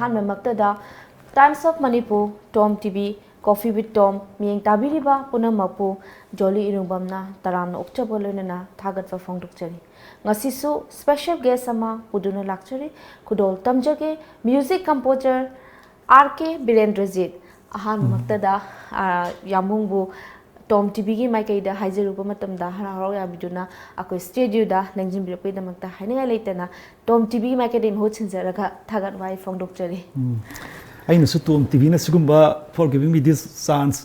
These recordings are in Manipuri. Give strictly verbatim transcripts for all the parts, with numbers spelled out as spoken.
ꯑꯍꯥꯟꯕꯃꯛꯇꯗ Times of Manipur, Tom TV, Coffee with Tom ꯃꯤꯠꯌꯦꯡ ꯇꯥꯕꯤꯔꯤꯕ ꯄꯨꯝꯅꯃꯛꯄꯨ ꯖꯣꯂꯤ ꯏꯔꯨꯡꯕꯝꯅ ꯇꯔꯥꯝꯅ ꯑꯣꯛꯆꯕ ꯂꯣꯏꯅꯅ ꯊꯥꯒꯠꯄ ꯐꯣꯡꯗꯣꯛꯆꯔꯤ꯫ ꯉꯁꯤꯁꯨ special guest ꯑꯃ ꯄꯨꯗꯨꯅ ꯂꯥꯛꯆꯔꯤ꯫ ꯈꯨꯗꯣꯜ ꯇꯝꯖꯒꯦ, music composer R K ꯕꯤꯔꯦꯟꯗ꯭ꯔꯖꯤꯠ꯫ ꯑꯍꯥꯟꯕꯃꯛꯇꯗ, ꯑ, ꯌꯥꯝꯕꯨꯡꯕꯨ Tom TVꯒꯤ ꯃꯥꯏꯀꯩꯗ ꯍꯥꯏꯖꯔꯨꯕ ꯃꯇꯝꯗ ꯍꯔꯥꯎ ꯍꯔꯥꯎ ꯌꯥꯕꯤꯗꯨꯅ ꯑꯩꯈꯣꯏ studioꯗ ꯂꯦꯡꯁꯤꯟꯕꯤꯔꯛꯄꯒꯤꯗꯃꯛꯇ ꯍꯥꯏꯅꯤꯡꯉꯥꯏ ꯂꯩꯇꯅ Tom TVꯒꯤ ꯃꯥꯏꯀꯩꯗꯒꯤ ꯃꯍꯨꯠ ꯁꯤꯟꯖꯔꯒ ꯊꯥꯒꯠ ꯋꯥꯍꯩ ꯐꯣꯡꯗꯣꯛꯆꯔꯤ꯫ ꯎꯝ꯫ ꯑꯩꯅꯁꯨ Tom TVꯅ ꯁꯤꯒꯨꯝꯕ for giving me this chance,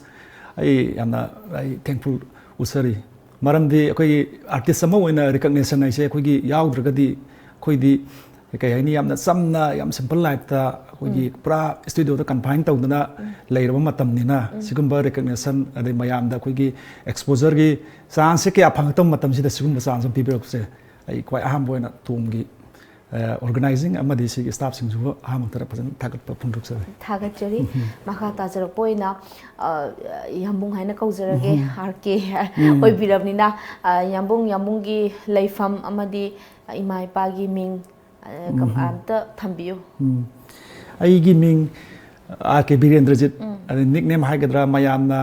ꯑꯩ ꯌꯥꯝꯅ ꯑꯩ thankful ꯎꯠꯆꯔꯤ꯫ ꯃꯔꯝꯗꯤ ꯑꯩꯈꯣꯏꯒꯤ artist ꯑꯃ ꯑꯣꯏꯅ recognition ꯍꯥꯏꯁꯦ ꯑꯩꯈꯣꯏꯒꯤ ꯌꯥꯎꯗ꯭ꯔꯒꯗꯤ ꯑꯩꯈꯣꯏꯗꯤ ꯀꯩ ꯍꯥꯏꯅꯤ, ꯌꯥꯝꯅ ꯆꯝꯅ, ꯌꯥꯝ simple lifeꯇ ꯑꯩꯈꯣꯏꯒꯤ ꯎꯝ꯫ ꯄꯨꯔꯥ studioꯗ confine ꯇꯧꯗꯅ ꯎꯝ꯫ ꯂꯩꯔꯕ ꯃꯇꯝꯅꯤꯅ, ꯎꯝ꯫ ꯁꯤꯒꯨꯝꯕ recognition ꯑꯗꯩ ꯃꯌꯥꯝꯗ ꯑꯩꯈꯣꯏꯒꯤ exposureꯒꯤ chanceꯁꯦ ꯀꯌꯥ ꯐꯪꯉꯛꯇꯕ ꯃꯇꯝꯁꯤꯗ ꯁꯤꯒꯨꯝꯕ chance ꯑꯃ ꯄꯤꯕꯤꯔꯛꯄꯁꯦ ꯑꯩ ꯈ꯭ꯋꯥꯏ ꯑꯍꯥꯟꯕ ꯑꯣꯏꯅ Tomꯒꯤ, ꯑ, organizing ꯑꯃꯗꯤ ꯁꯤꯒꯤ staffꯁꯤꯡꯁꯤꯕꯨ ꯑꯍꯥꯟꯕ ꯃꯛꯇꯗ ꯐꯖꯅ ꯊꯥꯒꯠꯄ ꯐꯣꯡꯗꯣꯛꯆꯔꯤ꯫ ꯊꯥꯒꯠꯆꯔꯤ꯫ ꯎꯝ꯫ ꯃꯈꯥ ꯇꯥꯖꯔꯛꯄ ꯑꯣꯏꯅ, ꯑ, ꯌꯥꯝꯕꯨꯡ ꯍꯥꯏꯅ ꯀꯧꯖꯔꯒꯦ, ꯎꯝ꯫ R K ꯎꯝ꯫ ꯑꯣꯏꯕꯤꯔꯕꯅꯤꯅ, ꯑ, ꯌꯥꯝꯕꯨꯡ, ꯌꯥꯝꯕꯨꯡꯒꯤ ꯂꯩꯐꯝ ꯑꯃꯗꯤ ꯏꯃꯥ ꯏꯄꯥꯒꯤ ꯃꯤꯡ, ꯑ, ꯀꯝ-, ꯎꯝ꯫ ꯑꯝꯇ ꯊꯝꯕꯤꯌꯨ꯫ ꯎꯝ꯫ ꯑꯩꯒꯤ ꯃꯤꯡ R K ꯕꯤꯔꯦꯟꯗ꯭ꯔꯖꯤꯠ꯫ ꯎꯝ꯫ ꯑꯗꯩ nickname ꯍꯥꯏꯒꯗ꯭ꯔꯥ, ꯃꯌꯥꯝꯅ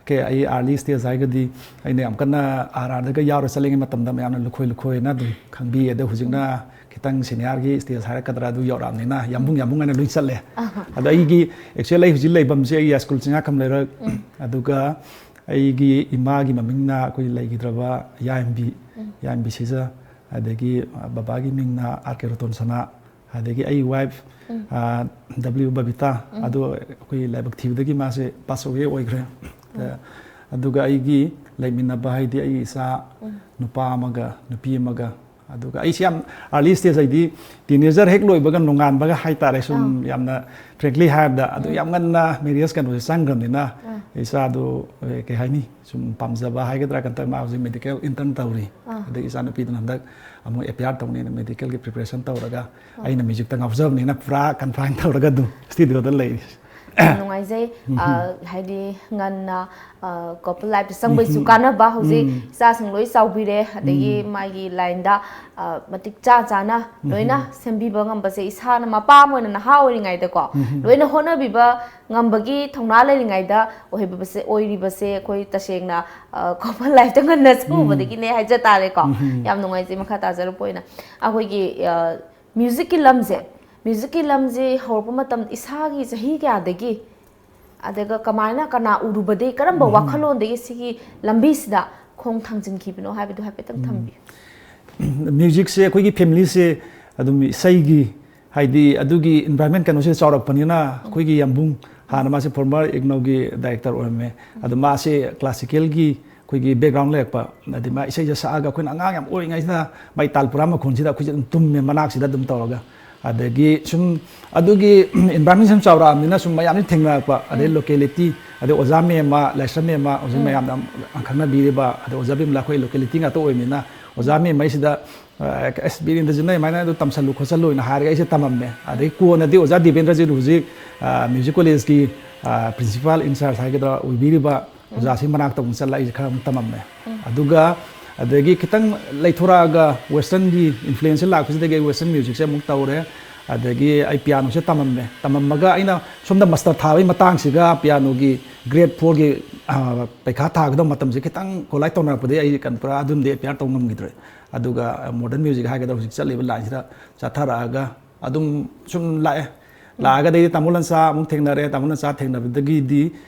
ꯀꯩ, ꯑꯩ early stage ꯍꯥꯏꯔꯒꯗꯤ ꯑꯩꯅ ꯌꯥꯝ ꯀꯟꯅ R R ꯗꯒ ꯌꯥꯎꯔ ꯆꯠꯂꯤꯉꯩ ꯃꯇꯝꯗ ꯃꯌꯥꯝꯅ ꯂꯨꯈꯣꯏ ꯂꯨꯈꯣꯏꯅ ꯑꯗꯨꯝ ꯈꯪꯕꯤ꯫ ꯑꯗꯣ ꯍꯧꯖꯤꯛꯅ ꯎꯝ꯫ ꯈꯤꯇꯪ seniorꯒꯤ stage ꯍꯥꯏꯔꯛꯀꯗ꯭ꯔꯥ, ꯑꯗꯨ ꯌꯧꯔꯛꯑꯕꯅꯤꯅ ꯌꯥꯝꯕꯨꯡ, ꯎꯝ꯫ ꯌꯥꯝꯕꯨꯡ ꯍꯥꯏꯅ ꯂꯣꯏ ꯆꯠꯂꯦ꯫ ꯑꯍꯥ꯫ ꯑꯗ ꯑꯩꯒꯤ, actually ꯑꯩ ꯍꯧꯖꯤꯛ ꯂꯩꯐꯝꯁꯦ ꯑꯩꯒꯤ ꯁ꯭ꯀꯨꯜ ꯆꯤꯡꯉꯥꯈꯝ ꯂꯩꯔꯛ, ꯎꯝ꯫ ꯑꯗꯨꯒ ꯑꯩꯒꯤ ꯏꯃꯥꯒꯤ ꯃꯃꯤꯡꯅ ꯑꯩꯈꯣꯏ ꯂꯩꯈꯤꯗ꯭ꯔꯕ ꯌꯥꯏꯝꯕꯤ, ꯎꯝ꯫ ꯌꯥꯏꯝꯕꯤ ꯁꯤꯖ, ꯑꯗꯒꯤ ꯕꯕꯥꯒꯤ ꯃꯤꯡꯅ R K ꯔꯇꯟ ꯁꯅꯥ, ꯑꯗꯒꯤ ꯑꯩ wife, ꯎꯝ꯫ ꯑ, W ꯕꯕꯤꯇꯥ, ꯎꯝ꯫ ꯑꯗꯣ ꯑꯩꯈꯣꯏ ꯂꯥꯏꯕꯛ ꯊꯤꯕꯗꯒꯤ ꯃꯥꯁꯦ pass away ꯑꯣꯏꯈ꯭ꯔꯦ꯫ ꯎꯝ꯫ ꯑ, ꯑꯗꯨꯒ ꯑꯩꯒꯤ ꯂꯩꯃꯤꯟꯅꯕ ꯍꯥꯏꯗꯤ ꯑꯩꯒꯤ ꯏꯆꯥ ꯎꯝ꯫ ꯅꯨꯄꯥ ꯑꯃꯒ ꯅꯨꯄꯤ ꯑꯃꯒ, ꯑꯗꯨꯒ ꯑꯩꯁꯦ ꯌꯥꯝ early stage ꯍꯥꯏꯗꯤ teenager ꯍꯦꯛ ꯂꯣꯏꯕꯒ ꯅꯣꯡꯉꯥꯟꯕꯒ ꯍꯥꯏꯇꯥꯔꯦ, ꯁꯨꯝ ꯑꯥ꯫ ꯌꯥꯝꯅ frankly ꯍꯥꯏꯔꯕꯗ, ꯑꯗꯨ ꯎꯝ꯫ ꯌꯥꯝ ꯉꯟꯅ marriage ꯀꯩꯅꯣꯁꯦ ꯆꯪꯈ꯭ꯔꯕꯅꯤꯅ ꯑꯥ꯫ ꯏꯆꯥꯗꯣ, ꯑꯦ, ꯀꯩ ꯍꯥꯏꯅꯤ, ꯁꯨꯝ ꯄꯥꯝꯖꯕ ꯍꯥꯏꯒꯗ꯭ꯔꯥ, ꯀꯩꯅꯣ ꯇꯧꯔꯦ, ꯃꯥ ꯍꯧꯖꯤꯛ medical intern ꯇꯧꯔꯤ꯫ ꯑꯥ꯫ ꯑꯗꯩ ꯏꯆꯥꯅꯨꯄꯤꯗꯨꯅ ꯍꯟꯗꯛ ꯑꯃꯨꯛ A P R ꯇꯧꯅꯦꯅ medicalꯒꯤ preparation ꯇꯧꯔꯒ, ꯑꯥ꯫ ꯑꯩꯅ musicꯇ ꯉꯥꯎꯖꯕꯅꯤꯅ ꯄꯨꯔꯥ confine ꯇꯧꯔꯒ ꯑꯗꯨꯝ studioꯗ ꯂꯩꯔꯤ꯫ ꯌꯥꯝ ꯅꯨꯡꯉꯥꯏꯖꯩ꯫ ꯑ, ꯍꯥꯏꯗꯤ ꯉꯟꯅ, ꯑ, ꯀꯣꯄꯜ ꯂꯥꯏꯐꯇ ꯆꯪꯕꯩꯁꯨ ꯀꯥꯟꯅꯕ, ꯍꯧꯖꯤꯛ ꯏꯆꯥꯁꯤꯡ ꯂꯣꯏ ꯆꯥꯎꯕꯤꯔꯦ, ꯑꯗꯒꯤ ꯃꯥꯒꯤ ꯂꯥꯏꯟꯗ, ꯑ, ꯃꯇꯤꯛ ꯆꯥ ꯆꯥꯅ ꯂꯣꯏꯅ ꯁꯦꯝꯕꯤꯕ ꯉꯝꯕꯁꯦ, ꯏꯁꯥꯅ ꯃꯄꯥ ꯑꯃ ꯑꯣꯏꯅ ꯅꯍꯥ ꯑꯣꯏꯔꯤꯉꯩꯗꯀꯣ ꯂꯣꯏꯅ ꯍꯣꯠꯅꯕꯤꯕ ꯉꯝꯕꯒꯤ ꯊꯧꯅꯥ ꯂꯩꯔꯤꯉꯩꯗ ꯑꯣꯏꯕꯁꯦ, ꯑꯣꯏꯔꯤꯕꯁꯦ ꯑꯩꯈꯣꯏ ꯇꯁꯦꯡꯅ, ꯑ, ꯀꯣꯄꯜ ꯂꯥꯏꯐꯇ ꯉꯟꯅ ꯆꯪꯉꯨꯕꯗꯒꯤꯅꯦ ꯍꯥꯏꯖ ꯇꯥꯔꯦꯀꯣ꯫ ꯌꯥꯝ ꯅꯨꯡꯉꯥꯏꯖꯩ꯫ ꯃꯈꯥ ꯇꯥꯖꯔꯛꯄ ꯑꯣꯏꯅ ꯑꯩꯈꯣꯏꯒꯤ, ꯑ, ꯃ꯭ꯌꯨꯖꯤꯛꯀꯤ ꯂꯝꯁꯦ, ꯃ꯭ꯌꯨꯖꯤꯛꯀꯤ ꯂꯝꯁꯦ ꯍꯧꯔꯛꯄ ꯃꯇꯝꯗ ꯏꯁꯥꯒꯤ ꯆꯍꯤ ꯀꯌꯥꯗꯒꯤ, ꯑꯗꯨꯒ ꯀꯃꯥꯏꯅ, ꯀꯅꯥ ꯎꯔꯨꯕꯗꯒꯤ, ꯀꯔꯝꯕ ꯋꯥꯈꯜꯂꯣꯟꯗꯒꯤ ꯁꯤꯒꯤ ꯂꯝꯕꯤꯁꯤꯗ ꯈꯣꯡ ꯊꯥꯡꯖꯤꯟꯈꯤꯕꯅꯣ ꯍꯥꯏꯕꯗꯨ ꯍꯥꯏꯐꯦꯠꯇꯪ ꯊꯝꯕꯤꯌꯨ꯫ ꯃ꯭ꯌꯨꯖꯤꯛꯁꯦ ꯑꯩꯈꯣꯏꯒꯤ ꯐꯦꯃꯤꯂꯤꯁꯦ ꯑꯗꯨꯝ ꯏꯁꯩꯒꯤ, ꯍꯥꯏꯗꯤ ꯑꯗꯨꯒꯤ ꯏꯟꯚꯥꯏꯔꯣꯟꯃꯦꯟ ꯀꯩꯅꯣꯁꯤꯗ ꯆꯥꯎꯔꯛꯄꯅꯤꯅ, ꯑꯩꯈꯣꯏꯒꯤ ꯌꯥꯝꯕꯨꯡ, ꯍꯥꯟꯅ ꯃꯥꯁꯦ ꯐꯣꯔꯃꯔ ꯏꯒꯅꯧꯒꯤ ꯗꯥꯏꯔꯦꯛꯇꯔ ꯑꯣꯏꯔꯝꯃꯦ꯫ ꯑꯗꯣ ꯃꯥꯁꯦ ꯀ꯭ꯂꯥꯁꯤꯀꯦꯜꯒꯤ ꯑꯩꯈꯣꯏꯒꯤ ꯕꯦꯛꯒ꯭ꯔꯥꯎꯟ ꯂꯩꯔꯛꯄ, ꯑꯗꯩ ꯃꯥ ꯏꯁꯩꯁꯦ ꯁꯛꯑꯒ ꯑꯩꯈꯣꯏꯅ ꯑꯉꯥꯡ ꯌꯥꯝ ꯑꯣꯏꯔꯤꯉꯩꯁꯤꯗ ꯃꯥꯏ ꯇꯥꯜ ꯄꯨꯔꯥ ꯃꯈꯣꯟꯁꯤꯗ ꯑꯩꯈꯣꯏꯁꯦ ꯑꯗꯨꯝ ꯇꯨꯝꯃꯦ ꯃꯅꯥꯛꯁꯤꯗ ꯑꯗꯨꯝ ꯇꯧꯔꯒ꯫ ꯑꯗꯒꯤ ꯁꯨꯝ ꯑꯗꯨꯒꯤ ꯏꯟꯚꯥꯏꯔꯣꯟꯃꯦꯟ ꯁꯨꯝ ꯆꯥꯎꯔꯛꯑꯕꯅꯤꯅ ꯁꯨꯝ ꯃꯌꯥꯝꯁꯨ ꯊꯦꯡꯅꯔꯛꯄ, ꯑꯗꯩ ꯂꯣꯀꯦꯂꯤꯇꯤ, ꯑꯗꯩ ꯑꯣꯖꯥ ꯃꯦꯝꯃ, ꯂꯥꯏꯁ꯭ꯔꯝ ꯃꯦꯝꯃ, ꯍꯧꯖꯤꯛ ꯃꯌꯥꯝꯅ ꯈꯪꯅꯕꯤꯔꯤꯕ, ꯑꯗꯩ ꯑꯣꯖꯥ ꯕꯤꯃꯂꯥ, ꯑꯩꯈꯣꯏ ꯂꯣꯀꯦꯂꯤꯇꯤ ꯉꯥꯛꯇ ꯑꯣꯏꯕꯅꯤꯅ ꯑꯣꯖꯥ ꯃꯦꯝꯃꯩꯁꯤꯗ, ꯑ, "ꯑꯁ, ꯕꯤꯔꯦꯟꯗ꯭ꯔꯖꯤꯅ ꯑꯗꯨꯃꯥꯏꯅ ꯑꯗꯨ ꯇꯝꯁꯜꯂꯨ ꯈꯣꯠꯆꯜꯂꯨ" ꯍꯥꯏꯅ ꯍꯥꯏꯔꯒ ꯑꯩꯁꯦ ꯇꯝꯃꯝꯃꯦ꯫ ꯑꯗꯩ ꯀꯣꯟꯅꯗꯤ ꯑꯣꯖꯥ ꯗꯤꯕꯦꯟꯗ꯭ꯔꯖꯤꯠ ꯍꯧꯖꯤꯛ, ꯑ, ꯃ꯭ꯌꯨꯖꯤꯛ ꯀꯣꯂꯦꯖꯀꯤ, ꯑ, ꯄ꯭ꯔꯤꯟꯁꯤꯄꯥꯜ ꯏꯟꯆꯥꯔꯖ ꯍꯥꯏꯒꯗ꯭ꯔꯥ ꯑꯣꯏꯕꯤꯔꯤꯕ ꯑꯣꯖꯥꯁꯤꯡ ꯃꯅꯥꯛꯇ ꯑꯃꯨꯛ ꯆꯠꯂꯒ ꯑꯩꯁꯦ ꯈꯔ ꯑꯃꯨꯛ ꯇꯝꯃꯝꯃꯦ꯫ ꯑꯗꯨꯒ ꯑꯗꯒꯤ ꯈꯤꯇꯪ ꯂꯩꯊꯣꯔꯛꯑꯒ ꯋꯦꯁꯇꯔꯟꯒꯤ ꯏꯟꯐ꯭ꯂꯨꯌꯦꯟꯁꯁꯦ ꯂꯥꯛꯄꯁꯤꯗꯒꯤ ꯑꯩ ꯋꯦꯁꯇꯔꯟ ꯃ꯭ꯌꯨꯖꯤꯛꯁꯦ ꯑꯃꯨꯛ ꯇꯧꯔꯦ꯫ ꯑꯗꯒꯤ ꯑꯩ ꯄꯤꯌꯥꯅꯣꯁꯦ ꯇꯝꯃꯝꯃꯦ꯫ ꯇꯝꯃꯝꯃꯒ ꯑꯩꯅ ꯁꯣꯝꯗ ꯃꯥꯁꯇꯔ ꯊꯥꯕꯒꯤ ꯃꯇꯥꯡꯁꯤꯒ ꯄꯤꯌꯥꯅꯣꯒꯤ ꯒ꯭ꯔꯦꯗ ꯐꯣꯔꯒꯤ, ꯑ, ꯄꯩꯈꯥ ꯊꯥꯒꯗꯕ ꯃꯇꯝꯁꯦ ꯈꯤꯇꯪ ꯀꯣꯂꯥꯏꯠ ꯇꯧꯅꯔꯛꯄꯗꯒꯤ ꯑꯩ ꯀꯩꯅꯣ ꯄꯨꯔꯥ ꯑꯗꯨꯝꯗꯤ ꯑꯦꯄꯤꯌꯥꯔ ꯇꯧ ꯉꯝꯈꯤꯗ꯭ꯔꯦ꯫ ꯑꯗꯨꯒ ꯃꯣꯗꯔꯟ ꯃ꯭ꯌꯨꯖꯤꯛ ꯍꯥꯏꯒꯗ꯭ꯔꯥ ꯍꯧꯖꯤꯛ ꯆꯠꯂꯤꯕ ꯂꯥꯏꯟꯁꯤꯗ ꯆꯠꯊꯔꯛꯑꯒ ꯑꯗꯨꯝ ꯁꯨꯝ ꯂꯥꯛꯑꯦ꯫ ꯂꯥꯛꯑꯒꯗꯤ ꯑꯩꯗꯤ ꯇꯥꯃꯣ ꯂꯟꯆꯥ ꯑꯃꯨꯛ ꯊꯦꯡꯅꯔꯦ꯫ ꯇꯥꯃꯣ ꯂꯟꯆꯥ ꯊꯦꯡꯅꯕꯗꯒꯤꯗꯤ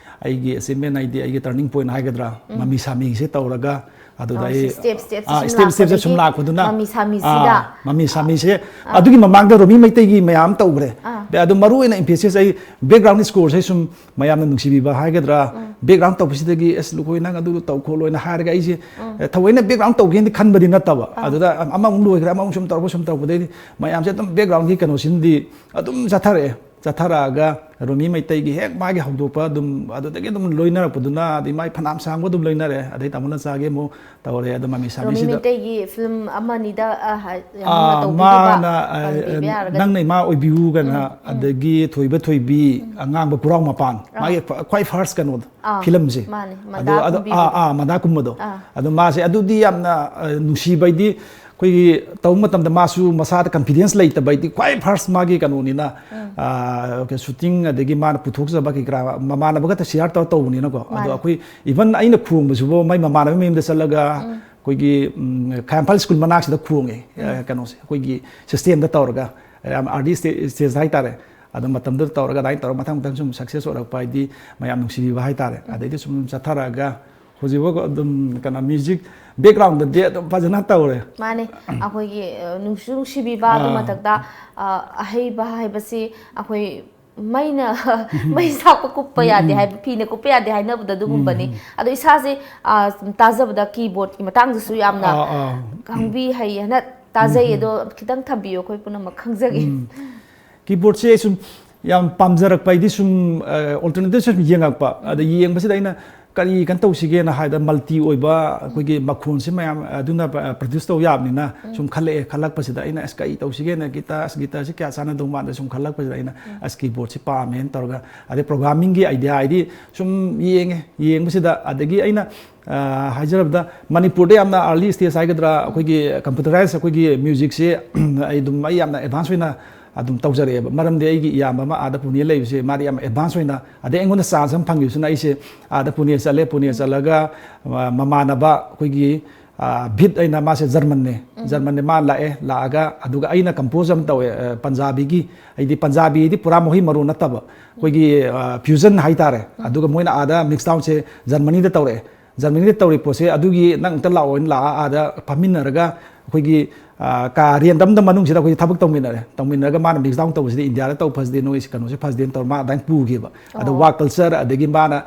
ꯑꯩꯒꯤ ꯑꯦꯆꯤꯞꯃꯦꯟ ꯍꯥꯏꯗꯤ ꯑꯩꯒꯤ ꯇꯔꯅꯤꯡ ꯄꯣꯏꯟ ꯍꯥꯏꯒꯗ꯭ꯔꯥ, ꯃꯃꯤ ꯁꯥꯃꯤꯁꯦ ꯇꯧꯔꯒ ꯑꯗꯨꯗ ꯑꯣ, ꯑꯩ, ꯁꯤ step, step ꯁꯦ ꯑꯥ, ꯁꯨꯝ step, step ꯁꯦ ꯁꯨꯝ ꯂꯥꯛꯄꯗꯒꯤ ꯂꯥꯛꯄꯗꯨꯅ, ꯃꯃꯤ ꯁꯥꯃꯤꯁꯤꯗ꯫ ꯑꯥ, ꯃꯃꯤ ꯁꯥꯃꯤꯁꯦ ꯑꯥ꯫ ꯑꯗꯨꯒꯤ ꯃꯃꯥꯡꯗ ꯔꯣꯃꯤ ꯃꯩꯇꯩꯒꯤ ꯃꯌꯥꯝ ꯑꯃ ꯇꯧꯈ꯭ꯔꯦ꯫ ꯑꯥ꯫ ꯑꯗꯩ ꯑꯗꯨ ꯃꯔꯨ ꯑꯣꯏꯅ ꯏꯝꯐꯦꯁꯤꯁ ꯑꯩ ꯕꯦꯛꯒ꯭ꯔꯥꯎꯟ ꯁ꯭ꯀꯣꯔꯁꯦ ꯁꯨꯝ ꯃꯌꯥꯝꯅ ꯅꯨꯡꯁꯤꯕꯤꯕ ꯍꯥꯏꯒꯗ꯭ꯔꯥ, ꯕꯦꯛꯒ꯭ꯔꯥꯎꯟ ꯇꯧꯕꯁꯤꯗꯒꯤ "ꯑꯁ, ꯂꯨꯈꯣꯏ, ꯅꯪ ꯑꯗꯨ ꯇꯧ ꯈꯣꯠꯂꯣꯅ" ꯍꯥꯏꯔꯒ ꯑꯩꯁꯦ, ꯑꯦ, ꯊꯑꯣꯏꯅ ꯕꯦꯛꯒ꯭ꯔꯥꯎꯟ ꯇꯧꯒꯦꯅꯗꯤ ꯈꯟꯕꯗꯤ ꯅꯠꯇꯕ꯫ ꯑꯥ꯫ ꯑꯗꯨꯗ ꯑꯃ-, ꯑꯃꯃꯨꯛ ꯂꯣꯏꯈ꯭ꯔꯦ, ꯑꯃꯃꯨꯛ ꯁꯨꯝ ꯇꯧꯔꯛꯄ, ꯁꯨꯝ ꯇꯧꯔꯛꯄꯗꯩꯗꯤ ꯃꯌꯥꯝꯁꯦ ꯑꯗꯨꯝ ꯕꯦꯛꯒ꯭ꯔꯥꯎꯟꯒꯤ ꯀꯩꯅꯣꯁꯤꯃꯗꯤ ꯑꯗꯨꯝ ꯆꯠꯊꯔꯛꯑꯦ꯫ ꯆꯠꯊꯔꯛꯑꯒ ꯔꯣꯃꯤ ꯃꯩꯇꯩꯒꯤ ꯍꯦꯛ ꯃꯥꯒꯤ ꯍꯧꯗꯣꯛꯄ ꯑꯗꯨꯝ ꯑꯗꯨꯗꯒꯤ ꯑꯗꯨꯝ ꯂꯣꯏꯅꯔꯛꯄꯗꯨꯅ, ꯑꯗꯩ ꯃꯥꯒꯤ ꯐꯅꯥꯝ ꯁꯥꯡꯕ ꯑꯗꯨꯝ ꯂꯣꯏꯅꯔꯦ꯫ ꯑꯗꯩ ꯇꯥꯃꯣ ꯅꯆꯥꯒꯤ ꯑꯃꯨꯛ ꯇꯧꯔꯦ꯫ ꯑꯗꯣ ꯃꯃꯤ ꯔꯣꯃꯤ ꯁꯥꯃꯤꯁꯤꯗ ꯃꯩꯇꯩꯒꯤ ꯐꯤꯂꯝ ꯑꯃ ꯑꯅꯤꯗ, ꯑ, ꯍꯥꯏ-, ꯌꯥꯝꯅ ꯑꯥ, ꯇꯧꯕꯤꯈꯤꯕ ꯃꯥꯅ, ꯑ, ꯄꯟꯕꯤꯕ ꯌꯥꯔꯒꯗꯤ꯫ ꯅꯪꯅ ꯏꯃꯥ ꯑꯣꯏꯕꯤꯌꯨ ꯀꯥꯏꯅ, ꯎꯝ, ꯎꯝ꯫ ꯑꯗꯒꯤ ꯊꯣꯏꯕ ꯊꯣꯏꯕꯤ, ꯑꯉꯥꯡꯕ ꯄꯨꯔꯥꯎ ꯃꯄꯥꯟ, ꯑꯥ꯫ ꯃꯥꯒꯤ ꯈ꯭ꯋꯥ-, ꯈ꯭ꯋꯥꯏ ꯐꯥꯔꯁ ꯀꯩꯅꯣꯗꯣ, ꯑꯥ, ꯐꯤꯂꯝꯁꯦ꯫ ꯃꯥꯅꯦ, ꯑꯗꯣ, ꯃꯟꯗꯥ ꯑꯗꯣ, ꯀꯨꯝꯕꯤꯕꯗꯣ꯫ ꯑꯥ, ꯑꯥ, ꯃꯟꯗꯥ ꯀꯨꯝꯕꯗꯣ꯫ ꯑꯥ꯫ ꯑꯗꯣ ꯃꯥꯁꯦ ꯑꯗꯨꯗꯤ ꯌꯥꯝꯅ, ꯑ, ꯅꯨꯡꯁꯤꯕ ꯍꯥꯏꯗꯤ ꯑꯩꯈꯣꯏꯒꯤ ꯇꯧꯕ ꯃꯇꯝꯗ ꯃꯥꯁꯨ ꯃꯁꯥꯗ ꯀꯟꯐꯤꯗꯦꯟꯁ ꯂꯩꯇꯕ ꯍꯥꯏꯗꯤ ꯈ꯭ꯋꯥꯏ ꯐꯥꯔꯁ ꯃꯥꯒꯤ ꯀꯩꯅꯣꯅꯤꯅ, ꯎꯝ꯫ ꯑ, ꯁꯨꯇꯤꯡ ꯑꯗꯒꯤ ꯃꯥꯅ ꯄꯨꯊꯣꯛꯆꯕ ꯀꯩ ꯀꯔꯥ ꯃꯃꯥꯟꯅꯕ ꯈꯛꯇ ꯁꯤꯌꯥꯔ ꯇꯧꯔ ꯇꯧꯕꯅꯤꯅꯀꯣ꯫ ꯑꯗꯣ ꯃꯥꯅꯦ꯫ ꯑꯩꯈꯣꯏ ꯏꯚꯟ ꯑꯩꯅ ꯈꯣꯡꯕꯁꯤꯕꯨ ꯃꯥꯏ ꯃꯃꯥꯟꯅꯕ ꯃꯌꯨꯝꯗ ꯆꯠꯂꯒ ꯎꯝ꯫ ꯑꯩꯈꯣꯏꯒꯤ, ꯎꯝ, ꯈꯥꯌꯥꯝꯐꯥꯜ ꯁ꯭ꯀꯨꯜ ꯃꯅꯥꯛꯁꯤꯗ ꯈꯣꯡꯉꯦ, ꯑ, ꯎꯝ꯫ ꯀꯩꯅꯣꯁꯦ, ꯑꯩꯈꯣꯏꯒꯤ ꯁꯤꯁꯇꯦꯝꯗ ꯇꯧꯔꯒ, ꯌꯥꯝ ꯑꯥꯔꯂꯤ ꯁ꯭ꯇꯦ-, ꯁ꯭ꯇꯦꯖ ꯍꯥꯏꯇꯥꯔꯦ꯫ ꯑꯗꯨ ꯃꯇꯝꯗꯨꯗ ꯇꯧꯔꯒ ꯑꯗꯨꯃꯥꯏꯅ ꯇꯧꯔꯒ ꯃꯊꯪ ꯃꯊꯪ ꯁꯨꯝ ꯁꯛꯁꯦꯁ ꯑꯣꯏꯔꯛꯄ ꯍꯥꯏꯗꯤ ꯃꯌꯥꯝ ꯅꯨꯡꯁꯤꯕꯤꯕ ꯍꯥꯏꯇꯥꯔꯦ꯫ ꯎꯝ꯫ ꯑꯗꯩꯗꯤ ꯁꯨꯝ ꯆꯠꯊꯔꯛꯑꯒ ꯍꯧꯖꯤꯛꯐꯥꯎ ꯑꯗꯨꯝ ꯀꯩꯅꯣ ꯃ꯭ꯌꯨꯖꯤꯛ ꯕꯦꯛꯒ꯭ꯔꯥꯎꯟꯗꯗꯤ ꯑꯗꯨꯝ ꯐꯖꯅ ꯇꯧꯔꯦ꯫ ꯃꯥꯅꯦ꯫ ꯑꯩꯈꯣꯏꯒꯤ, ꯑ, ꯅꯨꯡꯁꯨ ꯅꯨꯡꯁꯤꯕꯤꯕ, ꯑꯗꯨ ꯑꯥ꯫ ꯃꯊꯛꯇ, ꯑ, ꯑꯍꯩꯕ ꯍꯥꯏꯕꯁꯤ ꯑꯩꯈꯣꯏ ꯃꯩꯅ, ꯃꯩ ꯆꯥꯛꯄ ꯀꯨꯞꯄ ꯎꯝ, ꯌꯥꯗꯦ ꯎꯝ꯫ ꯍꯥꯏꯕ, ꯐꯤꯅ ꯀꯨꯞꯄ ꯌꯥꯗꯦ ꯍꯥꯏꯅꯕꯗꯣ ꯑꯗꯨꯒꯨꯝꯕꯅꯤ꯫ ꯎꯝ, ꯎꯝ꯫ ꯑꯗꯣ ꯏꯁꯥꯁꯦ, ꯑ, ꯁꯨꯝ ꯇꯥꯖꯕꯗ ꯀꯤꯕꯣꯔꯗꯀꯤ ꯃꯇꯥꯡꯗꯁꯨ ꯌꯥꯝꯅ ꯑꯥ, ꯑꯥ꯫ ꯈꯪꯕꯤ ꯍꯩ ꯍꯥꯏꯅ ꯇꯥꯖꯩ꯫ ꯎꯝ, ꯎꯝ꯫ ꯑꯗꯣ ꯈꯤꯇꯪ ꯊꯝꯕꯤꯌꯨ, ꯑꯩꯈꯣꯏ ꯄꯨꯝꯅꯃꯛ ꯈꯪꯖꯒꯦ꯫ ꯎꯝ꯫ ꯀꯤꯕꯣꯔꯗꯁꯦ ꯑꯩ ꯁꯨꯝ ꯌꯥꯝ ꯄꯥꯝꯖꯔꯛꯄ ꯍꯥꯏꯗꯤ ꯁꯨꯝ, ꯑ, ꯑꯣꯜꯇꯔꯅꯦꯇꯤꯚꯁꯦ ꯁꯨꯝ ꯌꯦꯡꯉꯛꯄ꯫ ꯎꯝ꯫ ꯑꯗ ꯌꯦꯡꯕꯁꯤꯗ ꯑꯩꯅ ꯀꯔꯤ ꯀꯩꯅꯣ ꯇꯧꯁꯤꯒꯦꯅ ꯍꯥꯏꯕꯗ ꯃꯜꯇꯤ ꯑꯣꯏꯕ ꯑꯩꯈꯣꯏꯒꯤ ꯃꯈꯣꯟꯁꯦ ꯃꯌꯥꯝ ꯑꯗꯨꯅ ꯄ꯭ꯔ-, ꯄ꯭ꯔꯗ꯭ꯌꯨꯁ ꯇꯧ ꯌꯥꯕꯅꯤꯅ ꯎꯝ꯫ ꯁꯨꯝ ꯈꯜꯂꯛꯑꯦ꯫ ꯈꯜꯂꯛꯄꯁꯤꯗ ꯑꯩꯅ ꯑꯁ ꯀꯔꯤ ꯇꯧꯁꯤꯒꯦꯅ ꯒꯤꯇꯥꯔ, ꯑꯁ ꯒꯤꯇꯥꯔꯁꯦ ꯀꯌꯥ ꯆꯥꯟꯅꯗꯧ ꯃꯥꯟꯗ ꯁꯨꯝ ꯈꯜꯂꯛꯄꯁꯤꯗ ꯑꯩꯅ ꯎꯝ꯫ ꯑꯁ ꯀꯤꯕꯣꯔꯗꯁꯦ ꯄꯥꯝꯃꯦꯅ ꯇꯧꯔꯒ ꯑꯗꯩ ꯄ꯭ꯔꯣꯒ꯭ꯔꯥꯃꯤꯡꯒꯤ ꯑꯥꯏꯗꯤꯌꯥ ꯍꯥꯏꯗꯤ ꯁꯨꯝ ꯌꯦꯡꯉꯦ꯫ ꯌꯦꯡꯕꯁꯤꯗ ꯑꯗꯒꯤ ꯑꯩꯅ, ꯑ, ꯍꯥꯏꯖꯔꯕꯗ ꯃꯅꯤꯄꯨꯔꯗ ꯌꯥꯝꯅ ꯑꯥꯔꯂꯤ ꯁ꯭ꯇꯦꯖ ꯍꯥꯏꯒꯗ꯭ꯔꯥ ꯑꯩꯈꯣꯏꯒꯤ ꯀꯝꯄ꯭ꯌꯨꯇꯔꯥꯏꯁ ꯑꯩꯈꯣꯏꯒꯤ ꯃ꯭ꯌꯨꯖꯤꯛꯁꯦ ꯑꯩ ꯑꯗꯨꯝ ꯑꯩ ꯌꯥꯝꯅ ꯑꯦꯗꯚꯥꯟꯁ ꯑꯣꯏꯅ ꯑꯗꯨꯝ ꯇꯧꯖꯔꯛꯑꯦꯕ꯫ ꯃꯔꯝꯗꯤ ꯑꯩꯒꯤ ꯏꯌꯥꯝꯕ ꯑꯃ ꯑꯥꯗ ꯄꯨꯅꯦ ꯂꯩꯕꯁꯦ ꯃꯥꯗꯤ ꯌꯥꯝ ꯑꯦꯗꯚꯥꯟꯁ ꯑꯣꯏꯅ, ꯑꯗꯩ ꯑꯩꯉꯣꯟꯗ ꯆꯥꯟꯁ ꯑꯃ ꯐꯪꯈꯤꯕꯁꯤꯅ ꯑꯩꯁꯦ ꯑꯥꯗ ꯄꯨꯅꯦ ꯆꯠꯂꯦ꯫ ꯄꯨꯅꯦ ꯆꯠꯂꯒ, ꯑ, ꯃꯃꯥꯟꯅꯕ ꯑꯩꯈꯣꯏꯒꯤ, ꯑ, ꯚꯤꯠ ꯑꯩꯅ ꯃꯥꯁꯦ ꯖꯔꯃꯟꯅꯦ꯫ ꯎꯝ꯫ ꯖꯔꯃꯟꯅꯦ ꯃꯥ ꯂꯥꯛꯑꯦ꯫ ꯂꯥꯛꯑꯒ ꯑꯗꯨꯒ ꯑꯩꯅ ꯀꯝꯄꯣꯖ ꯑꯃ ꯇꯧꯋꯦ, ꯑ, ꯄꯟꯖꯥꯕꯤꯒꯤ꯫ ꯑꯩꯗꯤ ꯄꯟꯖꯥꯕꯤꯗꯤ ꯄꯨꯔꯥ ꯃꯍꯩ ꯃꯔꯣꯡ ꯅꯠꯇꯕ ꯑꯩꯈꯣꯏꯒꯤ, ꯑ, ꯐ꯭ꯌꯨꯖꯟ ꯍꯥꯏꯇꯥꯔꯦ꯫ ꯎꯝ꯫ ꯑꯗꯨꯒ ꯃꯣꯏꯅ ꯑꯥꯗ ꯃꯤꯛꯁ ꯗꯥꯎꯟꯁꯦ ꯖꯔꯃꯅꯤꯗ ꯇꯧꯔꯛꯑꯦ꯫ ꯖꯔꯃꯅꯤꯗ ꯇꯧꯔꯤ ꯄꯣꯠꯁꯦ ꯑꯗꯨꯒꯤ ꯅꯪ ꯑꯝꯇ ꯂꯥꯛꯑꯣꯅ ꯂꯥꯛꯑ ꯑꯥꯗ ꯐꯝꯃꯤꯟꯅꯔꯒ ꯑꯩꯈꯣꯏꯒꯤ ꯀꯥ ꯔꯦꯟꯗꯝꯗ ꯃꯅꯨꯡꯁꯤꯗ ꯑꯩꯈꯣꯏ ꯊꯕꯛ ꯇꯧꯃꯤꯟꯅꯔꯦ꯫ ꯇꯧꯃꯤꯟꯅꯔꯒ ꯃꯥꯅ ꯃꯤꯛꯁ ꯗꯥꯎꯟ ꯇꯧꯕꯁꯤꯗꯤ ꯏꯟꯗꯤꯌꯥꯗ ꯇꯧ ꯐꯖꯗꯦ, ꯅꯣꯏ ꯀꯩꯅꯣꯁꯦ ꯐꯖꯗꯦꯅ ꯇꯧꯔ ꯃꯥ ꯑꯗꯨꯃꯥꯏꯅ ꯄꯨꯈꯤꯕ꯫ ꯑꯗꯣ ꯋꯥꯛ ꯀꯜꯆꯔ, ꯑꯗꯒꯤ ꯃꯥꯅ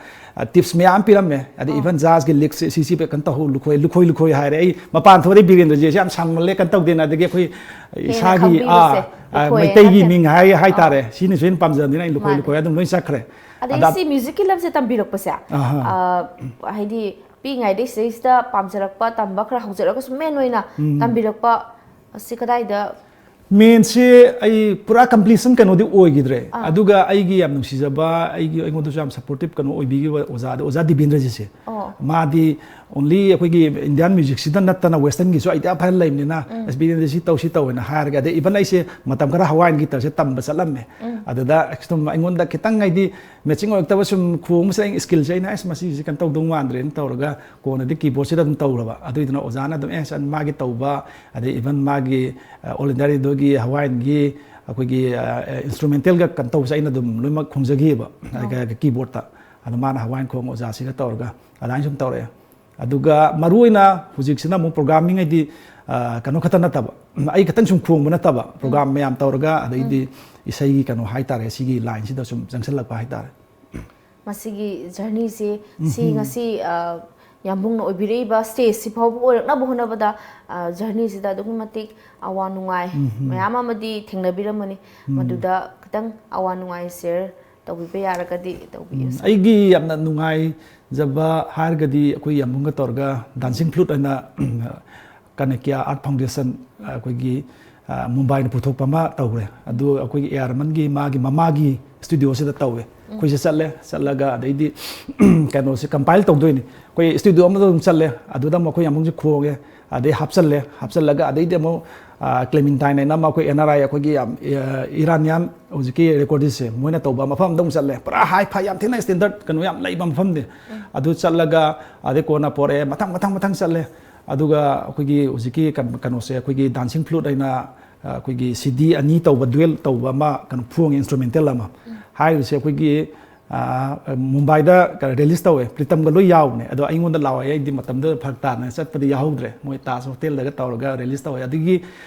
ꯇꯤꯞꯁ ꯃꯌꯥꯝ ꯄꯤꯔꯝꯃꯦ꯫ ꯑꯗꯩ ꯏꯚꯟ ꯖꯥꯖꯀꯤ ꯂꯤꯛꯁ ꯁꯤꯁꯤ ꯀꯩꯅꯣ ꯇꯧꯍꯧ, ꯂꯨꯈꯣꯏ ꯂꯨꯈꯣꯏ ꯂꯨꯈꯣꯏ ꯍꯥꯏꯔꯦ꯫ ꯑꯩ ꯃꯄꯥꯟ ꯊꯣꯛꯑꯗꯤ ꯕꯤꯔꯦꯟꯗ꯭ꯔꯖꯤꯠꯁꯦ ꯌꯥꯝ ꯁꯥꯡꯃꯜꯂꯦ, ꯀꯩꯅꯣ ꯇꯧꯗꯦꯅ꯫ ꯑꯗꯒꯤ ꯑꯩꯈꯣꯏ ꯏꯁꯥꯒꯤ ꯈꯪꯕꯤꯕꯁꯦ, ꯑꯥ, ꯑ, ꯂꯨꯈꯣꯏ ꯃꯩꯇꯩꯒꯤ ꯍꯥꯏꯔꯒ꯫ ꯃꯤꯡ ꯍꯥꯏ ꯍꯥꯏꯇꯥꯔꯦ꯫ ꯁꯤꯅꯁꯨ ꯍꯦꯟꯅ ꯄꯥꯝꯖꯕꯅꯤꯅ ꯑꯩ ꯂꯨꯈꯣꯏ ꯃꯥꯅꯦ꯫ ꯂꯨꯈꯣꯏ ꯑꯗꯨꯝ ꯂꯣꯏ ꯆꯠꯈ꯭ꯔꯦ꯫ ꯑꯗꯩ ꯑꯗ ꯁꯤ ꯃ꯭ꯌꯨꯖꯤꯛꯀꯤ ꯂꯝꯁꯦ ꯇꯝꯕꯤꯔꯛꯄꯁꯦ, ꯑꯍꯥ꯫ ꯑ, ꯍꯥꯏꯗꯤ ꯄꯤꯛꯏꯉꯩꯗꯩ ꯁꯤꯗꯩꯁꯤꯗ ꯄꯥꯝꯖꯔꯛꯄ, ꯇꯝꯕ ꯈꯔ ꯍꯧꯖꯔꯛꯑꯒꯁꯨ ꯃꯦꯟ ꯑꯣꯏꯅ ꯎꯝ꯫ ꯇꯝꯕꯤꯔꯛꯄ ꯑꯁꯤ ꯀꯗꯥꯏꯗ? ꯃꯦꯟꯁꯦ ꯑꯩ ꯄꯨꯔꯥ ꯀꯝꯄ꯭ꯂꯤꯁꯟ ꯀꯩꯅꯣꯗꯤ ꯑꯣꯏꯈꯤꯗ꯭ꯔꯦ꯫ ꯑꯥ꯫ ꯑꯗꯨꯒ ꯑꯩꯒꯤ ꯌꯥꯝ ꯅꯨꯡꯁꯤꯖꯕ, ꯑꯩꯒꯤ, ꯑꯩꯉꯣꯟꯗꯁꯨ ꯌꯥꯝ ꯁꯄꯣꯔꯇꯤꯞ ꯀꯩꯅꯣ ꯑꯣꯏꯕꯤꯈꯤꯕ ꯑꯣꯖꯥꯗꯣ, ꯑꯣꯖꯥ ꯗꯤꯕꯦꯟꯗ꯭ꯔꯖꯤꯠꯁꯦ꯫ ꯑꯣ꯫ ꯃꯥꯗꯤ only ꯑꯩꯈꯣꯏꯒꯤ ꯏꯟꯗꯤꯌꯥꯟ ꯃ꯭ꯌꯨꯖꯤꯛꯁꯤꯗ ꯅꯠꯇꯅ ꯋꯦꯁꯇꯔꯟꯒꯤꯁꯨ ꯑꯥꯏꯗꯤꯌꯥ ꯐꯖꯅ ꯂꯩꯕꯅꯤꯅ, ꯎꯝ꯫ ꯑꯦꯁ ꯕꯤꯔꯦꯟꯗ꯭ꯔꯖꯤꯠ ꯁꯤ ꯇꯧꯁꯤ ꯇꯧꯋꯦꯅ ꯍꯥꯏꯔꯒ, ꯑꯗꯩ ꯏꯚꯟ ꯑꯩꯁꯦ ꯃꯇꯝ ꯈꯔ ꯍꯋꯥꯏꯟ ꯒꯤꯇꯔꯁꯦ ꯇꯝꯕ ꯆꯠꯂꯝꯃꯦ꯫ ꯎꯝ꯫ ꯑꯗꯨꯗ ꯑꯗꯨꯝ ꯑꯩꯉꯣꯟꯗ ꯈꯤꯇꯪ ꯍꯥꯏꯗꯤ ꯃꯦꯆꯤꯡ ꯑꯣꯏꯔꯛꯇꯕ ꯁꯨꯝ ꯈꯣꯡꯕꯁꯤꯗ ꯑꯩ ꯁ꯭ꯀꯤꯜꯁꯦ ꯑꯩꯅ, "ꯑꯁ, ꯃꯁꯤꯁꯦ ꯀꯩꯅꯣ ꯇꯧꯗꯧ ꯃꯥꯟꯗ꯭ꯔꯦꯅ" ꯇꯧꯔꯒ ꯀꯣꯟꯅꯗꯤ ꯀꯤꯕꯣꯔꯗꯁꯤꯗ ꯑꯗꯨꯝ ꯇꯧꯔꯕ꯫ ꯑꯗꯨꯏꯗꯨꯅ ꯑꯣꯖꯥꯅ ꯑꯗꯨꯝ, "ꯑꯦ, ꯁꯟ, ꯃꯥꯒꯤ ꯇꯧꯕ, ꯑꯗꯩ ꯏꯚꯟ ꯃꯥꯒꯤ, ꯑ, ꯑꯣꯜ ꯏꯟꯗꯤꯌꯥ ꯔꯦꯗꯤꯑꯣꯒꯤ ꯍꯋꯥꯏꯟꯒꯤ ꯑꯩꯈꯣꯏꯒꯤ, ꯑ, ꯑ, ꯏꯟꯁꯇ꯭ꯔꯨꯃꯦꯟꯇꯦꯜꯒ ꯀꯩꯅꯣ ꯇꯧꯕꯁꯦ ꯑꯩꯅ ꯑꯗꯨꯝ ꯂꯣꯏꯅꯃꯛ ꯈꯣꯡꯖꯈꯤꯑꯕ, ꯑꯣ꯫ ꯀ-, ꯀ-, ꯀꯤꯕꯣꯔꯗꯇ꯫ ꯑꯗꯣ ꯃꯥꯅ ꯍꯋꯥꯏꯟ ꯈꯣꯡ ꯑꯣꯖꯥꯁꯤꯒ ꯇꯧꯔꯒ ꯑꯗꯨꯃꯥꯏꯅ ꯁꯨꯝ ꯇꯧꯔꯛꯑꯦ꯫ ꯑꯗꯨꯒ ꯃꯔꯨꯑꯣꯏꯅ ꯍꯧꯖꯤꯛꯁꯤꯅ ꯑꯃꯨꯛ ꯄ꯭ꯔꯣꯒ꯭ꯔꯥꯃꯤꯡ ꯍꯥꯏꯗꯤ, ꯑ, ꯀꯩꯅꯣ ꯈꯛꯇ ꯅꯠꯇꯕ, ꯑꯩ ꯈꯛꯇꯪ ꯁꯨꯝ ꯈꯣꯡꯕ ꯅꯠꯇꯕ, ꯎꯝ꯫ ꯄ꯭ꯔꯣꯒ꯭ꯔꯥꯝ ꯃꯌꯥꯝ ꯇꯧꯔꯒ, ꯑꯗꯩꯗꯤ ꯎꯝ꯫ ꯏꯁꯩꯒꯤ ꯀꯩꯅꯣ ꯍꯥꯏꯇꯥꯔꯦ, ꯁꯤꯒꯤ ꯂꯥꯏꯟꯁꯤꯗ ꯁꯨꯝ ꯆꯪꯁꯤꯜꯂꯛꯄ ꯍꯥꯏꯇꯥꯔꯦ꯫ ꯃꯁꯤꯒꯤ ꯖꯔꯅꯤꯁꯤ, ꯁꯤ ꯎꯝ꯫ ꯉꯁꯤ, ꯑ, ꯌꯥꯝꯕꯨꯡꯅ ꯑꯣꯏꯕꯤꯔꯛꯏꯕ ꯁ꯭ꯇꯦꯖꯁꯤ ꯐꯥꯎꯕ ꯑꯣꯏꯔꯛꯅꯕ ꯍꯣꯠꯅꯕꯗ, ꯑ, ꯖꯔꯅꯤꯁꯤꯗ ꯑꯗꯨꯛꯀꯤ ꯃꯇꯤꯛ ꯑꯋꯥ ꯅꯨꯡꯉꯥꯏ ꯎꯝ꯫ ꯃꯌꯥꯝ ꯑꯃꯗꯤ ꯊꯦꯡꯅꯕꯤꯔꯝꯃꯅꯤ꯫ ꯎꯝ꯫ ꯃꯗꯨꯗ ꯈꯤꯇꯪ ꯑꯋꯥ ꯅꯨꯡꯉꯥꯏ ꯁꯤꯌꯔ ꯇꯧꯕꯤꯕ ꯌꯥꯔꯒꯗꯤ ꯇꯧꯕꯤꯌꯨ, ꯎꯝ, ꯁꯥꯔ꯫ ꯑꯩꯒꯤ ꯌꯥꯝꯅ ꯅꯨꯡꯉꯥꯏꯖꯕ ꯍꯥꯏꯔꯒꯗꯤ ꯑꯩꯈꯣꯏ ꯌꯥꯝꯕꯨꯡꯒ ꯇꯧꯔꯒ ꯗꯥꯟꯁꯤꯡ ꯐ꯭ꯂꯨꯠ ꯍꯥꯏꯅ, ꯀꯅꯀ꯭ꯌꯥ ꯑꯥꯔꯠ ꯐꯥꯎꯟꯗꯦꯁꯟ, ꯑꯩꯈꯣꯏꯒꯤ, ꯑ, ꯃꯨꯝꯕꯥꯏꯅ ꯄꯨꯊꯣꯛꯄ ꯑꯃ ꯇꯧꯈ꯭ꯔꯦ꯫ ꯑꯗꯨ ꯑꯩꯈꯣꯏꯒꯤ ꯑꯦ ꯑꯥꯔ ꯔꯍꯃꯟꯒꯤ ꯃꯥꯒꯤ ꯃꯃꯥꯒꯤ ꯁ꯭ꯇꯨꯗꯤꯑꯣꯁꯤꯗ ꯇꯧꯋꯦ꯫ ꯎꯝ꯫ ꯑꯩꯈꯣꯏꯁꯦ ꯆꯠꯂꯦ, ꯆꯠꯂꯒ ꯑꯗꯩꯗꯤ ꯀꯩꯅꯣꯁꯦ ꯀꯝꯄꯥꯏꯜ ꯇꯧꯗꯣꯏꯅꯤ꯫ ꯑꯩꯈꯣꯏ ꯁ꯭ꯇꯨꯗꯤꯑꯣ ꯑꯃꯗ ꯑꯗꯨꯝ ꯆꯠꯂꯦ, ꯑꯗꯨꯗ ꯑꯃꯨꯛ ꯑꯩꯈꯣꯏ ꯌꯥꯝꯕꯨꯡꯁꯦ ꯈꯣꯡꯉꯦ, ꯑꯗꯩ ꯍꯥꯞꯆꯜꯂꯦ, ꯍꯥꯞꯆꯜꯂꯒ ꯑꯗꯩꯗꯤ ꯑꯃꯨꯛ, ꯑ, ꯀ꯭ꯂꯦꯃꯤꯟꯇꯥꯏꯟ ꯍꯥꯏꯅ ꯑꯃ ꯑꯩꯈꯣꯏ ꯑꯦꯟ ꯑꯥꯔ ꯑꯥꯏ ꯑꯩꯈꯣꯏꯒꯤ ꯌꯥꯝ, ꯑ, ꯏꯔꯥꯅꯤꯌꯥꯟ ꯍꯧꯖꯤꯛꯀꯤ ꯔꯦꯀꯣꯔꯗꯤꯁꯁꯦ ꯃꯣꯏꯅ ꯇꯧꯕ ꯃꯐꯝ ꯑꯃꯗ ꯑꯃꯨꯛ ꯆꯠꯂꯦ꯫ ꯄꯨꯔꯥ ꯍꯥꯏ ꯐꯥꯏ ꯌꯥꯝ ꯊꯤꯅ ꯁ꯭ꯇꯦꯟꯗꯔꯠ ꯀꯩꯅꯣ ꯌꯥꯝ ꯂꯩꯕ ꯃꯐꯝꯅꯤ꯫ ꯎꯝ꯫ ꯑꯗꯨ ꯆꯠꯂꯒ ꯑꯗꯩ ꯀꯣꯟꯅ ꯄꯣꯔꯛꯑꯦ, ꯃꯊꯪ, ꯃꯊꯪ, ꯃꯊꯪ ꯆꯠꯂꯦ꯫ ꯑꯗꯨꯒ ꯑꯩꯈꯣꯏꯒꯤ ꯍꯧꯖꯤꯛꯀꯤ ꯀꯩꯅꯣ-, ꯀꯩꯅꯣꯁꯦ, ꯑꯩꯈꯣꯏꯒꯤ ꯗꯥꯟꯁꯤꯡ ꯐ꯭ꯂꯨꯠ ꯍꯥꯏꯅ, ꯑ, ꯑꯩꯈꯣꯏꯒꯤ ꯁꯤ ꯗꯤ ꯑꯅꯤ ꯇꯧꯕ, ꯗꯨꯋꯦꯜ ꯇꯧꯕ ꯑꯃ ꯀꯩꯅꯣ ꯐꯣꯡꯉꯦ, ꯏꯟꯁꯇ꯭ꯔꯨꯃꯦꯟꯇꯦꯜ ꯑꯃ꯫ ꯎꯝ꯫ ꯍꯥꯏꯔꯤꯁꯦ ꯑꯩꯈꯣꯏꯒꯤ, ꯑꯥ, ꯃꯨꯝꯕꯥꯏꯗ ꯔꯤꯂꯤꯁ ꯇꯧꯋꯦ, ꯄ꯭ꯔꯤꯇꯝꯒ ꯂꯣꯏ ꯌꯥꯎꯕꯅꯦ꯫ ꯑꯗꯣ ꯑꯩꯉꯣꯟꯗ ꯂꯥꯛꯑꯣ, ꯑꯩꯗꯤ ꯃꯇꯝꯗꯨꯗ ꯐꯔꯛ ꯇꯥꯗꯅ ꯆꯠꯄꯗꯤ ꯌꯥꯍꯧꯗ꯭ꯔꯦ꯫ ꯃꯣꯏ ꯇꯥꯖ ꯍꯣꯇꯦꯜꯗꯒ ꯇꯧꯔꯒ ꯔꯤꯂꯤꯁ ꯇꯧꯋꯦ꯫ ꯑꯗꯒꯤ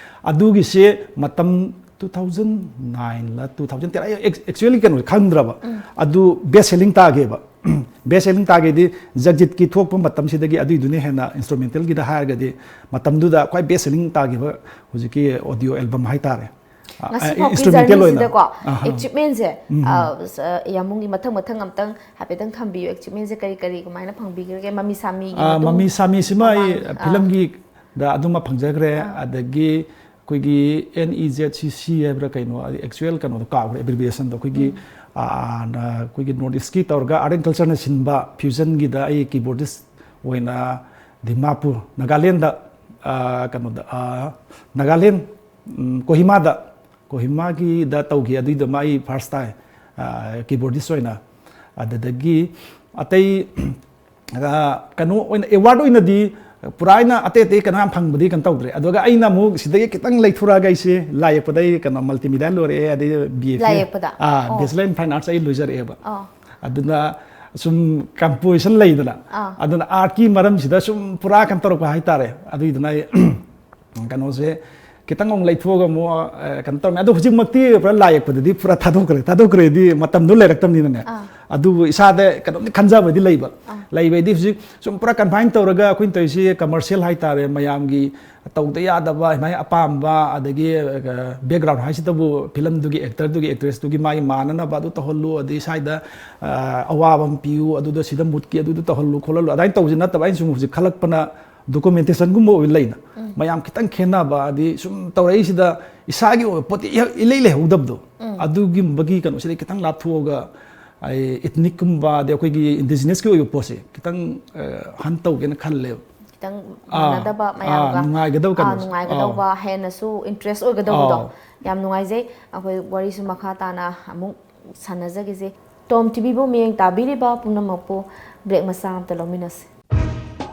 ꯑꯗꯨꯒꯤꯁꯦ ꯃꯇꯝ two thousand nine ꯂ two thousand ten, ꯑꯩ ꯑꯦꯛꯆꯨꯋꯦꯂꯤ ꯀꯩꯅꯣ ꯈꯪꯗ꯭ꯔꯕ꯫ ꯑꯗꯨ ꯕꯦꯁ ꯁꯦꯂꯤꯡ ꯇꯥꯒꯦꯕ꯫ ꯕꯦꯁ ꯁꯦꯂꯤꯡ ꯇꯥꯒꯦꯗꯤ ꯖꯒꯖꯤꯠꯀꯤ ꯊꯣꯛꯄ ꯃꯇꯝꯁꯤꯗꯒꯤ ꯑꯗꯨꯏꯗꯨꯅ ꯍꯦꯟꯅ, ꯏꯟꯁꯇ꯭ꯔꯨꯃꯦꯟꯇꯦꯜꯒꯤꯗ ꯍꯥꯏꯔꯒꯗꯤ, ꯃꯇꯝꯗꯨꯗ ꯈ꯭ꯋꯥꯏ ꯕꯦꯁ ꯁꯦꯂꯤꯡ ꯇꯥꯈꯤꯕ ꯍꯧꯖꯤꯛꯀꯤ ꯑꯣꯗꯤꯑꯣ ꯑꯦꯜꯕꯝ ꯍꯥꯏꯇꯥꯔꯦ꯫ ꯑ, ꯉꯁꯤꯐꯥꯎꯒꯤ ꯏꯟꯁꯇ꯭ꯔꯨꯃꯦꯟꯇꯦꯜ ꯑꯣꯏꯅ꯫ ꯖꯔꯅꯤꯁꯤꯗꯀꯣ, ꯑꯍꯥ꯫ ꯑꯦꯆꯤꯞꯃꯦꯟꯁꯦ, ꯎꯝ꯫ ꯑ, ꯁ-, ꯌꯥꯝꯕꯨꯡꯒꯤ ꯃꯊꯪ ꯃꯊꯪ ꯑꯝꯇꯪ ꯍꯥꯏꯐꯦꯠꯇꯪ ꯊꯝꯕꯤꯌꯨ꯫ ꯑꯦꯆꯤꯞꯃꯦꯟꯁꯦ ꯀꯔꯤ ꯀꯔꯤ ꯀꯃꯥꯏꯅ ꯐꯪꯕꯤꯈ꯭ꯔꯒꯦ? ꯃꯃꯤ ꯁꯥꯃꯤꯒꯤ ꯑ, ꯃꯇꯨꯡ ꯃꯃꯤ ꯁꯥꯃꯤꯁꯤꯃ ꯑꯩ ꯃꯃꯥꯡ-, ꯑ꯫ ꯐꯤꯂꯝꯒꯤꯗ ꯑꯗꯨꯃ ꯐꯪꯖꯈ꯭ꯔꯦ꯫ ꯑꯥ꯫ ꯑꯗꯒꯤ ꯑꯩꯈꯣꯏꯒꯤ N E Z C C ꯍꯥꯏꯕ꯭ꯔꯥ ꯀꯩꯅꯣ, ꯑꯦꯛꯆꯨꯋꯦꯜ ꯀꯩꯅꯣꯗꯣ ꯀꯥꯎꯈ꯭ꯔꯦ, ꯑꯦꯕ꯭ꯔꯤꯕꯤꯌꯦꯁꯟꯗꯣ꯫ ꯑꯩꯈꯣꯏꯒꯤ, ꯎꯝ꯫ ꯑ, ꯑ, ꯑꯩꯈꯣꯏꯒꯤ ꯅꯣꯔꯠ ꯏꯁꯀꯤ ꯇꯧꯔꯒ ꯑꯥꯔꯠ ꯑꯦꯟ ꯀꯜꯆꯔꯅ ꯁꯤꯟꯕ ꯐ꯭ꯌꯨꯖꯟꯒꯤꯗ ꯑꯩ ꯀꯤꯕꯣꯔꯗꯤꯁ ꯑꯣꯏꯅ ꯗꯤꯃꯥꯄꯨꯔ, ꯅꯥꯒꯥꯂꯦꯟꯗ, ꯑ, ꯀꯩꯅꯣꯗ, ꯑ, ꯅꯥꯒꯥꯂꯦꯟ, ꯎꯝ, ꯀꯣꯍꯤꯃꯥꯗ, ꯀꯣꯍꯤꯃꯥꯒꯤꯗ ꯇꯧꯈꯤ꯫ ꯑꯗꯨꯏꯗꯃ ꯑꯩ ꯐꯥꯔꯁ ꯇꯥꯏ, ꯑ, ꯀꯤꯕꯣꯔꯗꯤꯁ ꯑꯣꯏꯅ꯫ ꯑꯗꯨꯗꯒꯤ ꯑꯇꯩ, ꯑ, ꯀꯩꯅꯣ ꯑꯣꯏꯅ, ꯑꯦꯋꯥꯔꯗ ꯑꯣꯏꯅꯗꯤ ꯄꯨꯔꯥ ꯑꯩꯅ ꯑꯇꯩ ꯑꯇꯩ ꯀꯩꯅꯣ ꯌꯥꯝ ꯐꯪꯕꯗꯤ ꯀꯩꯅꯣ ꯇꯧꯗ꯭ꯔꯦ꯫ ꯑꯗꯨꯒ ꯑꯩꯅ ꯑꯃꯨꯛ ꯁꯤꯗꯒꯤ ꯈꯤꯇꯪ ꯂꯩꯊꯣꯔꯛꯑꯒ ꯑꯩꯁꯦ ꯂꯥꯏ ꯌꯦꯛꯄꯗ ꯑꯩ ꯀꯩꯅꯣ ꯃꯜꯇꯤꯃꯤꯗꯤꯌꯥ ꯂꯣꯏꯔꯛꯑꯦ, ꯑꯗꯩ B F A, ꯂꯥꯏ ꯌꯦꯛꯄꯗ? ꯑꯥ, ꯑꯣ꯫ Bachelor in Fine Arts ꯑꯩ ꯂꯣꯏꯖꯔꯛꯑꯦꯕ꯫ ꯑꯣ꯫ ꯑꯗꯨꯅ ꯁꯨꯝ ꯀꯝꯄꯣꯖꯤꯁꯟ ꯂꯩꯗꯅ, ꯑꯥ꯫ ꯑꯗꯨꯅ ꯑꯥꯔꯠꯀꯤ ꯃꯔꯝꯁꯤꯗ ꯁꯨꯝ ꯄꯨꯔꯥ ꯀꯩꯅꯣ ꯇꯧꯔꯛꯄ ꯍꯥꯏꯇꯥꯔꯦ꯫ ꯑꯗꯨꯏꯗꯨꯅ ꯑꯩ ꯀꯩꯅꯣꯁꯦ ꯈꯤꯇꯪ ꯑꯃꯨꯛ ꯂꯩꯊꯣꯛꯑꯒ ꯑꯃꯨꯛ, ꯑ, ꯀꯩꯅꯣ ꯇꯧꯔꯝꯃꯦ꯫ ꯑꯗꯣ ꯍꯧꯖꯤꯛꯃꯛꯇꯤ ꯄꯨꯔꯥ ꯂꯥꯏ ꯌꯦꯛꯄꯗꯗꯤ ꯄꯨꯔꯥ ꯊꯥꯗꯣꯛꯈ꯭ꯔꯦ꯫ ꯊꯥꯗꯣꯛꯈ꯭ꯔꯦꯗꯤ ꯃꯇꯝꯗꯣ ꯂꯩꯔꯛꯇꯕꯅꯤꯅꯅꯦ꯫ ꯑꯥ꯫ ꯑꯗꯨꯕꯨ ꯏꯁꯥꯗ ꯀꯩꯅꯣꯝꯗꯤ ꯈꯟꯖꯕꯗꯤ ꯂꯩꯕ꯫ ꯑꯥ꯫ ꯂꯩꯕꯩꯗꯤ ꯍꯧꯖꯤꯛ ꯁꯨꯝ ꯄꯨꯔꯥ ꯀꯟꯐꯥꯏꯟ ꯇꯧꯔꯒ ꯑꯩꯈꯣꯏꯅ ꯇꯧꯔꯤꯁꯤ ꯀꯃꯔꯁꯤꯌꯦꯜ ꯍꯥꯏꯇꯥꯔꯦ, ꯃꯌꯥꯝꯒꯤ ꯇꯧꯗ ꯌꯥꯗꯕ ꯑꯗꯨꯃꯥꯏꯅ ꯑꯄꯥꯝꯕ, ꯑꯗꯒꯤ, ꯑ, ꯕꯦꯛꯒ꯭ꯔꯥꯎꯟ ꯍꯥꯏꯁꯤꯗꯕꯨ ꯐꯤꯂꯝꯗꯨꯒꯤ ꯑꯦꯛꯇꯔꯗꯨꯒꯤ, ꯑꯦꯛꯇ꯭ꯔꯦꯁꯇꯨꯒꯤ ꯃꯥꯒꯤ ꯃꯥꯟꯅꯅꯕ ꯑꯗꯨ ꯇꯧꯍꯜꯂꯨ, ꯑꯗꯩ ꯁ꯭ꯋꯥꯏꯗ, ꯑ, ꯑꯋꯥꯕ ꯑꯃ ꯄꯤꯌꯨ, ꯑꯗꯨꯗ ꯁꯤꯗ ꯃꯨꯠꯀꯤ ꯑꯗꯨꯗ ꯇꯧꯍꯜꯂꯨ ꯈꯣꯠꯍꯜꯂꯨ ꯑꯗꯨꯃꯥꯏꯅ ꯇꯧꯕꯁꯤ ꯅꯠꯇꯕ꯫ ꯑꯩꯅ ꯁꯨꯝ ꯍꯧꯖꯤꯛ ꯈꯜꯂꯛꯄꯅ ꯗꯣꯀꯨꯃꯦꯟꯇꯦꯁꯟꯒꯨꯝꯕ ꯑꯣꯏꯕ ꯂꯩꯅ꯫ ꯎꯝ꯫ ꯃꯌꯥꯝ ꯈꯤꯇꯪ ꯈꯦꯠꯅꯕ, ꯍꯥꯏꯗꯤ ꯁꯨꯝ ꯇꯧꯔꯛꯏꯁꯤꯗ ꯏꯁꯥꯒꯤ ꯑꯣꯏꯕ ꯄꯣꯠꯇꯤ ꯏꯍ-, ꯏꯂꯩ ꯂꯩꯍꯧꯗꯕꯗꯣ꯫ ꯎꯝ꯫ ꯑꯗꯨꯒꯨꯝꯕꯒꯤ ꯀꯩꯅꯣꯁꯤꯗꯩ ꯈꯤꯇꯪ ꯂꯥꯞꯊꯣꯛꯑꯒ ꯑꯩ ꯏꯊꯅꯤꯛꯀꯨꯝꯕ, ꯑꯗꯩ ꯑꯩꯈꯣꯏꯒꯤ ꯏꯟꯗꯤꯖꯤꯅꯁꯀꯤ ꯑꯣꯏꯕ ꯄꯣꯠꯁꯦ ꯈꯤꯇꯪ, ꯑ, ꯍꯟ ꯇꯧꯒꯦꯅ ꯈꯜꯂꯦꯕ꯫ ꯈꯤꯇꯪ ꯑꯥ, ꯃꯥꯟꯅꯗꯕ ꯑꯥ, ꯃꯌꯥꯝꯒ, ꯅꯨꯡꯉꯥꯏꯒꯗꯕ ꯑꯥ, ꯀꯩꯅꯣꯁꯦ꯫ ꯅꯨꯡꯉꯥꯏꯒꯗꯧꯕ, ꯑꯥꯎ꯫ ꯍꯦꯟꯅꯁꯨ ꯏꯟꯇꯔꯦꯁ ꯑꯣꯏꯒꯗꯧꯕꯗꯣ꯫ ꯑꯥꯎ꯫ ꯌꯥꯝ ꯅꯨꯡꯉꯥꯏꯖꯩ꯫ ꯑꯩꯈꯣꯏ ꯋꯥꯔꯤꯁꯨ ꯃꯈꯥ ꯇꯥꯅ ꯑꯃꯨꯛ ꯁꯥꯟꯅꯖꯈꯤꯁꯦ꯫ ꯇꯣꯝ ꯇꯤꯚꯤꯕꯨ ꯃꯤꯠꯌꯦꯡ ꯇꯥꯕꯤꯔꯤꯕ ꯄꯨꯝꯅꯃꯛꯄꯨ ꯕ꯭ꯔꯦꯛ ꯃꯆꯥ ꯑꯃꯇ ꯂꯧꯃꯤꯟꯅꯁꯤ꯫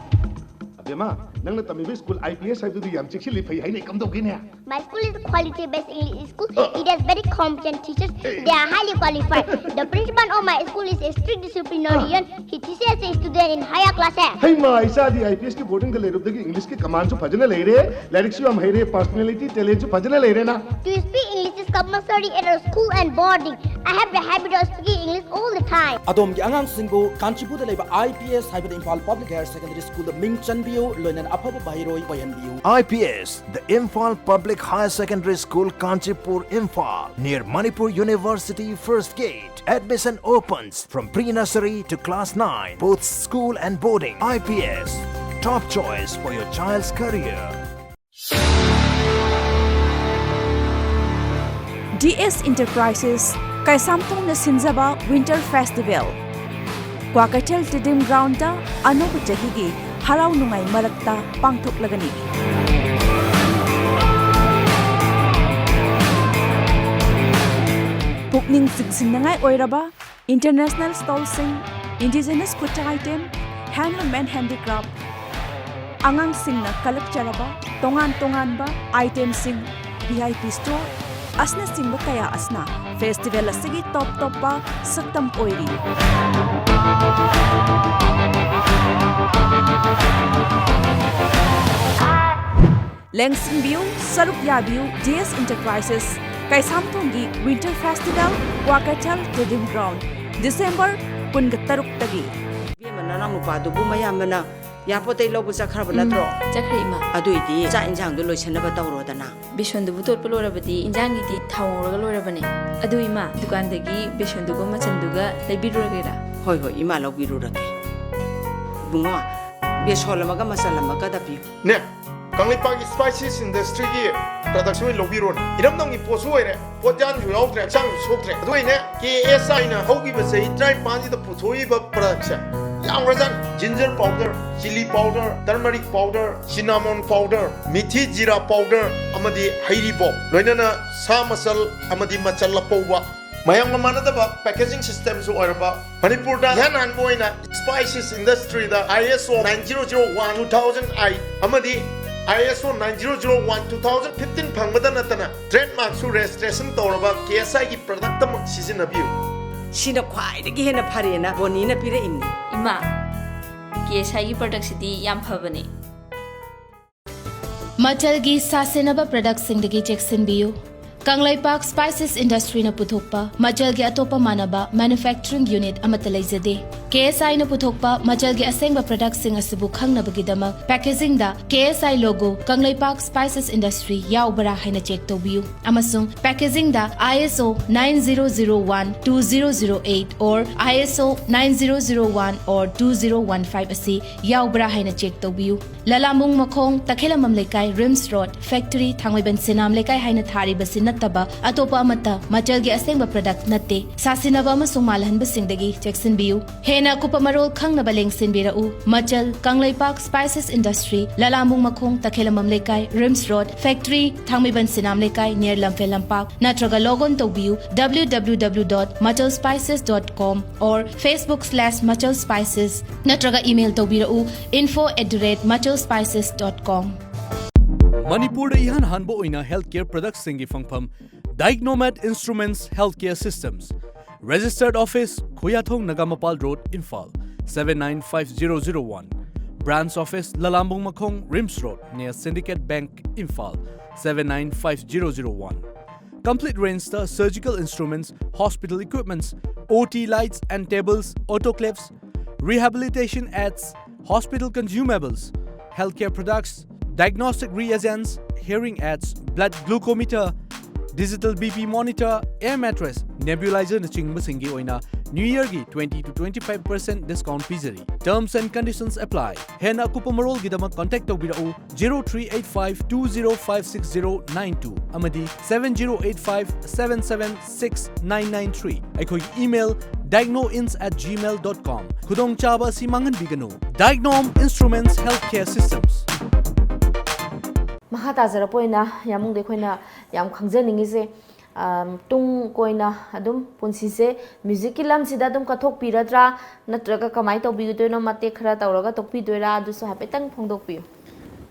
ꯕꯦꯃꯥ, ꯅꯪꯅ ꯇꯝꯃꯤꯕ ꯁ꯭ꯀꯨꯜ ꯑꯥꯏ ꯄꯤ ꯑꯦꯁ ꯍꯥꯏꯕꯗꯨꯗꯤ ꯌꯥꯝ ꯆꯦꯛꯁꯤꯜꯂꯤ, ꯐꯩ ꯍꯥꯏꯅ ꯀꯝꯗꯧꯒꯦꯅꯦ? My school is a quality-based English school. Uh. It has very competent teachers. Hey. They are highly qualified. The principal of my school is a strict disciplinarian. He teaches the student in higher classes. ꯍꯩꯃꯥ, ꯏꯆꯥꯗꯤ ꯑꯥꯏ ꯄꯤ ꯑꯦꯁꯀꯤ ꯕꯣꯔꯗꯤꯡꯗ ꯂꯩꯔꯨꯕꯗꯒꯤ ꯏꯪꯂꯤꯁꯀꯤ ꯀꯃꯥꯟꯁꯨ ꯐꯖꯅ ꯂꯩꯔꯦ, ꯂꯥꯏꯔꯤꯛꯁꯨ ꯌꯥꯝ ꯍꯩꯔꯦ, ꯄꯥꯔꯁꯅꯦꯂꯤꯇꯤ, ꯇꯦꯂꯦꯟꯁꯨ ꯐꯖꯅ ꯂꯩꯔꯦꯅ꯫ To speak English is compulsory at our school and boarding. I have the habit of speaking English all the time. ꯑꯗꯣꯝꯒꯤ ꯑꯉꯥꯡꯁꯤꯡꯕꯨ ꯀꯥꯟꯆꯤꯄꯨꯔꯗ ꯂꯩꯕ ꯑꯥꯏ ꯄꯤ ꯑꯦꯁ ꯍꯥꯏꯕꯗꯤ ꯏꯝꯐꯥꯜ ꯄꯕ꯭ꯂꯤꯛ ꯍꯥꯌꯔ ꯁꯦꯀꯦꯟꯗꯔꯤ ꯁ꯭ꯀꯨꯜꯗ ꯃꯤꯡ ꯆꯟꯕꯤꯌꯨ, ꯂꯣꯏꯅꯅ ꯑꯐꯕ ꯃꯍꯩꯔꯣꯏ ꯑꯣꯏꯍꯟꯕꯤꯌꯨ꯫ I P S, the Imphal Public Higher Secondary School, Kanchipur, Imphal, near Manipur University First Gate. Admission opens from pre-nursery to class nine, both school and boarding. I P S, top choice for your child's career. D S Enterprises ꯀꯩꯁꯥꯝꯊꯣꯡꯅ ꯁꯤꯟꯖꯕ Winter Festival, Kwakeithel stadium ground ꯑꯅꯧꯕ ꯆꯍꯤꯒꯤ ꯍꯔꯥꯎ ꯅꯨꯡꯉꯥꯏ ꯃꯔꯛꯇ ꯄꯥꯡꯊꯣꯛꯂꯒꯅꯤ꯫ ꯄꯨꯛꯅꯤꯡ ꯆꯤꯡꯁꯤꯟꯅꯤꯡꯉꯥꯏ ꯑꯣꯏꯔꯕ international stallꯁꯤꯡ, indigenous food item, handloom and handicraft, ꯑꯉꯥꯡꯁꯤꯡꯅ ꯀꯜꯂꯛꯆꯔꯕ ꯇꯣꯉꯥꯟ ꯇꯣꯉꯥꯟꯕ itemꯁꯤꯡ, V I P store ꯑꯁꯤꯅꯆꯤꯡꯕ ꯀꯌꯥ ꯑꯁꯤꯅ festival ꯑꯁꯤꯒꯤ ꯇꯣꯞ ꯇꯣꯞꯄ ꯁꯛꯇꯝ ꯑꯣꯏꯔꯤ꯫ ꯂꯦꯡꯁꯤꯟꯕꯤꯌꯨ, ꯁꯔꯨꯛ ꯌꯥꯕꯤꯌꯨ, ꯗꯤ ꯑꯦꯁ Enterprises ꯀꯩꯁꯥꯝꯊꯣꯡꯒꯤ Winter Festival, Kwakeithel stadium ground, December ꯀꯨꯟꯒ ꯇꯔꯨꯛꯇꯒꯤ꯫ ꯏꯕꯦꯝꯃ, ꯅꯅꯥꯎ ꯅꯨꯄꯥꯗꯨꯕꯨ ꯃꯌꯥꯝꯕꯅ ꯏꯌꯥꯔꯄꯣꯔꯠꯇꯩ ꯂꯧꯕ ꯆꯠꯈ꯭ꯔꯕ ꯅꯠꯇ꯭ꯔꯣ? ꯆꯠꯈ꯭ꯔꯦ, ꯏꯃꯥ꯫ ꯑꯗꯨꯏꯗꯤ ꯆꯥꯛ ꯏꯟꯁꯥꯡꯗꯣ ꯂꯣꯏꯁꯟꯅꯕ ꯇꯧꯔꯣꯗꯅ꯫ ꯕꯦꯁꯣꯟꯗꯨꯕꯨ ꯇꯣꯠꯄ ꯂꯣꯏꯔꯕꯗꯤ ꯏꯟꯖꯥꯡꯒꯤꯗꯤ ꯊꯥꯎ ꯉꯧꯔꯒ ꯂꯣꯏꯔꯕꯅꯦ꯫ ꯑꯗꯨ ꯏꯃꯥ, ꯗꯨꯀꯥꯟꯗꯒꯤ ꯕꯦꯁꯣꯟꯗꯨꯒ ꯃꯆꯟꯗꯨꯒ ꯂꯩꯕꯤꯔꯨꯔꯒꯦꯔꯥ? ꯍꯣꯏ, ꯍꯣꯏ, ꯏꯃꯥ ꯂꯧꯕꯤꯔꯨꯔꯒꯦ꯫ ꯏꯕꯨꯡꯉꯣ, ꯕꯦꯁꯣꯟ ꯑꯃꯒ ꯃꯆꯜ ꯑꯃꯒ ꯇꯞꯄꯤꯌꯨ꯫ ꯅꯦ, ꯀꯪꯂꯩꯄꯥꯛꯀꯤ Spices Industryꯒꯤ productꯁꯨ ꯑꯣꯏꯅ ꯂꯧꯕꯤꯔꯣꯅꯦ꯫ ꯏꯔꯝꯗꯝꯒꯤ ꯄꯣꯠꯁꯨ ꯑꯣꯏꯔꯦ, ꯄꯣꯠꯌꯥꯟꯁꯨ ꯌꯥꯎꯗ꯭ꯔꯦ, ꯍꯛꯆꯥꯡꯁꯨ ꯁꯣꯛꯇ꯭ꯔꯦ꯫ ꯑꯗꯨ ꯑꯩꯅꯦ, K S Iꯅ ꯍꯧꯈꯤꯕ ꯆꯍꯤ ꯇꯔꯥꯅꯤꯄꯥꯟꯁꯤꯗ ꯄꯨꯊꯣꯛꯏꯕ productꯁꯦ ꯌꯥꯝꯈ꯭ꯔꯖꯥꯠꯅꯤ꯫ Ginger powder, chilli powder, turmeric powder, cinnamon powder, ꯃꯤꯊꯤ ꯖꯤꯔꯥ powder ꯑꯃꯗꯤ ꯍꯩꯔꯤꯕꯣꯞ, ꯂꯣꯏꯅꯅ ꯁꯥ ꯃꯆꯜ ꯑꯃꯗꯤ ꯃꯆꯜ ꯑꯄꯧꯕ, ꯃꯌꯥꯝꯒ ꯃꯥꯟꯅꯗꯕ packaging systemꯁꯨ ꯑꯣꯏꯔꯕ, ꯃꯅꯤꯄꯨꯔꯗ ꯏꯍꯥꯟ ꯍꯥꯟꯕ ꯑꯣꯏꯅ spices industryꯗ ISO nine zero zero one two thousand eight ꯑꯃꯗꯤ ISO nine zero zero one two thousand fifteen ꯐꯪꯕꯗ ꯅꯠꯇꯅ trademarkꯁꯨ registration ꯇꯧꯔꯕ KSIꯒꯤ product ꯑꯃ ꯁꯤꯖꯤꯟꯅꯕꯤꯌꯨ꯫ ꯁꯤꯅ ꯈ꯭ꯋꯥꯏꯗꯒꯤ ꯍꯦꯟꯅ ꯐꯔꯦꯅ ꯕꯣꯅꯤꯅ ꯄꯤꯔꯛꯏꯕꯅꯤ꯫ ꯏꯃꯥ, KSIꯒꯤ productꯁꯤꯗꯤ ꯌꯥꯝ ꯐꯕꯅꯦ꯫ ꯃꯆꯜꯒꯤ ꯁꯥꯁꯤꯟꯅꯕ productꯁꯤꯡꯗꯒꯤ ꯆꯦꯛꯁꯤꯟꯕꯤꯌꯨ꯫ ꯀꯪꯂꯩꯄꯥꯛ spices industryꯅ ꯄꯨꯊꯣꯛꯄ ꯃꯆꯜꯒꯤ ꯑꯇꯣꯞꯄ ꯃꯥꯟꯅꯕ manufacturing unit ꯑꯃꯠꯇ ꯂꯩꯖꯗꯦ꯫ KSIꯅ ꯄꯨꯊꯣꯛꯄ ꯃꯆꯜꯒꯤ ꯑꯁꯦꯡꯕ productꯁꯤꯡ ꯑꯁꯤꯕꯨ ꯈꯪꯅꯕꯒꯤꯗꯃꯛ packagingꯗ KSI logo, Kangleipak spices industry ꯌꯥꯎꯕ꯭ꯔꯥ ꯍꯥꯏꯅ check ꯇꯧꯕꯤꯌꯨ꯫ ꯑꯃꯁꯨꯡ packagingꯗ ISO nine zero zero one two zero zero eight or ISO nine zero zero one or two zero one five ꯑꯁꯤ ꯌꯥꯎꯕ꯭ꯔꯥ ꯍꯥꯏꯅ check ꯇꯧꯕꯤꯌꯨ꯫ ꯂꯂꯥꯝꯕꯨꯡ ꯃꯈꯣꯡ, ꯇꯈꯦꯂꯝꯕꯝ ꯂꯩꯀꯥꯏ, RIMS road, factory, ꯊꯥꯡꯃꯩꯕꯟ ꯁꯤꯅꯥꯝ ꯂꯩꯀꯥꯏ ꯍꯥꯏꯅ ꯊꯥꯔꯤꯕꯁꯤ ꯅꯠꯇꯕ ꯑꯇꯣꯞꯄ ꯑꯃꯠꯇ ꯃꯆꯜꯒꯤ ꯑꯁꯦꯡꯕ product ꯅꯠꯇꯦ꯫ ꯁꯥꯁꯤꯟꯅꯕ ꯑꯃꯁꯨꯡ ꯃꯥꯜꯍꯟꯕꯁꯤꯡꯗꯒꯤ ꯆꯦꯛꯁꯤꯟꯕꯤꯌꯨ꯫ ꯍꯦꯟꯅ ꯑꯀꯨꯞꯄ ꯃꯔꯣꯜ ꯈꯪꯅꯕ ꯂꯦꯡꯁꯤꯟꯕꯤꯔꯛꯎ꯫ ꯃꯆꯜ, ꯀꯪꯂꯩꯄꯥꯛ spices industry, ꯂꯂꯥꯝꯕꯨꯡ ꯃꯈꯣꯡ, ꯇꯈꯦꯂꯝꯕꯝ ꯂꯩꯀꯥꯏ, RIMS road, factory, ꯊꯥꯡꯃꯩꯕꯟ ꯁꯤꯅꯥꯝ ꯂꯩꯀꯥꯏ, near ꯂꯝꯐꯦꯜ ꯂꯝꯄꯥꯛ, ꯅꯠꯇ꯭ꯔꯒ log on ꯇꯧꯕꯤꯌꯨ W W W dot machal spices dot com or Facebook slash machal spices ꯅꯠꯇ꯭ꯔꯒ email ꯇꯧꯕꯤꯔꯛꯎ info at the rate machal spices dot com꯫ ꯃꯅꯤꯄꯨꯔꯗ ꯏꯍꯥꯟ ꯍꯥꯟꯕ ꯑꯣꯏꯅ healthcare productꯁꯤꯡꯒꯤ ꯐꯪꯐꯝ Dicnomed Instruments Healthcare Systems, Registered Office, ꯈꯨꯌꯥꯊꯣꯡ Nagamapal Road, Imphal, seven nine five zero zero one, Branch Office, ꯂꯂꯥꯝꯕꯨꯡ ꯃꯈꯣꯡ, RIMS Road, near Syndicate Bank, Imphal, seven nine five zero zero one. Complete rangeꯇ surgical instruments, hospital equipments, OT lights and tables, autoclaves, rehabilitation aids, hospital consumables, healthcare products, diagnostic reagents, hearing aids, blood glucometer, digital BP monitor, air mattress, nebulizerꯅꯆꯤꯡꯕꯁꯤꯡꯒꯤ ꯑꯣꯏꯅ New Yearꯒꯤ twenty to twenty five percent discount ꯄꯤꯖꯔꯤ꯫ Terms and conditions apply. ꯍꯦꯟꯅ ꯑꯀꯨꯞꯄ ꯃꯔꯣꯜꯒꯤꯗꯃꯛ contact ꯇꯧꯕꯤꯔꯛꯎ zero three eight five two zero five six zero nine two ꯑꯃꯗꯤ seven zero eight five seven seven six nine nine three꯫ ꯑꯩꯈꯣꯏꯒꯤ email dicnoins at gmail dot com꯫ ꯈꯨꯗꯣꯡꯆꯥꯕ ꯑꯁꯤ ꯃꯥꯡꯍꯟꯕꯤꯒꯅꯨ꯫ Dicnom Instruments Healthcare Systems꯫ ꯃꯈꯥ ꯇꯥꯖꯔꯛꯄ ꯑꯣꯏꯅ ꯌꯥꯝꯕꯨꯡꯗ ꯑꯩꯈꯣꯏꯅ ꯌꯥꯝ ꯈꯪꯖꯅꯤꯡꯉꯤꯁꯦ, ꯇꯨꯡ ꯀꯣꯏꯅ ꯑꯗꯨꯝ ꯄꯨꯟꯁꯤꯁꯦ ꯃ꯭ꯌꯨꯖꯤꯛꯀꯤ ꯂꯝꯁꯤꯗ ꯑꯗꯨꯝ ꯀꯠꯊꯣꯛꯄꯤꯔꯗ꯭ꯔꯥ, ꯅꯠꯇ꯭ꯔꯒ ꯀꯃꯥꯏꯅ ꯇꯧꯕꯤꯒꯗꯣꯏꯅꯣ, ꯃꯇꯦꯛ ꯈꯔ ꯇꯧꯔꯒ ꯇꯣꯛꯄꯤꯗꯣꯏꯔꯥ, ꯑꯗꯨꯁꯨ ꯍꯥꯏꯐꯦꯠꯇꯪ ꯐꯣꯡꯗꯣꯛꯄꯤꯌꯨ꯫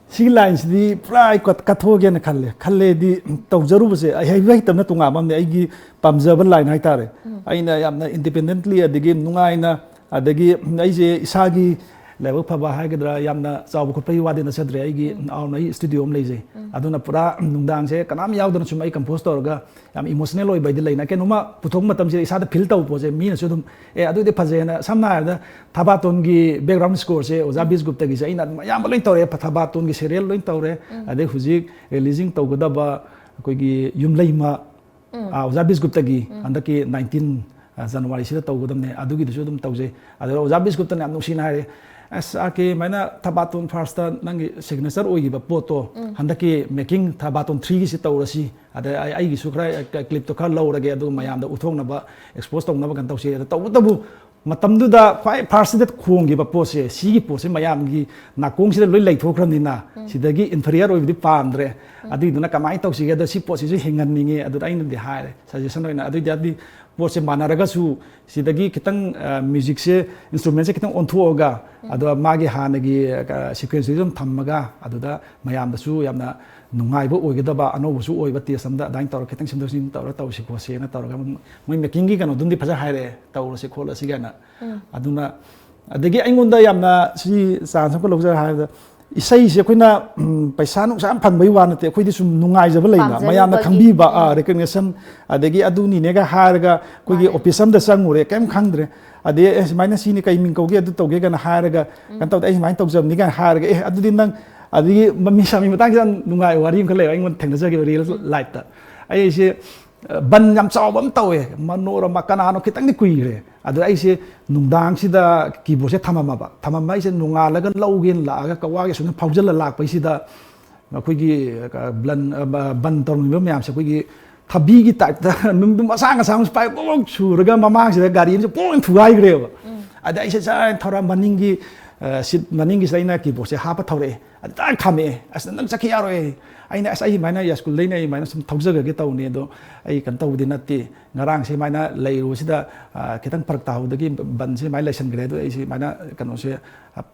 ꯁꯤꯒꯤ ꯂꯥꯏꯟꯁꯤꯗꯤ ꯄꯨꯔꯥ ꯑꯩ ꯀꯠ- ꯀꯠꯊꯣꯛꯑꯒꯦꯅ ꯈꯜꯂꯦ꯫ ꯈꯜꯂꯦꯗꯤ ꯇꯧꯖꯔꯨꯕꯁꯦ ꯑꯩ ꯍꯩꯕ ꯍꯩꯇꯕꯅ ꯇꯣꯉꯥꯟꯕ ꯑꯃꯅꯦ, ꯑꯩꯒꯤ ꯄꯥꯝꯖꯕ ꯂꯥꯏꯟ ꯍꯥꯏꯇꯥꯔꯦ꯫ ꯑꯩꯅ ꯌꯥꯝꯅ ꯏꯟꯗꯤꯄꯦꯟꯗꯦꯟꯠꯂꯤ ꯑꯗꯒꯤ ꯅꯨꯡꯉꯥꯏꯅ, ꯑꯗꯒꯤ ꯑꯩꯁꯦ ꯏꯁꯥꯒꯤ ꯂꯥꯏꯕꯛ ꯐꯕ ꯍꯥꯏꯒꯗ꯭ꯔꯥ, ꯌꯥꯝꯅ ꯆꯥꯎꯕ ꯈꯣꯠꯄꯒꯤ ꯋꯥꯗꯤ ꯅꯠꯆꯗ꯭ꯔꯦ꯫ ꯑꯩꯒꯤ ꯑꯥꯎꯟ ꯑꯩ ꯁ꯭ꯇꯨꯗꯤꯑꯣ ꯑꯃ ꯂꯩꯖꯩ꯫ ꯑꯗꯨꯅ ꯄꯨꯔꯥ ꯅꯨꯡꯗꯥꯡꯁꯦ ꯀꯅꯥꯝ ꯌꯥꯎꯗꯅ ꯁꯨꯝ ꯑꯩ ꯀꯝꯄꯣꯖ ꯇꯧꯔꯒ ꯌꯥꯝ ꯏꯃꯣꯁꯅꯦꯜ ꯑꯣꯏꯕ ꯍꯥꯏꯗꯤ ꯂꯩꯅ ꯀꯩꯅꯣꯝꯃ ꯄꯨꯊꯣꯛꯄ ꯃꯇꯝꯁꯤꯗ ꯏꯁꯥꯗ ꯐꯤꯜ ꯇꯧꯕ ꯄꯣꯠꯁꯦ ꯃꯤꯅꯁꯨ ꯑꯗꯨꯝ, "ꯑꯦ, ꯑꯗꯨꯗꯤ ꯐꯖꯩ" ꯍꯥꯏꯅ꯫ ꯁꯝꯅ ꯍꯥꯏꯔꯕꯗ ꯊꯕꯥꯇꯣꯟꯒꯤ ꯕꯦꯛꯒ꯭ꯔꯥꯎꯟ ꯁ꯭ꯀꯣꯔꯁꯦ ꯑꯣꯖꯥ ꯕꯤꯁꯒꯨꯞꯇꯒꯤꯁꯦ ꯑꯩꯅ ꯑꯗꯨꯝ ꯑꯌꯥꯝꯕ ꯂꯣꯏ ꯇꯧꯔꯛꯑꯦ꯫ ꯊꯕꯥꯇꯣꯟꯒꯤ ꯁꯦꯔꯤꯌꯦꯜ ꯂꯣꯏ ꯇꯧꯔꯦ꯫ ꯑꯗꯩ ꯍꯧꯖꯤꯛ ꯔꯤꯂꯤꯖꯤꯡ ꯇꯧꯒꯗꯕ ꯑꯩꯈꯣꯏꯒꯤ ꯌꯨꯝꯂꯩꯃ, ꯑꯥ, ꯑꯣꯖꯥ ꯕꯤꯁꯒꯨꯞꯇꯒꯤ ꯍꯟꯗꯛꯀꯤ ꯅꯥꯏꯟꯇꯤꯟ ꯖꯅꯋꯥꯔꯤꯁꯤꯗ ꯇꯧꯒꯗꯕꯅꯦ, ꯑꯗꯨꯒꯤꯗꯨꯁꯨ ꯑꯗꯨꯝ ꯇꯧꯖꯩ꯫ ꯑꯗꯨꯗ ꯑꯣꯖꯥ ꯕꯤꯁꯒꯨꯞꯇꯅ ꯌꯥꯝ ꯅꯨꯡꯁꯤꯅ ꯍꯥꯏꯔꯦ, "ꯑꯁ, ꯑꯥꯔ ꯀꯦ, ꯑꯗꯨꯃꯥꯏꯅ ꯊꯕꯥꯇꯣꯟ ꯐꯥꯔꯁꯇ ꯅꯪꯒꯤ ꯁꯤꯒꯅꯦꯆꯔ ꯑꯣꯏꯈꯤꯕ ꯄꯣꯠꯇꯣ ꯍꯟꯗꯛꯀꯤ ꯃꯦꯀꯤꯡ ꯊꯕꯥꯇꯣꯟ ꯊ꯭ꯔꯤꯒꯤꯁꯤ ꯇꯧꯔꯁꯤ, ꯑꯗ ꯑꯩ- ꯑꯩꯒꯤꯁꯨ ꯈꯔ ꯀ꯭ꯂꯤꯞꯇꯣ ꯈꯔ ꯂꯧꯔꯒꯦ, ꯑꯗꯨꯒ ꯃꯌꯥꯝꯗ ꯎꯠꯊꯣꯛꯅꯕ, ꯑꯦꯛꯁꯄꯣꯖ ꯇꯧꯅꯕ ꯀꯩꯅꯣ ꯇꯧꯁꯤ"꯫ ꯑꯗ ꯇꯧꯕꯇꯕꯨ ꯃꯇꯝꯗꯨꯗ ꯈ꯭ꯋꯥꯏ ꯐꯥꯔꯁꯇ ꯈꯣꯡꯈꯤꯕ ꯄꯣꯠꯁꯦ, ꯁꯤꯒꯤ ꯄꯣꯠꯁꯦ ꯃꯌꯥꯝꯒꯤ ꯅꯥꯀꯣꯡꯁꯤꯗ ꯂꯣꯏ ꯂꯩꯊꯣꯛꯈ꯭ꯔꯕꯅꯤꯅ ꯁꯤꯗꯒꯤ ꯏꯟꯐꯤꯔꯤꯌꯔ ꯑꯣꯏꯕꯗꯤ ꯄꯥꯝꯗ꯭ꯔꯦ꯫ ꯑꯗꯨꯏꯗꯨꯅ ꯀꯃꯥꯏꯅ ꯇꯧꯁꯤꯒꯦ? ꯑꯗꯣ ꯁꯤ ꯄꯣꯠꯁꯤꯁꯨ ꯍꯤꯡꯍꯟꯅꯤꯡꯉꯦ꯫ ꯑꯗꯨꯗ ꯑꯩꯅꯗꯤ ꯍꯥꯏꯔꯦ, ꯁꯖꯦꯁꯟ ꯑꯣꯏꯅ, ꯑꯗꯨꯏ ꯇꯥꯔꯗꯤ ꯄꯣꯠꯁꯦ ꯃꯥꯟꯅꯔꯒꯁꯨ ꯁꯤꯗꯒꯤ ꯈꯤꯇꯪ, ꯑ, ꯃ꯭ꯌꯨꯖꯤꯛꯁꯦ, ꯏꯟꯁꯇ꯭ꯔꯨꯃꯦꯟꯁꯦ ꯈꯤꯇꯪ ꯑꯣꯟꯊꯣꯛꯑꯒ, ꯑꯗꯣ ꯃꯥꯒꯤ ꯍꯥꯟꯅꯒꯤ, ꯑ, ꯁꯤꯀ꯭ꯋꯦꯟꯁꯇꯨꯁꯨ ꯑꯗꯨꯝ ꯊꯝꯃꯒ, ꯑꯗꯨꯗ ꯃꯌꯥꯝꯗꯁꯨ ꯌꯥꯝꯅ ꯅꯨꯡꯉꯥꯏꯕ ꯑꯣꯏꯒꯗꯕ, ꯑꯅꯧꯕꯁꯨ ꯑꯣꯏꯕ ꯇꯦꯁ ꯑꯃꯗ ꯑꯗꯨꯃꯥꯏꯅ ꯇꯧꯔꯒ ꯈꯤꯇꯪ ꯁꯦꯝꯗꯣꯛ ꯁꯦꯝꯖꯤꯟ ꯇꯧꯔꯒ ꯇꯧꯁꯤ ꯈꯣꯠꯁꯦꯅ ꯇꯧꯔꯒ ꯃꯣꯏ ꯃꯦꯀꯤꯡꯒꯤ ꯀꯩꯅꯣꯗꯨꯝꯗꯤ ꯐꯖꯅ ꯍꯥꯏꯔꯛꯑꯦ, "ꯇꯧꯔꯁꯤ ꯈꯣꯠꯂꯁꯤ" ꯀꯥꯏꯅ꯫ ꯑꯗꯨꯅ ꯑꯗꯒꯤ ꯑꯩꯉꯣꯟꯗ ꯌꯥꯝꯅ ꯁꯤ ꯆꯥꯟꯁ ꯑꯃꯈꯛ ꯂꯧꯖꯔ ꯍꯥꯏꯔꯗ, ꯏꯁꯩꯁꯦ ꯑꯩꯈꯣꯏꯅ, ꯎꯝ, ꯄꯩꯁꯥ ꯅꯨꯡꯁꯥ ꯌꯥꯝ ꯐꯪꯕꯩ ꯋꯥ ꯅꯠꯇꯦ, ꯑꯩꯈꯣꯏꯗꯤ ꯁꯨꯝ ꯅꯨꯡꯉꯥꯏꯖꯕ ꯂꯩꯅ, ꯃꯌꯥꯝꯅ ꯄꯥꯝꯖꯔꯨꯕꯒꯤ꯫ ꯈꯪꯕꯤꯕ, ꯑ, ꯎꯝ꯫ ꯔꯤꯀꯒꯅꯤꯁꯟ, ꯑꯗꯒꯤ ꯑꯗꯨꯅꯤꯅꯦꯒ ꯍꯥꯏꯔꯒ ꯑꯩꯈꯣꯏꯒꯤ ꯃꯥꯅꯦ꯫ ꯑꯣꯐꯤꯁ ꯑꯃꯗ ꯆꯪꯉꯨꯔꯦ, ꯀꯩꯝ ꯈꯪꯗ꯭ꯔꯦ꯫ ꯑꯗꯩ "ꯑꯦ, ꯁꯨꯃꯥꯏꯅ ꯁꯤꯅꯤ, ꯀꯩ ꯃꯤꯡ ꯀꯧꯒꯦ, ꯑꯗꯨ ꯇꯧꯒꯦ" ꯀꯥꯏꯅ ꯍꯥꯏꯔꯒ, "ꯀꯩꯅꯣ ꯇꯧꯗꯦ, ꯑꯩ ꯁꯨꯃꯥꯏꯅ ꯇꯧꯖꯕꯅꯤ" ꯀꯥꯏꯅ ꯍꯥꯏꯔꯒ, ꯑꯦ, ꯑꯗꯨꯗꯤ ꯅꯪ, ꯑꯗꯒꯤ ꯃꯃꯤ ꯁꯥꯃꯤ ꯃꯇꯥꯡꯁꯤꯗ ꯌꯥꯝ ꯅꯨꯡꯉꯥꯏꯕ ꯋꯥꯔꯤ ꯑꯃꯈꯛ ꯂꯩꯕ ꯑꯩꯉꯣꯟꯗ ꯊꯦꯡꯅꯖꯈꯤꯕ ꯔꯤꯌꯦꯜ ꯂꯥꯏꯐꯇ꯫ ꯑꯩꯁꯦ ꯕꯟ ꯌꯥꯝ ꯆꯥꯎꯕ ꯑꯃ ꯇꯧꯋꯦ, ꯃꯅꯣꯔꯃ ꯀꯅꯥꯅꯣ, ꯈꯤꯇꯪꯗꯤ ꯀꯨꯏꯈ꯭ꯔꯦ꯫ ꯑꯗꯨꯗ ꯑꯩꯁꯦ ꯅꯨꯡꯗꯥꯡꯁꯤꯗ ꯀꯤꯕꯣꯔꯗꯁꯦ ꯊꯝꯃꯝꯃꯕ꯫ ꯊꯝꯃꯝꯕ ꯑꯩꯁꯦ ꯅꯣꯡꯉꯥꯜꯂꯒ ꯂꯧꯒꯦꯅ ꯂꯥꯛꯑꯒ ꯀꯋꯥꯒꯤ ꯑꯁꯣꯝꯗ ꯐꯥꯎꯖꯜꯂ ꯂꯥꯛꯄꯩꯁꯤꯗ ꯑꯩꯈꯣꯏꯒꯤ, ꯑ, ꯕ꯭ꯂꯟ-, ꯑ, ꯕ-, ꯕꯟ ꯇꯧꯔꯝꯃꯤꯕ ꯃꯌꯥꯝꯁꯦ ꯑꯩꯈꯣꯏꯒꯤ ꯊꯕꯤꯒꯤ ꯇꯥꯏꯞꯇ ꯅꯨꯡꯗꯨꯝ ꯑꯁꯥꯡ ꯑꯁꯥꯡꯕꯁꯦ ꯄꯥꯏ ꯄꯣꯛ ꯁꯨꯔꯒ ꯃꯃꯥꯡꯁꯤꯗ ꯒꯥꯔꯤ ꯑꯃꯁꯦ ꯄꯣꯛ ꯊꯨꯒꯥꯏꯈ꯭ꯔꯦꯕ꯫ ꯑꯗ ꯑꯩꯁꯦ ꯖꯔ ꯊꯧꯔ ꯃꯅꯤꯡꯒꯤ ꯁꯤꯠ ꯃꯅꯤꯡꯒꯤꯁꯤꯗ ꯑꯩꯅ ꯀꯤꯕꯣꯔꯗꯁꯦ ꯍꯥꯞꯄ ꯊꯧꯔꯛꯑꯦ꯫ ꯑꯗ ꯈꯥꯝꯃꯛꯑꯦ꯫ "ꯑꯁ, ꯅꯪ ꯆꯠꯈꯤ ꯌꯥꯔꯣꯏ꯫ ꯑꯩꯅ, ꯑꯁ, ꯑꯩ ꯁꯨꯃꯥꯏꯅ ꯁ꯭ꯀꯨꯜꯗꯩꯅ ꯑꯩ ꯁꯨꯃꯥꯏꯅ ꯁꯨꯝ ꯊꯧꯖꯒꯒꯦ ꯇꯧꯅꯤ, ꯑꯗꯣ ꯑꯩ ꯀꯩꯅꯣ ꯇꯧꯕꯗꯤ ꯅꯠꯇꯦ꯫ ꯉꯔꯥꯡꯁꯦ ꯁꯨꯃꯥꯏꯅ ꯂꯩꯔꯨꯕꯁꯤꯗ ꯈꯤꯇꯪ ꯐꯔꯛ ꯇꯥꯍꯧꯗꯒꯤ ꯕꯟꯁꯦ ꯁꯨꯃꯥꯏꯅ ꯂꯩꯁꯟꯈ꯭ꯔꯦ꯫ ꯑꯗꯣ ꯑꯩ ꯁꯨꯃꯥꯏꯅ ꯀꯩꯅꯣꯁꯦ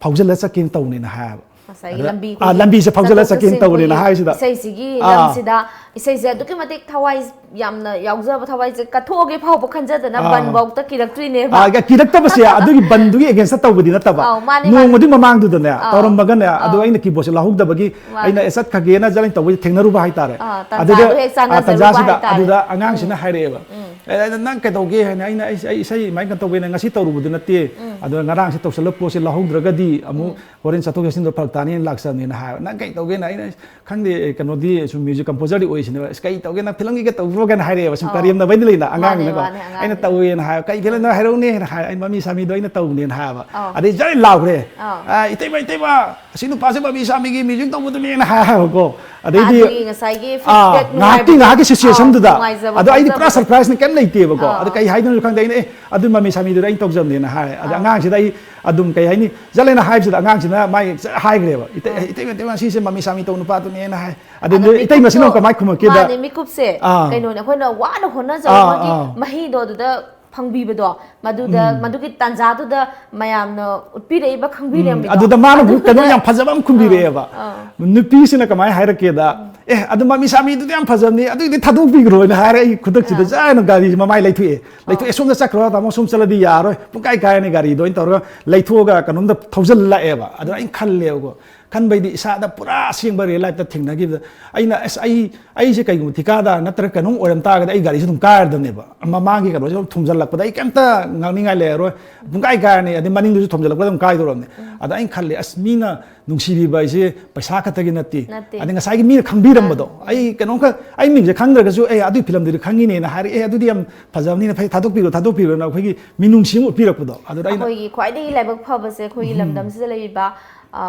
ꯐꯥꯎꯖꯜꯂ ꯆꯠꯀꯦꯅ ꯇꯧꯅꯦꯅ" ꯍꯥꯏꯌꯦꯕ꯫ ꯉꯁꯥꯏꯒꯤ ꯑꯗ, ꯂꯝꯕꯤ ꯑꯥ, ꯑꯩꯈꯣꯏꯒꯤ ꯂꯝꯕꯤꯁꯦ ꯐꯥꯎꯖꯜꯂ ꯆꯠꯊꯣꯛ ꯆꯠꯀꯦꯅ ꯆꯠꯁꯤꯟ ꯇꯧꯔꯦꯅ ꯇꯧꯕꯒꯤ ꯍꯥꯏꯁꯤꯗ꯫ ꯏꯁꯩꯁꯤꯒꯤ ꯑꯥ꯫ ꯂꯝꯁꯤꯗ, ꯏꯁꯩꯁꯦ ꯑꯗꯨꯛꯀꯤ ꯃꯇꯤꯛ ꯊꯋꯥꯏ ꯌꯥꯝꯅ ꯌꯥꯎꯖꯕ, ꯊꯋꯥꯏꯁꯦ ꯀꯠꯊꯣꯛꯑꯒꯦ ꯐꯥꯎꯕ ꯈꯟꯖꯗꯅ ꯑꯥ꯫ ꯕꯟꯐꯧꯗ ꯀꯤꯔꯛꯇ꯭ꯔꯤꯅꯦꯕ꯫ ꯑꯥ, ꯀꯤꯔꯛꯇꯕꯁꯦ ꯑꯗꯨꯒꯤ ꯕꯟꯗꯨꯒꯤ against ꯇꯧꯕꯗꯤ ꯅꯠꯇꯕ꯫ ꯑꯥꯎ, ꯃꯥꯅꯦ, ꯃꯥꯅꯦ꯫ ꯅꯣꯡꯃꯗꯨꯒꯤ ꯃꯃꯥꯡꯗꯨꯗꯅꯦ ꯑꯥ꯫ ꯇꯧꯔꯝꯃꯒꯅꯦ, ꯑꯗꯨ ꯑꯥ꯫ ꯑꯩꯅ ꯀꯤꯕꯣꯔꯗꯁꯦ ꯂꯧꯍꯧꯗꯕꯒꯤ ꯃꯥꯅꯦ꯫ ꯑꯩꯅ, "ꯑꯦ, ꯆꯠꯈ꯭ꯔꯒꯦꯅ" ꯆꯠꯂ ꯇꯧꯕꯁꯦ ꯊꯦꯡꯅꯔꯨꯕ ꯍꯥꯏꯇꯥꯔꯦ꯫ ꯑꯥ, ꯑꯗꯨꯗ, ꯇꯥꯟꯖꯥꯗꯣ ꯍꯦꯛ ꯑꯥ, ꯆꯥꯟꯅꯖꯔꯨꯕ ꯇꯥꯟꯖꯥꯁꯤꯗ ꯍꯥꯏꯇꯥꯔꯦ꯫ ꯑꯗꯨꯗ ꯑꯉꯥꯡꯁꯤꯅ ꯎꯝ꯫ ꯍꯥꯏꯔꯛꯑꯦꯕ꯫ ꯎꯝ꯫ "ꯑꯦ, ꯑꯦ, ꯅꯪ ꯀꯩꯗꯧꯒꯦ?" ꯍꯥꯏꯅ ꯑꯩꯅ, "ꯑꯩ, ꯑꯩ ꯏꯁꯩ ꯑꯗꯨꯃꯥꯏꯅ ꯀꯩꯅꯣ ꯇꯧꯕꯩꯅ ꯉꯁꯤ ꯇꯧꯔꯨꯕꯗꯨ ꯅꯠꯇꯦ꯫ ꯎꯝ꯫ ꯑꯗꯣ ꯉꯔꯥꯡꯁꯦ ꯇꯧꯁꯜꯂ ꯄꯣꯠꯁꯦ ꯂꯧꯍꯧꯗ꯭ꯔꯒꯗꯤ ꯑꯃꯨꯛ ꯎꯝ꯫ ꯍꯣꯔꯦꯟ ꯆꯠꯊꯣꯛ ꯆꯠꯁꯤꯟꯗꯣ ꯐꯔꯛ ꯇꯥꯅꯤꯅ ꯂꯥꯛꯆꯕꯅꯦꯅ" ꯍꯥꯏꯕ꯫ "ꯅꯪ ꯀꯩ ꯇꯧꯒꯦꯅ?" ꯑꯩꯅ, "ꯑꯁ, ꯈꯪꯗꯦ, ꯀꯩꯅꯣꯗꯤ ꯁꯨꯝ music composer ꯗꯤ ꯑꯣꯏꯁꯤꯅꯦꯕ꯫ ꯑꯁ, ꯀꯩ ꯇꯧꯒꯦ? ꯅꯪ ꯐꯤꯂꯝꯒꯤꯒ ꯇꯧꯕ꯭ꯔꯣ?" ꯀꯥꯏꯅ ꯍꯥꯏꯔꯛꯑꯦꯕ꯫ ꯁꯨꯝ ꯑꯧ꯫ ꯀꯔꯦꯝꯅꯕꯩꯗꯤ ꯂꯩꯅ ꯃꯥꯅꯦ, ꯑꯉꯥꯡꯅꯤꯅꯀꯣ꯫ ꯃꯥꯅꯦ, ꯑꯉꯥꯡꯅꯤꯅ꯫ "ꯑꯩꯅ ꯇꯧꯋꯦꯅ" ꯍꯥꯏꯕ꯫ "ꯀꯩ ꯐꯤꯂꯝꯅꯣ ꯍꯥꯏꯔꯛꯎꯅꯦꯅ" ꯍꯥꯏ꯫ "ꯑꯩ ꯃꯃꯤ ꯁꯥꯃꯤꯗꯣ ꯑꯩꯅ ꯇꯧꯕꯅꯦꯅ" ꯍꯥꯏꯕ꯫ ꯑꯧ꯫ ꯑꯗꯩ ꯖꯔ ꯂꯥꯎꯈ꯭ꯔꯦ꯫ ꯑꯧ꯫ "ꯑ, ꯏꯇꯩꯃ, ꯏꯇꯩꯃ, ꯑꯁꯤ ꯅꯨꯄꯥꯁꯦ ꯃꯃꯤ ꯁꯥꯃꯤꯒꯤ music ꯇꯧꯕꯗꯨꯅꯦꯅ" ꯍꯥꯏꯕꯀꯣ꯫ ꯑꯗꯩꯗꯤ, ꯑꯗꯨꯒꯤ ꯉꯁꯥꯏꯒꯤ ꯑꯥ, feedback ꯉꯥꯏꯍꯥꯛꯀꯤ, ꯅꯨꯡꯉꯥꯏꯕꯗꯣ꯫ ꯉꯥꯏꯍꯥꯛꯀꯤ situation ꯗꯨꯗ꯫ ꯑꯧ, ꯅꯨꯡꯉꯥꯏꯖꯕ ꯑꯗꯣ ꯑꯩꯗꯤ ꯄꯨꯔꯥ ꯐꯣꯡꯗꯣꯛꯆꯕꯗꯣ꯫ Surprise ꯅꯤ, ꯀꯩꯝ ꯂꯩꯇꯦꯕꯀꯣ꯫ ꯑꯥ, ꯑꯗꯣ ꯑꯥ꯫ ꯀꯩ ꯍꯥꯏꯗꯣꯏꯅꯣ ꯈꯪꯗꯦ꯫ ꯑꯩꯅ, "ꯑꯦ, ꯑꯗꯨ ꯃꯃꯤ ꯁꯥꯃꯤꯗꯨꯗ ꯑꯩꯅ ꯇꯧꯖꯕꯅꯦꯅ" ꯍꯥꯏ꯫ ꯑꯗ ꯑꯥ꯫ ꯑꯉꯥꯡꯁꯤꯗ ꯑꯩ ꯑꯗꯨꯝ, ꯀꯩ ꯍꯥꯏꯅꯤ, ꯖꯠ ꯂꯩꯅ ꯍꯥꯏꯕꯁꯤꯗ ꯑꯉꯥꯡꯁꯤꯅ ꯃꯥꯏ ꯍꯥꯏꯈ꯭ꯔꯦꯕ, "ꯏꯇꯩ-, ꯑꯥ꯫ ꯏꯇꯩꯃ, ꯏꯇꯩꯃ, ꯁꯤꯁꯦ ꯃꯃꯤ ꯁꯥꯃꯤ ꯇꯧꯕ ꯅꯨꯄꯥꯗꯨꯅꯦꯅ" ꯍꯥꯏ꯫ ꯑꯗ ꯑꯗ ꯏꯇꯩꯃꯁꯤꯅ ꯃꯤꯀꯨꯞꯇꯣ, ꯀꯃꯥꯏ ꯈꯨꯝꯃꯛꯀꯦꯗ? ꯃꯥꯅꯦ, ꯃꯤꯀꯨꯞꯁꯦ ꯑꯥ꯫ ꯀꯩꯅꯣꯅꯦ, ꯑꯩꯈꯣꯏꯅ ꯋꯥꯅ ꯍꯣꯠꯅꯖꯕ ꯑꯥ, ꯃꯥꯒꯤ ꯑꯥ꯫ ꯃꯍꯩꯗꯣ ꯑꯗꯨꯗ ꯐꯪꯕꯤꯕꯗꯣ, ꯃꯗꯨꯗ, ꯎꯝ꯫ ꯃꯗꯨꯒꯤ ꯇꯥꯟꯖꯥꯗꯨꯗ ꯃꯌꯥꯝꯅ ꯎꯠꯄꯤꯔꯛꯏꯕ, ꯎꯝ, ꯈꯪꯕꯤꯔꯝꯃꯤꯗꯣ꯫ ꯑꯗꯨꯗ ꯃꯥꯅ ꯑꯃꯨꯛ ꯑꯗꯨꯗꯨꯅ ꯀꯩꯅꯣ ꯌꯥꯝ ꯐꯖꯕ ꯑꯃ ꯈꯨꯝꯕꯤꯔꯛꯑꯦꯕ꯫ ꯑꯥ, ꯑꯥ꯫ ꯅꯨꯄꯤꯁꯤꯅ ꯀꯃꯥꯏꯅ ꯍꯥꯏꯔꯛꯀꯦꯗ, ꯎꯝ꯫ "ꯑꯦ, ꯑꯗꯨ ꯃꯃꯤ ꯁꯥꯃꯤꯗꯨꯗꯤ ꯌꯥꯝ ꯐꯖꯕꯅꯤ, ꯑꯗꯨꯏꯗꯤ ꯊꯥꯗꯣꯛꯄꯤꯈ꯭ꯔꯣꯅ" ꯍꯥꯏꯔꯦ꯫ ꯑꯩ ꯈꯨꯗꯛꯁꯤꯗ ꯑꯥ꯫ ꯖꯥꯅ ꯒꯥꯔꯤꯁꯤ ꯃꯃꯥꯏ ꯂꯩꯊꯣꯛꯑꯦ꯫ ꯂꯩꯊꯣꯛꯑꯦ, ꯑꯥ꯫ "ꯁꯣꯝꯗ ꯆꯠꯈ꯭ꯔꯣ ꯇꯥꯃꯣ, ꯁꯣꯝ ꯆꯠꯂꯗꯤ ꯌꯥꯔꯣꯏ, ꯄꯨꯡꯀꯥꯏ ꯀꯥꯏꯔꯅꯤ ꯒꯥꯔꯤꯗꯣ" ꯑꯩꯅ ꯇꯧꯔꯒ ꯂꯩꯊꯣꯛꯑꯒ ꯀꯩꯅꯣꯝꯗ ꯊꯧꯖꯤꯜꯂꯛꯑꯦꯕ꯫ ꯑꯗꯣ ꯑꯩꯅ ꯈꯜꯂꯦꯕꯀꯣ, ꯈꯟꯕꯩꯗꯤ ꯏꯁꯥꯗ ꯄꯨꯔꯥ ꯑꯁꯦꯡꯕ real life ꯇ ꯊꯦꯡꯅꯈꯤꯕꯗ ꯑꯩꯅ, "ꯑꯁ, ꯑꯩ, ꯑꯩꯁꯦ ꯀꯩꯒꯨꯝꯕ ꯊꯤꯀꯥꯗꯥꯔ ꯅꯠꯇ꯭ꯔꯒ ꯀꯩꯅꯣꯝ ꯑꯣꯏꯔꯝ ꯇꯥꯔꯒꯗꯤ ꯑꯩ ꯒꯥꯔꯤꯁꯦ ꯑꯗꯨꯝ ꯀꯥꯏꯔꯗꯕꯅꯦꯕ꯫ ꯃꯃꯥꯡꯒꯤ ꯀꯩꯅꯣꯁꯦ ꯑꯗꯨꯝ ꯊꯨꯝꯖꯜꯂꯛꯄꯗ ꯑꯩ ꯀꯩꯝꯇ ꯉꯥꯡꯅꯤꯡꯉꯥꯏ ꯂꯩꯔꯔꯣꯏ, ꯄꯨꯡꯀꯥꯏ ꯀꯥꯏꯔꯅꯤ, ꯑꯗꯩ ꯃꯅꯤꯡꯗꯨꯁꯨ ꯊꯣꯝꯖꯤꯜꯂꯛꯄꯗ ꯑꯗꯨꯝ ꯀꯥꯏꯗꯧꯔꯕꯅꯦ"꯫ ꯎꯝ꯫ ꯑꯗ ꯑꯩꯅ ꯈꯜꯂꯦ, "ꯑꯁ, ꯃꯤꯅ ꯅꯨꯡꯁꯤꯕꯤꯕ ꯍꯥꯏꯁꯦ ꯄꯩꯁꯥ ꯈꯛꯇꯒꯤ ꯅꯠꯇꯦ"꯫ ꯅꯠꯇꯦ꯫ ꯑꯗꯩ ꯉꯁꯥꯏꯒꯤ ꯃꯤꯅ ꯈꯪꯕꯤꯔꯝꯕꯗꯣ, ꯑꯥ, ꯎꯝ꯫ ꯑꯩ ꯀꯩꯅꯣꯝꯈꯛ, ꯑꯩ ꯃꯤꯡꯁꯦ ꯈꯪꯗ꯭ꯔꯒꯁꯨ, "ꯑꯦ, ꯑꯗꯨꯒꯤ ꯐꯤꯂꯝꯗꯨꯗꯤ ꯈꯪꯉꯤꯅꯦꯅ" ꯍꯥꯏꯔꯛꯑꯦ, "ꯑꯗꯨꯗꯤ ꯌꯥꯝ ꯐꯖꯕꯅꯤꯅ ꯐꯩ, ꯊꯥꯗꯣꯛꯄꯤꯔꯣ, ꯊꯥꯗꯣꯛꯄꯤꯔꯣꯅ" ꯑꯩꯈꯣꯏꯒꯤ ꯃꯤꯅꯨꯡꯁꯤ ꯑꯃ ꯎꯠꯄꯤꯔꯛꯄꯗꯣ꯫ ꯑꯗꯨꯗ ꯑꯩꯅ ꯑꯩꯈꯣꯏꯒꯤ ꯈ꯭ꯋꯥꯏꯗꯒꯤ ꯂꯥꯏꯕꯛ ꯐꯕꯁꯦ, ꯑꯩꯈꯣꯏꯒꯤ ꯎꯝ꯫ ꯂꯝꯗꯝꯁꯤꯗ ꯂꯩꯔꯤꯕ, ꯑ,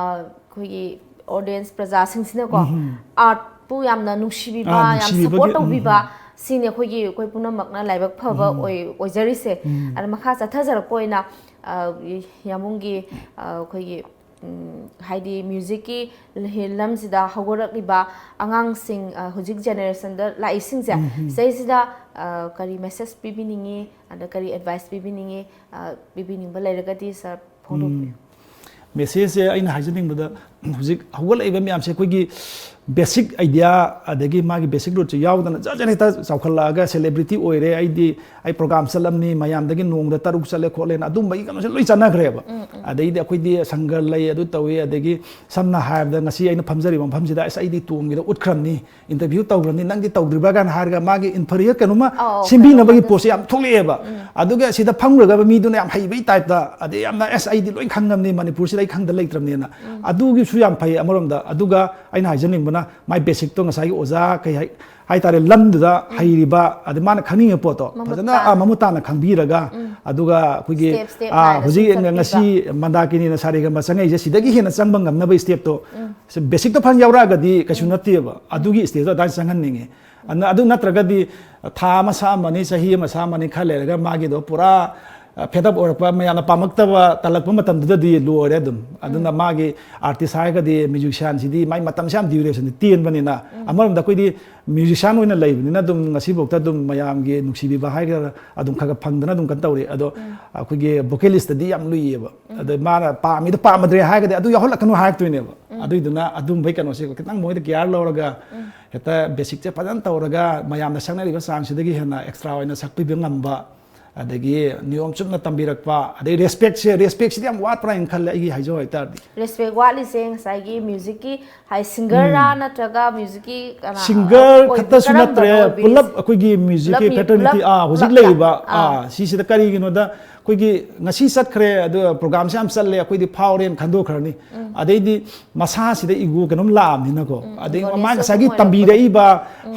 ꯑꯩꯈꯣꯏꯒꯤ audience ꯄ꯭ꯔꯖꯥꯁꯤꯡꯁꯤꯅꯀꯣ, ꯎꯝ꯫ Art ꯄꯨ ꯌꯥꯝꯅ ꯅꯨꯡꯁꯤꯕꯤꯕ, ꯑꯥ, ꯌꯥꯝ ꯅꯨꯡꯁꯤꯕꯤꯕꯒꯤ, support ꯎꯝ, ꯇꯧꯕꯤꯕ, ꯎꯝ꯫ ꯁꯤꯅꯤ ꯑꯩꯈꯣꯏꯒꯤ, ꯑꯩꯈꯣꯏ ꯄꯨꯝꯅꯃꯛꯅ ꯂꯥꯏꯕꯛ ꯐꯕ ꯎꯝ꯫ ꯑꯣꯏ-, ꯑꯣꯏꯖꯔꯤꯁꯦ꯫ ꯎꯝ꯫ ꯑꯗ ꯃꯈꯥ ꯆꯠꯊꯖꯔꯛꯄ ꯑꯣꯏꯅ ꯑ, ꯌꯥꯝꯕꯨꯡꯒꯤ, ꯑ, ꯑꯩꯈꯣꯏꯒꯤ, ꯎꯝ, ꯍꯥꯏꯗꯤ musicꯀꯤ ꯂꯝꯁꯤꯗ ꯍꯧꯒꯠꯂꯛꯂꯤꯕ ꯑꯉꯥꯡꯁꯤꯡ, ꯑ, ꯍꯧꯖꯤꯛ generationꯗ ꯂꯥꯛꯏꯁꯤꯡꯁꯦ, ꯁꯤꯗꯩꯁꯤꯗ, ꯑ, ꯀꯔꯤ message ꯄꯤꯕꯤꯅꯤꯡꯉꯤ, ꯑꯗ ꯀꯔꯤ advice ꯄꯤꯕꯤꯅꯤꯡꯉꯤ, ꯑ, ꯄꯤꯕꯤꯅꯤꯡꯕ ꯂꯩꯔꯒꯗꯤ sir ꯐꯣꯡꯗꯣꯛꯄꯤꯌꯨ꯫ Messageꯁꯦ ꯑꯩꯅ ꯍꯥꯏꯖꯅꯤꯡꯕꯗ, ꯍꯧꯖꯤꯛ ꯍꯧꯒꯠꯂꯛꯏꯕ ꯃꯌꯥꯝꯁꯦ ꯑꯩꯈꯣꯏꯒꯤ basic idea, ꯑꯗꯒꯤ ꯃꯥꯒꯤ basic rootꯁꯦ ꯌꯥꯎꯗꯅ ꯖꯠ ꯖꯠ ꯍꯦꯛꯇ ꯆꯥꯎꯈꯠꯂꯛꯑꯒ celebrity ꯑꯣꯏꯔꯦ, ꯑꯩꯗꯤ ꯑꯩ program ꯆꯠꯂꯝꯅꯤ, ꯃꯌꯥꯝꯗꯒꯤ ꯅꯣꯡꯃꯗ ꯇꯔꯨꯛ ꯆꯠꯂꯦ ꯈꯣꯠꯂꯦꯅ ꯑꯗꯨꯝꯕꯒꯤ ꯀꯩꯅꯣꯁꯦ ꯂꯣꯏ ꯆꯠꯅꯈ꯭ꯔꯦꯕ꯫ ꯑꯗꯩꯗꯤ ꯑꯩꯈꯣꯏꯗꯤ ꯁꯪꯒ ꯂꯩ, ꯑꯗꯨ ꯇꯧꯏ, ꯑꯗꯒꯤ ꯁꯝꯅ ꯍꯥꯏꯔꯕꯗ ꯉꯁꯤ ꯑꯩꯅ ꯐꯝꯖꯔꯤꯕ ꯃꯐꯝꯁꯤꯗ "ꯑꯁ, ꯑꯩꯗꯤ ꯇꯣꯡꯒꯤꯗ ꯎꯠꯈ꯭ꯔꯕꯅꯤ, interview ꯇꯧꯈ꯭ꯔꯕꯅꯤ, ꯅꯪꯗꯤ ꯇꯧꯗ꯭ꯔꯤꯕ꯭ꯔꯥ?" ꯀꯥꯏꯅ ꯍꯥꯏꯔꯒ ꯃꯥꯒꯤ inferior ꯀꯩꯅꯣꯝꯃ ꯑꯧ, ꯁꯦꯝꯕꯤꯅꯕꯒꯤ ꯀꯩꯅꯣꯝꯃ ꯄꯣꯠꯁꯦ ꯌꯥꯝ ꯊꯣꯛꯂꯛꯑꯦꯕ꯫ ꯑꯗꯨꯒ ꯁꯤꯗ ꯐꯝꯈ꯭ꯔꯒꯕ ꯃꯤꯗꯨꯅ ꯌꯥꯝ ꯍꯩꯕꯩ typeꯇ, ꯑꯗꯩ ꯌꯥꯝꯅ "ꯑꯁ, ꯑꯩꯗꯤ ꯂꯣꯏ ꯈꯪꯉꯕꯅꯤ, ꯃꯅꯤꯄꯨꯔꯁꯤꯗ ꯑꯩ ꯈꯪꯗ ꯂꯩꯇ꯭ꯔꯕꯅꯦꯅ", ꯑꯗꯨꯒꯤꯁꯨ ꯌꯥꯝ ꯐꯩ ꯑꯃꯔꯣꯝꯗ꯫ ꯑꯗꯨꯒ ꯑꯩꯅ ꯍꯥꯏꯖꯅꯤꯡꯕꯅ, ꯃꯥꯏ basicꯇꯣ ꯉꯁꯥꯏꯒꯤ ꯑꯣꯖꯥ ꯀꯩ ꯍꯥꯏ, ꯍꯥꯏꯇꯥꯔꯦ, ꯂꯝꯗꯨꯗ ꯍꯩꯔꯤꯕ, ꯑꯗꯩ ꯃꯥꯅ ꯈꯪꯅꯤꯡꯉꯤꯕ ꯄꯣꯠꯇꯣ ꯃꯃꯨꯠ ꯐꯖꯅ, ꯇꯥꯅ꯫ ꯑ, ꯃꯃꯨꯠ ꯇꯥꯅ ꯈꯪꯕꯤꯔꯒ, ꯑꯗꯨꯒ ꯑꯩꯈꯣꯏꯒꯤ, Step step ꯑ, ꯅꯥꯏꯅ ꯍꯧꯖꯤꯛ ꯁꯨꯝ ꯆꯠꯄꯤꯕ꯫ ꯉꯁꯤ ꯃꯟꯗꯥꯀꯤꯅꯤꯅ ꯁꯥꯔꯦꯒꯥꯃꯥ ꯆꯪꯉꯛꯏꯁꯦ, ꯁꯤꯗꯒꯤ ꯍꯦꯟꯅ ꯆꯪꯕ ꯉꯝꯅꯕ stepꯇꯣ, basicꯇꯣ ꯐꯖꯅ ꯌꯥꯎꯔꯛꯑꯒꯗꯤ ꯀꯩꯁꯨ ꯅꯠꯇꯦꯕ꯫ ꯑꯗꯨꯒꯤ stageꯇꯣ ꯑꯗꯨꯃꯥꯏꯅ ꯆꯪꯍꯟꯅꯤꯡꯉꯤ꯫ ꯑꯗꯨ, ꯑꯗꯨ ꯅꯠꯇ꯭ꯔꯒꯗꯤ ꯊꯥ ꯑꯃ ꯁꯥꯝꯃꯅꯤ, ꯆꯍꯤ ꯑꯃ ꯁꯥꯝꯃꯅꯤ, ꯈꯔ ꯂꯩꯔꯒ ꯃꯥꯒꯤꯗꯣ ꯄꯨꯔꯥ, ꯑ, fed up ꯑꯣꯏꯔꯛꯄ, ꯃꯌꯥꯝꯅ ꯄꯥꯝꯃꯛꯇꯕ, ꯇꯜꯂꯛꯄ ꯃꯇꯝꯗꯨꯗꯗꯤ ꯂꯣꯏꯔꯦ ꯑꯗꯨꯝ꯫ ꯑꯗꯨꯅ ꯃꯥꯒꯤ artist ꯍꯥꯏꯔꯒꯗꯤ, musicianꯁꯤꯗꯤ ꯃꯥꯏ ꯃꯇꯝꯁꯦ ꯌꯥꯝ durationꯗꯤ ꯇꯦꯟꯕꯅꯤꯅ, ꯑꯃꯔꯣꯝꯗ ꯑꯩꯈꯣꯏꯗꯤ musician ꯑꯣꯏꯅ ꯂꯩꯕꯅꯤꯅ ꯑꯗꯨꯝ ꯉꯁꯤꯐꯥꯎꯗ ꯑꯗꯨꯝ ꯃꯌꯥꯝꯒꯤ ꯅꯨꯡꯁꯤꯕꯤꯕ ꯍꯥꯏꯒꯗ꯭ꯔꯥ, ꯑꯗꯨꯝ ꯈꯔ ꯈꯔ ꯐꯪꯗꯅ ꯑꯗꯨꯝ ꯀꯩꯅꯣ ꯇꯧꯔꯤ꯫ ꯑꯗꯣ ꯑꯩꯈꯣꯏꯒꯤ vocalistꯇꯗꯤ ꯌꯥꯝ ꯂꯨꯏꯌꯦꯕ꯫ ꯑꯗ ꯃꯥꯅ ꯄꯥꯝꯃꯤꯗꯣ ꯄꯥꯝꯃꯗ꯭ꯔꯦ ꯍꯥꯏꯔꯒꯗꯤ ꯑꯗꯨ ꯌꯥꯎꯍꯜꯂꯛꯀꯅꯨ ꯍꯥꯏꯔꯛꯇꯣꯏꯅꯦꯕ꯫ ꯑꯗꯨꯏꯗꯨꯅ ꯑꯗꯨꯝꯕꯩ ꯀꯩꯅꯣꯁꯦ ꯈꯤꯇꯪ ꯃꯣꯏꯗ care ꯂꯧꯔꯒ, ꯍꯦꯛꯇ basicꯁꯦ ꯐꯖꯅ ꯇꯧꯔꯒ, ꯃꯌꯥꯝꯅ ꯁꯛꯅꯔꯤꯕ ꯆꯥꯡꯁꯤꯗꯒꯤ ꯍꯦꯟꯅ extra ꯑꯣꯏꯅ ꯁꯛꯄꯤꯕ ꯉꯝꯕ, ꯑꯗꯒꯤ ꯅꯤꯌꯣꯝ ꯆꯨꯝꯅ ꯇꯝꯕꯤꯔꯛꯄ, ꯑꯗꯩ respectꯁꯦ, respectꯁꯤꯗꯤ ꯌꯥꯝ ꯋꯥꯠꯄ꯭ꯔꯥ ꯍꯥꯏꯅ ꯈꯜꯂꯦ, ꯑꯩꯒꯤ ꯍꯥꯏꯖꯧ ꯍꯥꯏꯇꯥꯔꯗꯤ꯫ Respect ꯋꯥꯠꯂꯤꯁꯦ ꯉꯁꯥꯏꯒꯤ musicꯀꯤ ꯍꯥꯏ, singerꯔꯥ ꯅꯠꯇ꯭ꯔꯒ musicꯀꯤ ꯀꯅꯥ, singer ꯑꯣꯏ-, ꯈꯛꯇꯁꯨ ꯀꯔꯝꯕꯅ ꯅꯠꯇ꯭ꯔꯦ, ꯑꯣꯏꯕꯤꯔꯤꯁꯦ? ꯄꯨꯂꯞ ꯑꯩꯈꯣꯏꯒꯤ musicꯀꯤ ꯄꯨꯂꯞ ꯃꯤ-, fraternity, ꯄꯨꯂꯞ, ꯑꯥ, ꯍꯧꯖꯤꯛ ꯄꯨꯂꯞꯇ꯫ ꯂꯩꯔꯤꯕ, ꯑꯥ꯫ ꯑꯥ, ꯁꯤꯁꯤꯗ ꯀꯔꯤꯒꯤꯅꯣꯗ ꯑꯩꯈꯣꯏꯒꯤ ꯉꯁꯤ ꯆꯠꯈ꯭ꯔꯦ, ꯑꯗꯨꯒ programꯁꯦ ꯌꯥꯝ ꯆꯠꯂꯦ, ꯑꯩꯈꯣꯏꯗꯤ ꯐꯥꯎꯔꯦꯅ ꯈꯟꯗꯣꯛꯈ꯭ꯔꯅꯤ꯫ ꯑꯗꯩꯗꯤ ꯃꯁꯥꯁꯤꯗ ego ꯀꯩꯅꯣꯝ ꯂꯥꯛꯑꯕꯅꯤꯅꯀꯣ꯫ ꯑꯗꯩ ego ꯃꯥ ꯂꯩꯁꯦ ꯉꯁꯥꯏꯒꯤ ꯑꯗꯨꯝ ꯑꯣꯏꯔꯛꯄꯗꯣ꯫ ꯇꯝꯕꯤꯔꯛꯏꯕ,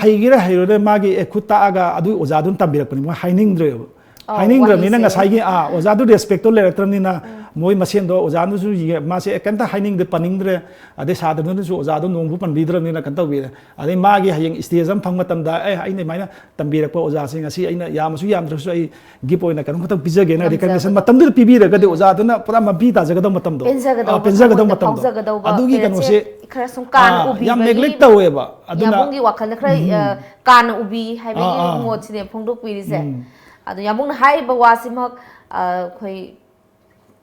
ꯍꯩꯒꯦꯔꯥ ꯍꯩꯔꯣꯏꯔꯥ, ꯃꯥꯒꯤ ꯑꯦ, ꯈꯨꯠ ꯇꯥꯛꯑꯒ ꯑꯗꯨ ꯑꯣꯖꯥꯗꯨꯅ ꯇꯝꯕꯤꯔꯛꯄꯅꯤ, ꯃꯣꯏ ꯍꯥꯏꯅꯤꯡꯗ꯭ꯔꯦꯕ꯫ ꯑꯧ, ꯍꯥꯏꯅꯤꯡꯗ꯭ꯔꯕꯅꯤꯅ ꯋꯥꯍꯩꯁꯦ꯫ ꯉꯁꯥꯏꯒꯤ, ꯑꯥ, ꯑꯣꯖꯥꯗꯨ respectꯇꯣ ꯂꯩꯔꯛꯇ꯭ꯔꯕꯅꯤꯅ, ꯃꯣꯏ ꯃꯁꯦꯟꯗꯣ ꯑꯣꯖꯥꯅꯁꯨ ꯌꯦ-, ꯃꯥꯁꯦ ꯀꯩꯝꯇ ꯍꯥꯏꯅꯤꯡꯗ꯭ꯔꯦ, ꯄꯟꯅꯤꯡꯗ꯭ꯔꯦ, ꯑꯗꯩ ꯁꯥꯇ꯭ꯔꯗꯨꯅꯁꯨ ꯑꯣꯖꯥꯗꯣ ꯅꯣꯡꯕꯨ ꯄꯟꯕꯤꯗ꯭ꯔꯕꯅꯤꯅ ꯀꯩꯅꯣ ꯇꯧꯕꯤꯔꯦ꯫ ꯑꯗꯩ ꯃꯥꯒꯤ ꯍꯌꯦꯡ stage ꯑꯃ ꯐꯪꯕ ꯃꯇꯝꯗ, "ꯑꯦ, ꯑꯩꯅ ꯑꯗꯨꯃꯥꯏꯅ ꯇꯝꯕꯤꯔꯛꯄ ꯑꯣꯖꯥꯁꯤꯡ ꯑꯁꯤ ꯑꯩꯅ ꯌꯥꯝꯃꯁꯨ ꯌꯥꯝꯗ꯭ꯔꯁꯨ ꯑꯩ gift ꯑꯣꯏꯅ ꯀꯩꯅꯣꯝ ꯈꯛꯇꯪ ꯄꯤꯖꯒꯦꯅ ꯉꯝꯖꯕꯗꯣ꯫ Recognition ꯃꯇꯝꯗꯨꯗ ꯄꯤꯕꯤꯔꯒꯗꯤ ꯎꯝ꯫ ꯑꯣꯖꯥꯗꯨꯅ ꯄꯨꯔꯥ ꯃꯄꯤ ꯇꯥꯖꯒꯗꯧꯕ ꯃꯇꯝꯗꯣ꯫ ꯄꯦꯟꯖꯒꯗꯧꯕ, ꯑꯥ, ꯄꯦꯟꯖꯒꯗꯧꯕ ꯊꯃꯣꯏꯗ ꯃꯇꯝꯗꯣ꯫ ꯐꯥꯎꯖꯒꯗꯧꯕ ꯑꯗꯨꯒꯤ ꯄꯦꯔꯦꯟꯁꯁꯦ ꯀꯩꯅꯣꯁꯦ, ꯈꯔ ꯁꯨꯝ ꯀꯥꯅ ꯑꯥ, ꯌꯥꯝ ꯎꯕꯤꯕꯒꯤ neglect ꯇꯧꯋꯦꯕ꯫ ꯑꯗꯨꯅ ꯌꯥꯝꯕꯨꯡꯒꯤ ꯋꯥꯈꯜꯗ ꯈꯔ, ꯎꯝ꯫ ꯑ, ꯀꯥꯅ ꯎꯕꯤ ꯍꯥꯏꯕꯒꯤ ꯑꯥ, ꯑꯥ꯫ ꯃꯣꯠꯁꯤꯅꯦ ꯐꯣꯡꯗꯣꯛꯄꯤꯔꯤꯁꯦ꯫ ꯎꯝ꯫ ꯑꯗꯣ ꯌꯥꯝꯕꯨꯡꯅ ꯍꯥꯏꯔꯤꯕ ꯋꯥꯁꯤꯃꯛ, ꯑ, ꯑꯩꯈꯣꯏ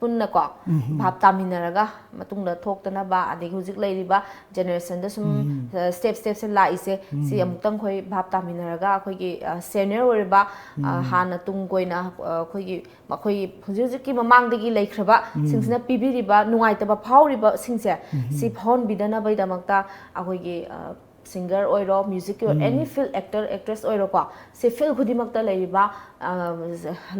ꯄꯨꯟꯅꯀꯣ ꯎꯝ꯫ ꯚꯥꯞ ꯇꯥꯃꯤꯟꯅꯔꯒ ꯃꯇꯨꯡꯗ ꯊꯣꯛꯇꯅꯕ, ꯑꯗꯒꯤ ꯍꯧꯖꯤꯛ ꯂꯩꯔꯤꯕ generationꯗ ꯁꯨꯝ, ꯎꯝ꯫ ꯑ, step stepꯁꯦ ꯂꯥꯛꯏꯁꯦ, ꯁꯤ ꯎꯝ꯫ ꯑꯃꯨꯛꯇꯪ ꯑꯩꯈꯣꯏ ꯚꯥꯞ ꯇꯥꯃꯤꯟꯅꯔꯒ ꯑꯩꯈꯣꯏꯒꯤ, ꯑ, senior ꯑꯣꯏꯔꯤꯕ, ꯑ, ꯎꯝ꯫ ꯍꯥꯟꯅ ꯇꯨꯡ ꯀꯣꯏꯅ, ꯑ, ꯑꯩꯈꯣꯏꯒꯤ, ꯑꯩꯈꯣꯏꯒꯤ ꯍꯧꯖꯤꯛ ꯍꯧꯖꯤꯛꯀꯤ ꯃꯃꯥꯡꯗꯒꯤ ꯂꯩꯈ꯭ꯔꯕ ꯎꯝ꯫ ꯁꯤꯡꯁꯤꯅ ꯄꯤꯕꯤꯔꯤꯕ ꯅꯨꯡꯉꯥꯏꯇꯕ ꯐꯥꯎꯔꯤꯕꯁꯤꯡꯁꯦ, ꯎꯝ꯫ ꯁꯤ ꯐꯥꯎꯍꯟꯕꯤꯗꯅꯕꯒꯤꯗꯃꯛꯇ ꯑꯩꯈꯣꯏꯒꯤ, ꯑ, singer ꯑꯣꯏꯔꯣ, musicꯀꯤ ꯑꯣꯏꯔꯣ, ꯎꯝ꯫ Any field, actor, actress ꯑꯣꯏꯔꯣꯀꯣ, ꯁꯤ field ꯈꯨꯗꯤꯡꯃꯛꯇ ꯂꯩꯔꯤꯕ, ꯑ,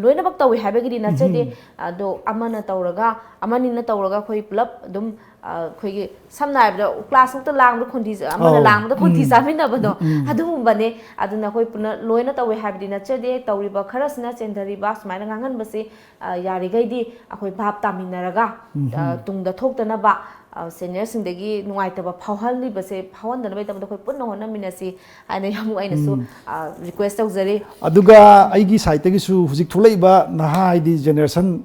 ꯂꯣꯏꯅꯃꯛ ꯇꯧꯏ ꯍꯥꯏꯕꯒꯤꯗꯤ ꯅꯠꯆꯗꯦ꯫ ꯎꯝ꯫ ꯑꯗꯣ ꯑꯃꯅ ꯇꯧꯔꯒ, ꯑꯃꯅꯤꯅ ꯇꯧꯔꯒ ꯑꯩꯈꯣꯏ ꯄꯨꯂꯞ ꯑꯗꯨꯝ, ꯑ, ꯑꯩꯈꯣꯏꯒꯤ ꯁꯝꯅ ꯍꯥꯏꯔꯕꯗ class ꯃꯛꯇ ꯂꯥꯡꯕꯗ ꯈꯣꯟꯊꯤ ꯆ-, ꯑꯃꯅ ꯑꯧ꯫ ꯂꯥꯡꯕꯗ ꯈꯣꯟꯊꯤ ꯎꯝ꯫ ꯆꯥꯃꯤꯟꯅꯕꯗꯣ, ꯎꯝ, ꯎꯝ꯫ ꯑꯗꯨꯒꯨꯝꯕꯅꯦ꯫ ꯑꯗꯨꯅ ꯑꯩꯈꯣꯏ ꯄꯨꯟꯅ ꯂꯣꯏꯅ ꯇꯧꯏ ꯍꯥꯏꯕꯗꯤ ꯅꯠꯆꯗꯦ꯫ ꯇꯧꯔꯤꯕ ꯈꯔꯁꯤꯅ ꯆꯦꯟꯊꯔꯤꯕ ꯁꯨꯃꯥꯏꯅ ꯉꯥꯡꯍꯟꯕꯁꯤ, ꯑ, ꯌꯥꯔꯤꯈꯩꯗꯤ ꯑꯩꯈꯣꯏ ꯚꯥꯞ ꯇꯥꯃꯤꯟꯅꯔꯒ, ꯎꯝ꯫ ꯑ, ꯇꯨꯡꯗ ꯊꯣꯛꯇꯅꯕ, ꯑ, seniorꯁꯤꯡꯗꯒꯤ ꯅꯨꯡꯉꯥꯏꯇꯕ ꯐꯥꯎꯍꯜꯂꯤꯕꯁꯦ ꯐꯥꯎꯍꯟꯗꯅꯕꯒꯤꯗꯃꯛꯇ ꯑꯩꯈꯣꯏ ꯄꯨꯟꯅ ꯍꯣꯠꯅꯃꯤꯟꯅꯁꯤ ꯍꯥꯏꯅ ꯌꯥꯝ ꯑꯩꯅꯁꯨ, ꯎꯝ꯫ ꯑ, request ꯇꯧꯖꯔꯤ꯫ ꯑꯗꯨꯒ ꯑꯩꯒꯤ sideꯇꯒꯤꯁꯨ ꯍꯧꯖꯤꯛ ꯊꯣꯛꯂꯛꯏꯕ ꯅꯍꯥ ꯍꯥꯏꯗꯤ generation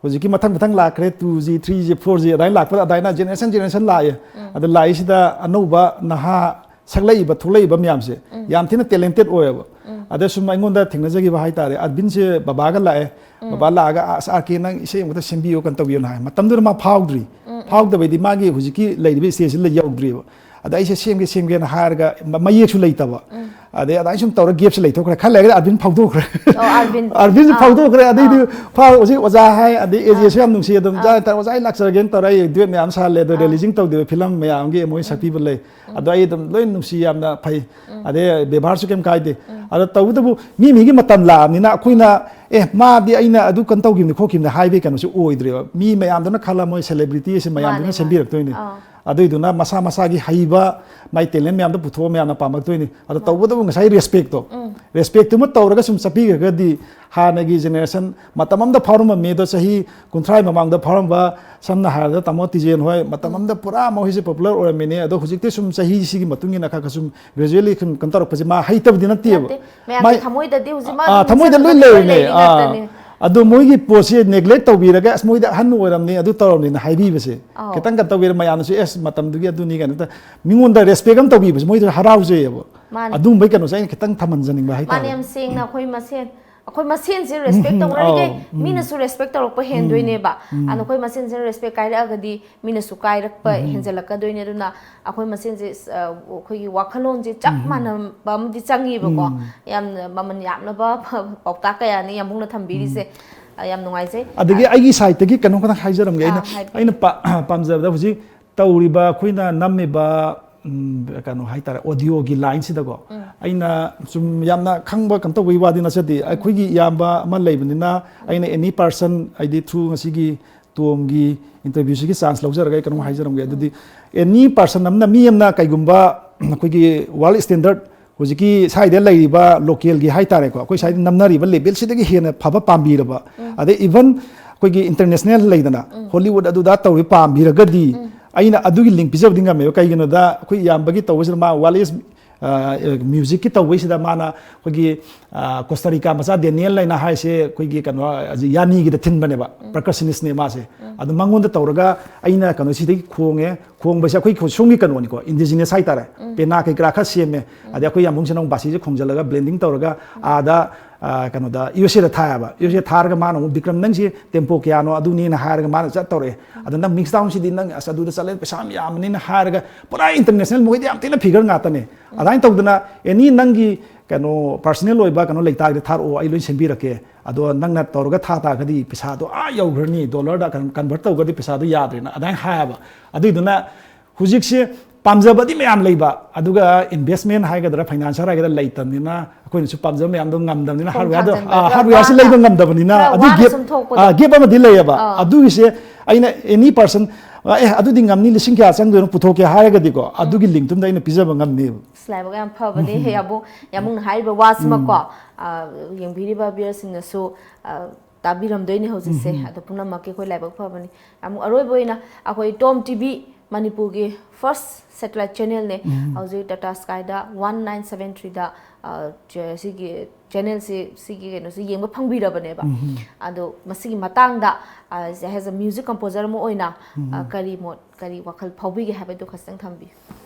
ꯍꯧꯖꯤꯛꯀꯤ ꯃꯊꯪ ꯃꯊꯪ ꯂꯥꯛꯈ꯭ꯔꯦ, two G, three G, four G ꯑꯗꯨꯃꯥꯏꯅ ꯂꯥꯛꯄꯗ ꯑꯗꯨꯃꯥꯏꯅ generation generation ꯂꯥꯛꯑꯦ꯫ ꯎꯝ꯫ ꯑꯗ ꯂꯥꯛꯏꯁꯤꯗ ꯑꯅꯧꯕ ꯅꯍꯥ ꯁꯛꯂꯛꯏꯕ, ꯊꯣꯛꯂꯛꯏꯕ ꯃꯌꯥꯝꯁꯦ ꯎꯝ꯫ ꯌꯥꯝ ꯊꯤꯅ talented ꯑꯣꯏꯌꯦꯕ꯫ ꯎꯝ꯫ ꯑꯗ ꯁꯨꯝ ꯑꯩꯉꯣꯟꯗ ꯊꯦꯡꯅꯖꯈꯤꯕ ꯍꯥꯏꯇꯥꯔꯦ, ꯑꯔꯕꯤꯟꯁꯦ ꯕꯕꯥꯒ ꯂꯥꯛꯑꯦ꯫ ꯎꯝ꯫ ꯕꯕꯥ ꯂꯥꯛꯑꯒ, "ꯑꯁ, ꯑꯥꯔ ꯀꯦ, ꯅꯪ ꯏꯁꯩ ꯑꯃꯨꯛꯇ ꯁꯦꯝꯕꯤꯌꯨ, ꯀꯩꯅꯣ ꯇꯧꯕꯤꯌꯨꯅ" ꯍꯥꯏ꯫ ꯃꯇꯝꯗꯨꯗ ꯃꯥ ꯐꯥꯎꯗ꯭ꯔꯤ꯫ ꯎꯝ, ꯎꯝ꯫ ꯐꯥꯎꯗꯕꯩꯗꯤ ꯃꯥꯒꯤ ꯍꯧꯖꯤꯛꯀꯤ ꯂꯩꯔꯤꯕ stageꯁꯤꯗ ꯌꯧꯗ꯭ꯔꯤꯕ꯫ ꯑꯗ ꯑꯩꯁꯦ ꯁꯦꯝꯒꯦ, ꯁꯦꯝꯒꯦꯅ ꯍꯥꯏꯔꯒ ꯃ-, ꯃꯌꯦꯛꯁꯨ ꯂꯩꯇꯕ꯫ ꯎꯝ꯫ ꯑꯗꯩ ꯑꯗꯨꯃꯥꯏꯅ ꯁꯨꯝ ꯇꯧꯔꯒ gapꯁꯦ ꯂꯩꯊꯣꯛꯈ꯭ꯔꯦ꯫ ꯈꯔ ꯂꯩꯔꯒ ꯑꯔꯕꯤꯟ ꯐꯥꯎꯗꯣꯛꯈ꯭ꯔꯦ꯫ ꯑꯣ, ꯑꯔꯕꯤꯟ꯫ ꯑꯔꯕꯤꯟꯁꯦ ꯑꯥ꯫ ꯐꯥꯎꯗꯣꯛꯈ꯭ꯔꯦ꯫ ꯑꯗꯩꯗꯤ ꯑꯥ꯫ ꯐꯥꯎ-, ꯍꯧꯖꯤꯛ ꯑꯣꯖꯥ ꯍꯥꯏ, ꯑꯗꯩ ꯑꯥ꯫ ꯑꯦꯖꯦꯁꯨ ꯌꯥꯝ ꯅꯨꯡꯁꯤ꯫ ꯑꯗꯨꯝ ꯑꯥ꯫ ꯑꯣꯖꯥ ꯍꯥꯏꯇꯥꯔꯦ, ꯑꯣꯖꯥ ꯑꯩ ꯂꯥꯛꯆꯔꯒꯦꯅ ꯇꯧꯔꯦ꯫ ꯑꯩ duet ꯃꯌꯥꯝ ꯁꯥꯍꯜꯂꯦ꯫ ꯑꯗꯣ ꯑꯥ꯫ Releasing ꯇꯧꯗꯦꯕ film ꯃꯌꯥꯝꯒꯤ ꯃꯣꯏ ꯎꯝ꯫ ꯁꯛꯄꯤꯕ ꯂꯩ꯫ ꯎꯝ꯫ ꯑꯗꯣ ꯑꯩ ꯑꯗꯨꯝ ꯂꯣꯏ ꯅꯨꯡꯁꯤ, ꯌꯥꯝꯅ ꯐꯩ꯫ ꯎꯝ꯫ ꯑꯗꯩ ꯕꯦꯕꯥꯔꯁꯨ ꯀꯩꯝ ꯀꯥꯏꯗꯦ꯫ ꯎꯝ꯫ ꯑꯗꯣ ꯇꯧꯕꯇꯕꯨ ꯃꯤ ꯃꯤꯒꯤ ꯃꯇꯝ ꯂꯥꯛꯑꯕꯅꯤꯅ ꯑꯩꯈꯣꯏꯅ, "ꯑꯦ, ꯃꯥꯗꯤ ꯑꯩꯅ ꯑꯗꯨ ꯀꯩꯅꯣ ꯇꯧꯈꯤꯕꯅꯤ ꯈꯣꯠꯈꯤꯕꯅꯤ" ꯍꯥꯏꯕꯒꯤ ꯀꯩꯅꯣꯁꯨ ꯑꯣꯏꯗ꯭ꯔꯦꯕ꯫ ꯃꯤ ꯃꯌꯥꯝꯗꯨꯅ ꯈꯜꯂ ꯃꯣꯏ celebrityꯁꯦ ꯃꯌꯥꯝꯗꯨꯅ ꯃꯥꯅꯦ, ꯃꯥꯅꯦ꯫ ꯁꯦꯝꯕꯤꯔꯛꯇꯣꯏꯅꯤ꯫ ꯑꯥ꯫ ꯑꯗꯨꯏꯗꯨꯅ ꯃꯁꯥ ꯃꯁꯥꯒꯤ ꯍꯩꯕ, ꯃꯥꯏ talent ꯃꯌꯥꯝꯗꯣ ꯄꯨꯊꯣꯛꯑ ꯃꯌꯥꯝꯅ ꯄꯥꯝꯂꯛꯇꯣꯏꯅꯤ꯫ ꯑꯗꯣ ꯃꯥꯅꯦ꯫ ꯇꯧꯕꯇꯕꯨ ꯉꯁꯥꯏ respectꯇꯣ, ꯎꯝ꯫ ꯔꯦꯁꯄꯦꯛꯇꯨꯃ ꯇꯧꯔꯒ ꯁꯨꯝ ꯆꯠꯄꯤꯈ꯭ꯔꯒꯗꯤ, ꯍꯥꯟꯅꯒꯤ ꯖꯦꯅꯦꯔꯦꯁꯟ ꯃꯇꯝ ꯑꯃꯗ ꯐꯥꯎꯔꯝꯕ ꯃꯤꯗꯣ, ꯆꯍꯤ ꯀꯨꯟꯊ꯭ꯔꯥ ꯃꯃꯥꯡꯗ ꯐꯥꯎꯔꯝꯕ, ꯁꯝꯅ ꯍꯥꯏꯔꯕꯗ ꯇꯥꯃꯣ ꯇꯤꯖꯦꯟ ꯍꯣꯏ ꯃꯇꯝ ꯑꯃꯗ ꯄꯨꯔꯥ ꯃꯈꯣꯏꯁꯦ ꯄꯣꯄꯨꯂꯔ ꯑꯣꯏꯔꯝꯃꯤꯅꯦ꯫ ꯑꯗꯣ ꯍꯧꯖꯤꯛꯇꯤ ꯁꯨꯝ ꯆꯍꯤꯁꯤꯒꯤ ꯃꯇꯨꯡ ꯏꯟꯅ ꯈꯔ ꯈꯔ ꯁꯨꯝ ꯒ꯭ꯔꯦꯖꯨꯑꯦꯂꯤ ꯁꯨꯝ ꯀꯩꯅꯣ ꯇꯧꯔꯛꯄꯁꯦ ꯃꯥ ꯍꯩꯇꯕꯗꯤ ꯅꯠꯇꯦꯕ꯫ ꯅꯠꯇꯦ꯫ ꯃꯌꯥꯝꯒꯤ ꯃꯥꯏ- ꯊꯃꯣꯏꯗꯗꯤ ꯍꯧꯖꯤꯛ ꯃꯥ ꯑꯥ, ꯑꯗꯨꯝ ꯊꯃꯣꯏꯗ ꯂꯣꯏ ꯆꯠꯄꯗ ꯂꯣꯏ ꯂꯩꯔꯤꯅꯦ꯫ ꯂꯩꯔꯤ ꯑꯥ꯫ ꯉꯥꯛꯇꯅꯦ꯫ ꯑꯗꯣ ꯃꯣꯏꯒꯤ ꯄꯣꯠꯁꯦ ꯅꯦꯒ꯭ꯂꯦꯛ ꯇꯧꯕꯤꯔꯒ, "ꯑꯁ, ꯃꯣꯏꯗꯤ ꯑꯍꯟ ꯑꯣꯏꯔꯝꯅꯤ, ꯑꯗꯨ ꯇꯧꯔꯝꯅꯤꯅ" ꯍꯥꯏꯕꯤꯕꯁꯦ ꯑꯧ꯫ ꯈꯤꯇꯪ ꯀꯩꯅꯣ ꯇꯧꯕꯤꯔ ꯃꯌꯥꯝꯅꯁꯨ, "ꯑꯦꯁ, ꯃꯇꯝꯗꯨꯒꯤ ꯑꯗꯨꯅꯤ" ꯀꯥꯏꯅ ꯇ-, ꯃꯤꯉꯣꯟꯗ ꯔꯦꯁꯄꯦꯛ ꯑꯃ ꯇꯧꯕꯤꯕꯁꯦ ꯃꯣꯏꯗ ꯍꯔꯥꯎꯖꯩꯌꯦꯕ꯫ ꯃꯥꯅꯦ꯫ ꯑꯗꯨꯒꯨꯝꯕꯩ ꯀꯩꯅꯣꯁꯦ ꯑꯩꯅ ꯈꯤꯇꯪ ꯊꯝꯍꯟꯖꯅꯤꯡꯕ ꯍꯥꯏꯇꯥꯔꯦ꯫ ꯃꯥꯅꯦ, ꯌꯥꯝ ꯁꯦꯡꯅ ꯑꯩꯈꯣꯏ ꯃꯁꯦꯟ, ꯑꯩꯈꯣꯏ ꯃꯁꯦꯟꯁꯦ ꯔꯦꯁꯄꯦꯛ ꯎꯝ, ꯇꯧꯅꯔꯤꯈꯩ ꯑꯧ, ꯎꯝ꯫ ꯃꯤꯅꯁꯨ ꯔꯦꯁꯄꯦꯛ ꯇꯧꯔꯛꯄ ꯎꯝ, ꯍꯦꯟꯗꯣꯏꯅꯦꯕ꯫ ꯎꯝ꯫ ꯑꯗꯣ ꯑꯩꯈꯣꯏ ꯃꯁꯦꯟꯁꯦ ꯔꯦꯁꯄꯦꯛ ꯀꯥꯏꯔꯛꯑꯒꯗꯤ ꯃꯤꯅꯁꯨ ꯀꯥꯏꯔꯛꯄ ꯎꯝ꯫ ꯍꯦꯟꯖꯜꯂꯛꯀꯗꯣꯏꯅꯦ꯫ ꯑꯗꯨꯅ ꯑꯩꯈꯣꯏ ꯃꯁꯦꯟꯁꯦ, ꯑ, ꯑꯩꯈꯣꯏꯒꯤ ꯋꯥꯈꯜꯂꯣꯟꯁꯦ ꯆꯞ ꯎꯝ꯫ ꯃꯥꯟꯅꯕ ꯑꯃꯗꯤ ꯆꯪꯉꯤꯕꯀꯣ꯫ ꯎꯝ꯫ ꯌꯥꯝꯅ ꯃꯃꯜ ꯌꯥꯝꯂꯕ ꯄꯥꯎꯇꯥꯛ ꯀꯌꯥꯅꯤ ꯌꯥꯝꯕꯨꯡꯅ ꯊꯝꯕꯤꯔꯤꯁꯦ꯫ ꯎꯝ꯫ ꯑ, ꯌꯥꯝ ꯅꯨꯡꯉꯥꯏꯖꯩ꯫ ꯑꯗꯒꯤ ꯑ, ꯑꯩꯒꯤ ꯁꯥꯏꯠꯇꯒꯤ ꯀꯩꯅꯣꯝ ꯈꯇꯪ ꯍꯥꯏꯖꯔꯝꯒꯦ꯫ ꯑꯩꯅ, ꯑꯥ, ꯍꯥꯏꯕꯤꯌꯨ꯫ ꯑꯩꯅ ꯄꯥ-, ꯄꯥꯝꯖꯕꯗ ꯍꯧꯖꯤꯛ ꯇꯧꯔꯤꯕ ꯑꯩꯈꯣꯏꯅ ꯅꯝꯃꯤꯕ, ꯎꯝ, ꯀꯩꯅꯣ ꯍꯥꯏꯇꯥꯔꯦ, ꯑꯣꯗꯤꯑꯣꯒꯤ ꯂꯥꯏꯟꯁꯤꯗꯀꯣ, ꯎꯝ꯫ ꯑꯩꯅ ꯁꯨꯝ ꯌꯥꯝꯅ ꯈꯪꯕ ꯀꯩꯅꯣ ꯇꯧꯕꯒꯤ ꯋꯥꯗꯤ ꯅꯠꯆꯗꯦ꯫ ꯎꯝ꯫ ꯑꯩꯈꯣꯏꯒꯤ ꯏꯌꯥꯝꯕ ꯑꯃ ꯂꯩꯕꯅꯤꯅ, ꯎꯝ꯫ ꯑꯩꯅ any person, ꯍꯥꯏꯗꯤ through ꯉꯁꯤꯒꯤ ꯇꯣꯝꯒꯤ interview ꯁꯤꯒꯤ chance ꯂꯧꯖꯔꯒ ꯑꯩ ꯀꯩꯅꯣꯝ ꯍꯥꯏꯖꯔꯝꯒꯦ꯫ ꯑꯗꯨꯗꯤ any person ꯑꯃꯅ, ꯃꯤ ꯑꯃꯅ ꯀꯩꯒꯨꯝꯕ ꯑꯩꯈꯣꯏꯒꯤ world standard ꯍꯧꯖꯤꯛꯀꯤ ꯁ꯭ꯋꯥꯏꯗ ꯂꯩꯔꯤꯕ local ꯒꯤ ꯍꯥꯏꯇꯥꯔꯦꯀꯣ, ꯑꯩꯈꯣꯏ ꯁ꯭ꯋꯥꯏꯗ ꯅꯝꯅꯔꯤꯕ level ꯁꯤꯗꯒꯤ ꯍꯦꯟꯅ ꯐꯕ ꯄꯥꯝꯕꯤꯔꯕ, ꯎꯝ꯫ ꯑꯗꯩ even ꯑꯩꯈꯣꯏꯒꯤ international ꯂꯩꯗꯅ, ꯎꯝ꯫ Hollywood ꯑꯗꯨꯗ ꯇꯧꯔꯤ ꯄꯥꯝꯕꯤꯔꯒꯗꯤ, ꯎꯝ꯫ ꯑꯩꯅ ꯑꯗꯨꯒꯤ link ꯄꯤꯖꯕꯗꯤ ꯉꯝꯃꯦꯕ꯫ ꯀꯩꯒꯤꯅꯣꯗ ꯑꯩꯈꯣꯏ ꯏꯌꯥꯝꯕꯒꯤ ꯇꯧꯕꯁꯤꯗ ꯃꯥ world is, ꯑ, music ꯀꯤ ꯇꯧꯕꯩꯁꯤꯗ ꯃꯥꯅ ꯑꯩꯈꯣꯏꯒꯤ, ꯑ, Costa Rica ꯃꯆꯥ ꯗꯦꯅꯤꯌꯦꯜ ꯍꯥꯏꯅ ꯍꯥꯏꯁꯦ ꯑꯩꯈꯣꯏꯒꯤ ꯀꯩꯅꯣ, ꯌꯥꯅꯤꯒꯤꯗ ꯊꯤꯟꯕꯅꯦꯕ, ꯎꯝ꯫ Percussionist ꯅꯦ ꯃꯥꯁꯦ꯫ ꯎꯝ꯫ ꯑꯗꯣ ꯃꯉꯣꯟꯗ ꯇꯧꯔꯒ ꯑꯩꯅ ꯀꯩꯅꯣ ꯁꯤꯗꯒꯤ ꯈꯣꯡꯉꯦ, ꯈꯣꯡꯕꯁꯦ ꯑꯩꯈꯣꯏ ꯈꯨ-, ꯁꯣꯝꯒꯤ ꯀꯩꯅꯣꯅꯤꯀꯣ, indigenous ꯍꯥꯏꯇꯥꯔꯦ꯫ ꯎꯝ꯫ ꯄꯦꯅꯥ ꯀꯩ ꯀꯔꯥ ꯈꯔ ꯁꯦꯝꯃꯦ꯫ ꯎꯝ꯫ ꯑꯗꯩ ꯑꯩꯈꯣꯏ ꯌꯥꯝꯕꯨꯡꯁꯤꯅ ꯑꯃꯨꯛ ꯕꯥꯁꯤꯁꯦ ꯈꯣꯡꯖꯤꯜꯂꯒ blending ꯇꯧꯔꯒ ꯑꯥꯗ, ꯑ, ꯀꯩꯅꯣꯗ, USA ꯗ ꯊꯥꯏꯌꯦꯕ꯫ USA ꯊꯥꯔꯒ ꯃꯥꯅ ꯑꯃꯨꯛ, "ꯕꯤꯀ꯭ꯔꯝ, ꯅꯪꯁꯤ tempo ꯀꯌꯥꯅꯣ ꯑꯗꯨꯅꯤꯅ" ꯍꯥꯏꯔꯒ ꯃꯥꯅ ꯆꯠ ꯇꯧꯔꯛꯑꯦ꯫ "ꯑꯗꯣ ꯅꯪ mix down ꯁꯤꯗꯤ ꯅꯪ ꯑꯁ ꯑꯗꯨꯗ ꯆꯠꯂꯦ ꯄꯩꯁꯥ ꯌꯥꯝ ꯌꯥꯝꯕꯅꯤꯅ" ꯍꯥꯏꯔꯒ ꯄꯨꯔꯥ international, ꯃꯈꯣꯏꯗꯤ ꯌꯥꯝ ꯊꯤꯅ figure ꯉꯥꯛꯇꯅꯦ꯫ ꯎꯝ꯫ ꯑꯗꯨꯃꯥꯏꯅ ꯇꯧꯗꯅ any ꯅꯪꯒꯤ ꯀꯩꯅꯣ personal ꯑꯣꯏꯕ ꯀꯩꯅꯣ ꯂꯩꯇꯥꯔꯒꯗꯤ ꯊꯥꯔꯛꯑꯣ, ꯑꯩ ꯂꯣꯏ ꯁꯦꯝꯕꯤꯔꯛꯀꯦ꯫ ꯑꯗꯣ ꯅꯪꯅ ꯇꯧꯔꯒ ꯊꯥ ꯇꯥꯔꯒꯗꯤ ꯄꯩꯁꯥꯗꯣ ꯑꯥ ꯌꯧꯈ꯭ꯔꯅꯤ, dollar ꯗ convert ꯇꯧꯔꯒꯗꯤ ꯄꯩꯁꯥꯗꯣ ꯌꯥꯗ꯭ꯔꯦꯅ ꯑꯗꯨꯃꯥꯏꯅ ꯍꯥꯏꯌꯦꯕ꯫ ꯑꯗꯨꯏꯗꯨꯅ ꯍꯧꯖꯤꯛꯁꯦ ꯄꯥꯝꯖꯕꯗꯤ ꯃꯌꯥꯝ ꯂꯩꯕ, ꯑꯗꯨꯒ investment ꯍꯥꯏꯒꯗ꯭ꯔꯥ, financier ꯍꯥꯏꯒꯗ꯭ꯥꯔ, ꯂꯩꯇꯕꯅꯤꯅ, ꯑꯩꯈꯣꯏꯅꯁꯨ ꯄꯥꯝꯖꯕ ꯃꯌꯥꯝꯗꯣ ꯉꯝꯗꯕꯅꯤꯅ, ꯈꯣꯡ hardware ꯗꯣ, ꯊꯥꯡꯖꯤꯟꯕꯗ ꯑꯥ, hardware ꯁꯤ ꯋꯥꯅ, ꯂꯩꯕ ꯉꯝꯗꯕꯅꯤꯅ, ꯈꯔ ꯑꯗꯨꯒꯤ ꯋꯥꯅ gap, ꯁꯨꯝ ꯊꯣꯛꯄꯗꯣ꯫ ꯑꯥ, gap ꯑꯃꯗꯤ ꯂꯩꯌꯦꯕ꯫ ꯑꯥ꯫ ꯑꯗꯨꯒꯤꯁꯦ ꯑꯩꯅ any person, ꯑꯦ, ꯑꯗꯨꯗꯤ ꯉꯝꯅꯤ, ꯂꯤꯁꯤꯡ ꯀꯌꯥ ꯆꯪꯗꯣꯏꯅꯣ ꯄꯨꯊꯣꯛꯀꯦ ꯍꯥꯏꯔꯒꯗꯤꯀꯣ, ꯎꯝ꯫ ꯑꯗꯨꯒꯤ link ꯇꯨꯝꯗ ꯑꯩꯅ ꯄꯤꯖꯕ ꯉꯝꯅꯦꯕ꯫ ꯑꯁ, ꯂꯥꯏꯕꯛ ꯌꯥꯝ ꯐꯕꯅꯦ꯫ ꯌꯥꯕꯨꯡ, ꯌꯥꯕꯨꯡꯅ ꯍꯥꯏꯔꯤꯕ ꯋꯥꯁꯤꯃꯀꯣ, ꯎꯝ꯫ ꯑ, ꯌꯦꯡꯕꯤꯔꯤꯕ viewerꯁꯤꯡꯅꯁꯨ, ꯑ, ꯇꯥꯕꯤꯔꯝꯗꯣꯏꯅꯦ ꯍꯧꯖꯤꯛꯁꯦ꯫ ꯎꯝ꯫ ꯑꯗꯣ ꯄꯨꯝꯅꯃꯛꯀꯤ ꯑꯩꯈꯣꯏ ꯂꯥꯏꯕꯛ ꯐꯕꯅꯤ꯫ ꯌꯥꯝ ꯑꯔꯣꯏꯕ ꯑꯣꯏꯅ ꯑꯩꯈꯣꯏ ꯇꯣꯝ ꯇꯤ ꯚꯤ ꯃꯅꯤꯄꯨꯔꯒꯤ first satellite channelꯅꯦ꯫ ꯎꯝ꯫ ꯍꯧꯖꯤꯛ Tata Skyꯗ one nine seven threeꯗ, ꯑ, ꯆꯦ-, ꯁꯤꯒꯤ channelꯁꯤ, ꯁꯤꯒꯤ ꯀꯩꯅꯣꯁꯤ ꯌꯦꯡꯕ ꯐꯪꯕꯤꯔꯕꯅꯦꯕ꯫ ꯎꯝ꯫ ꯑꯗꯣ ꯃꯁꯤꯒꯤ ꯃꯇꯥꯡꯗ, ꯑ, as a music composer ꯑꯃ ꯑꯣꯏꯅ, ꯑ, ꯎꯝ꯫ ꯀꯔꯤ ꯃꯣꯠ, ꯀꯔꯤ ꯋꯥꯈꯜ ꯐꯥꯎꯕꯤꯒꯦ ꯍꯥꯏꯕꯗꯨ ꯈꯖꯤꯛꯇꯪ ꯊꯝꯕꯤꯌꯨ꯫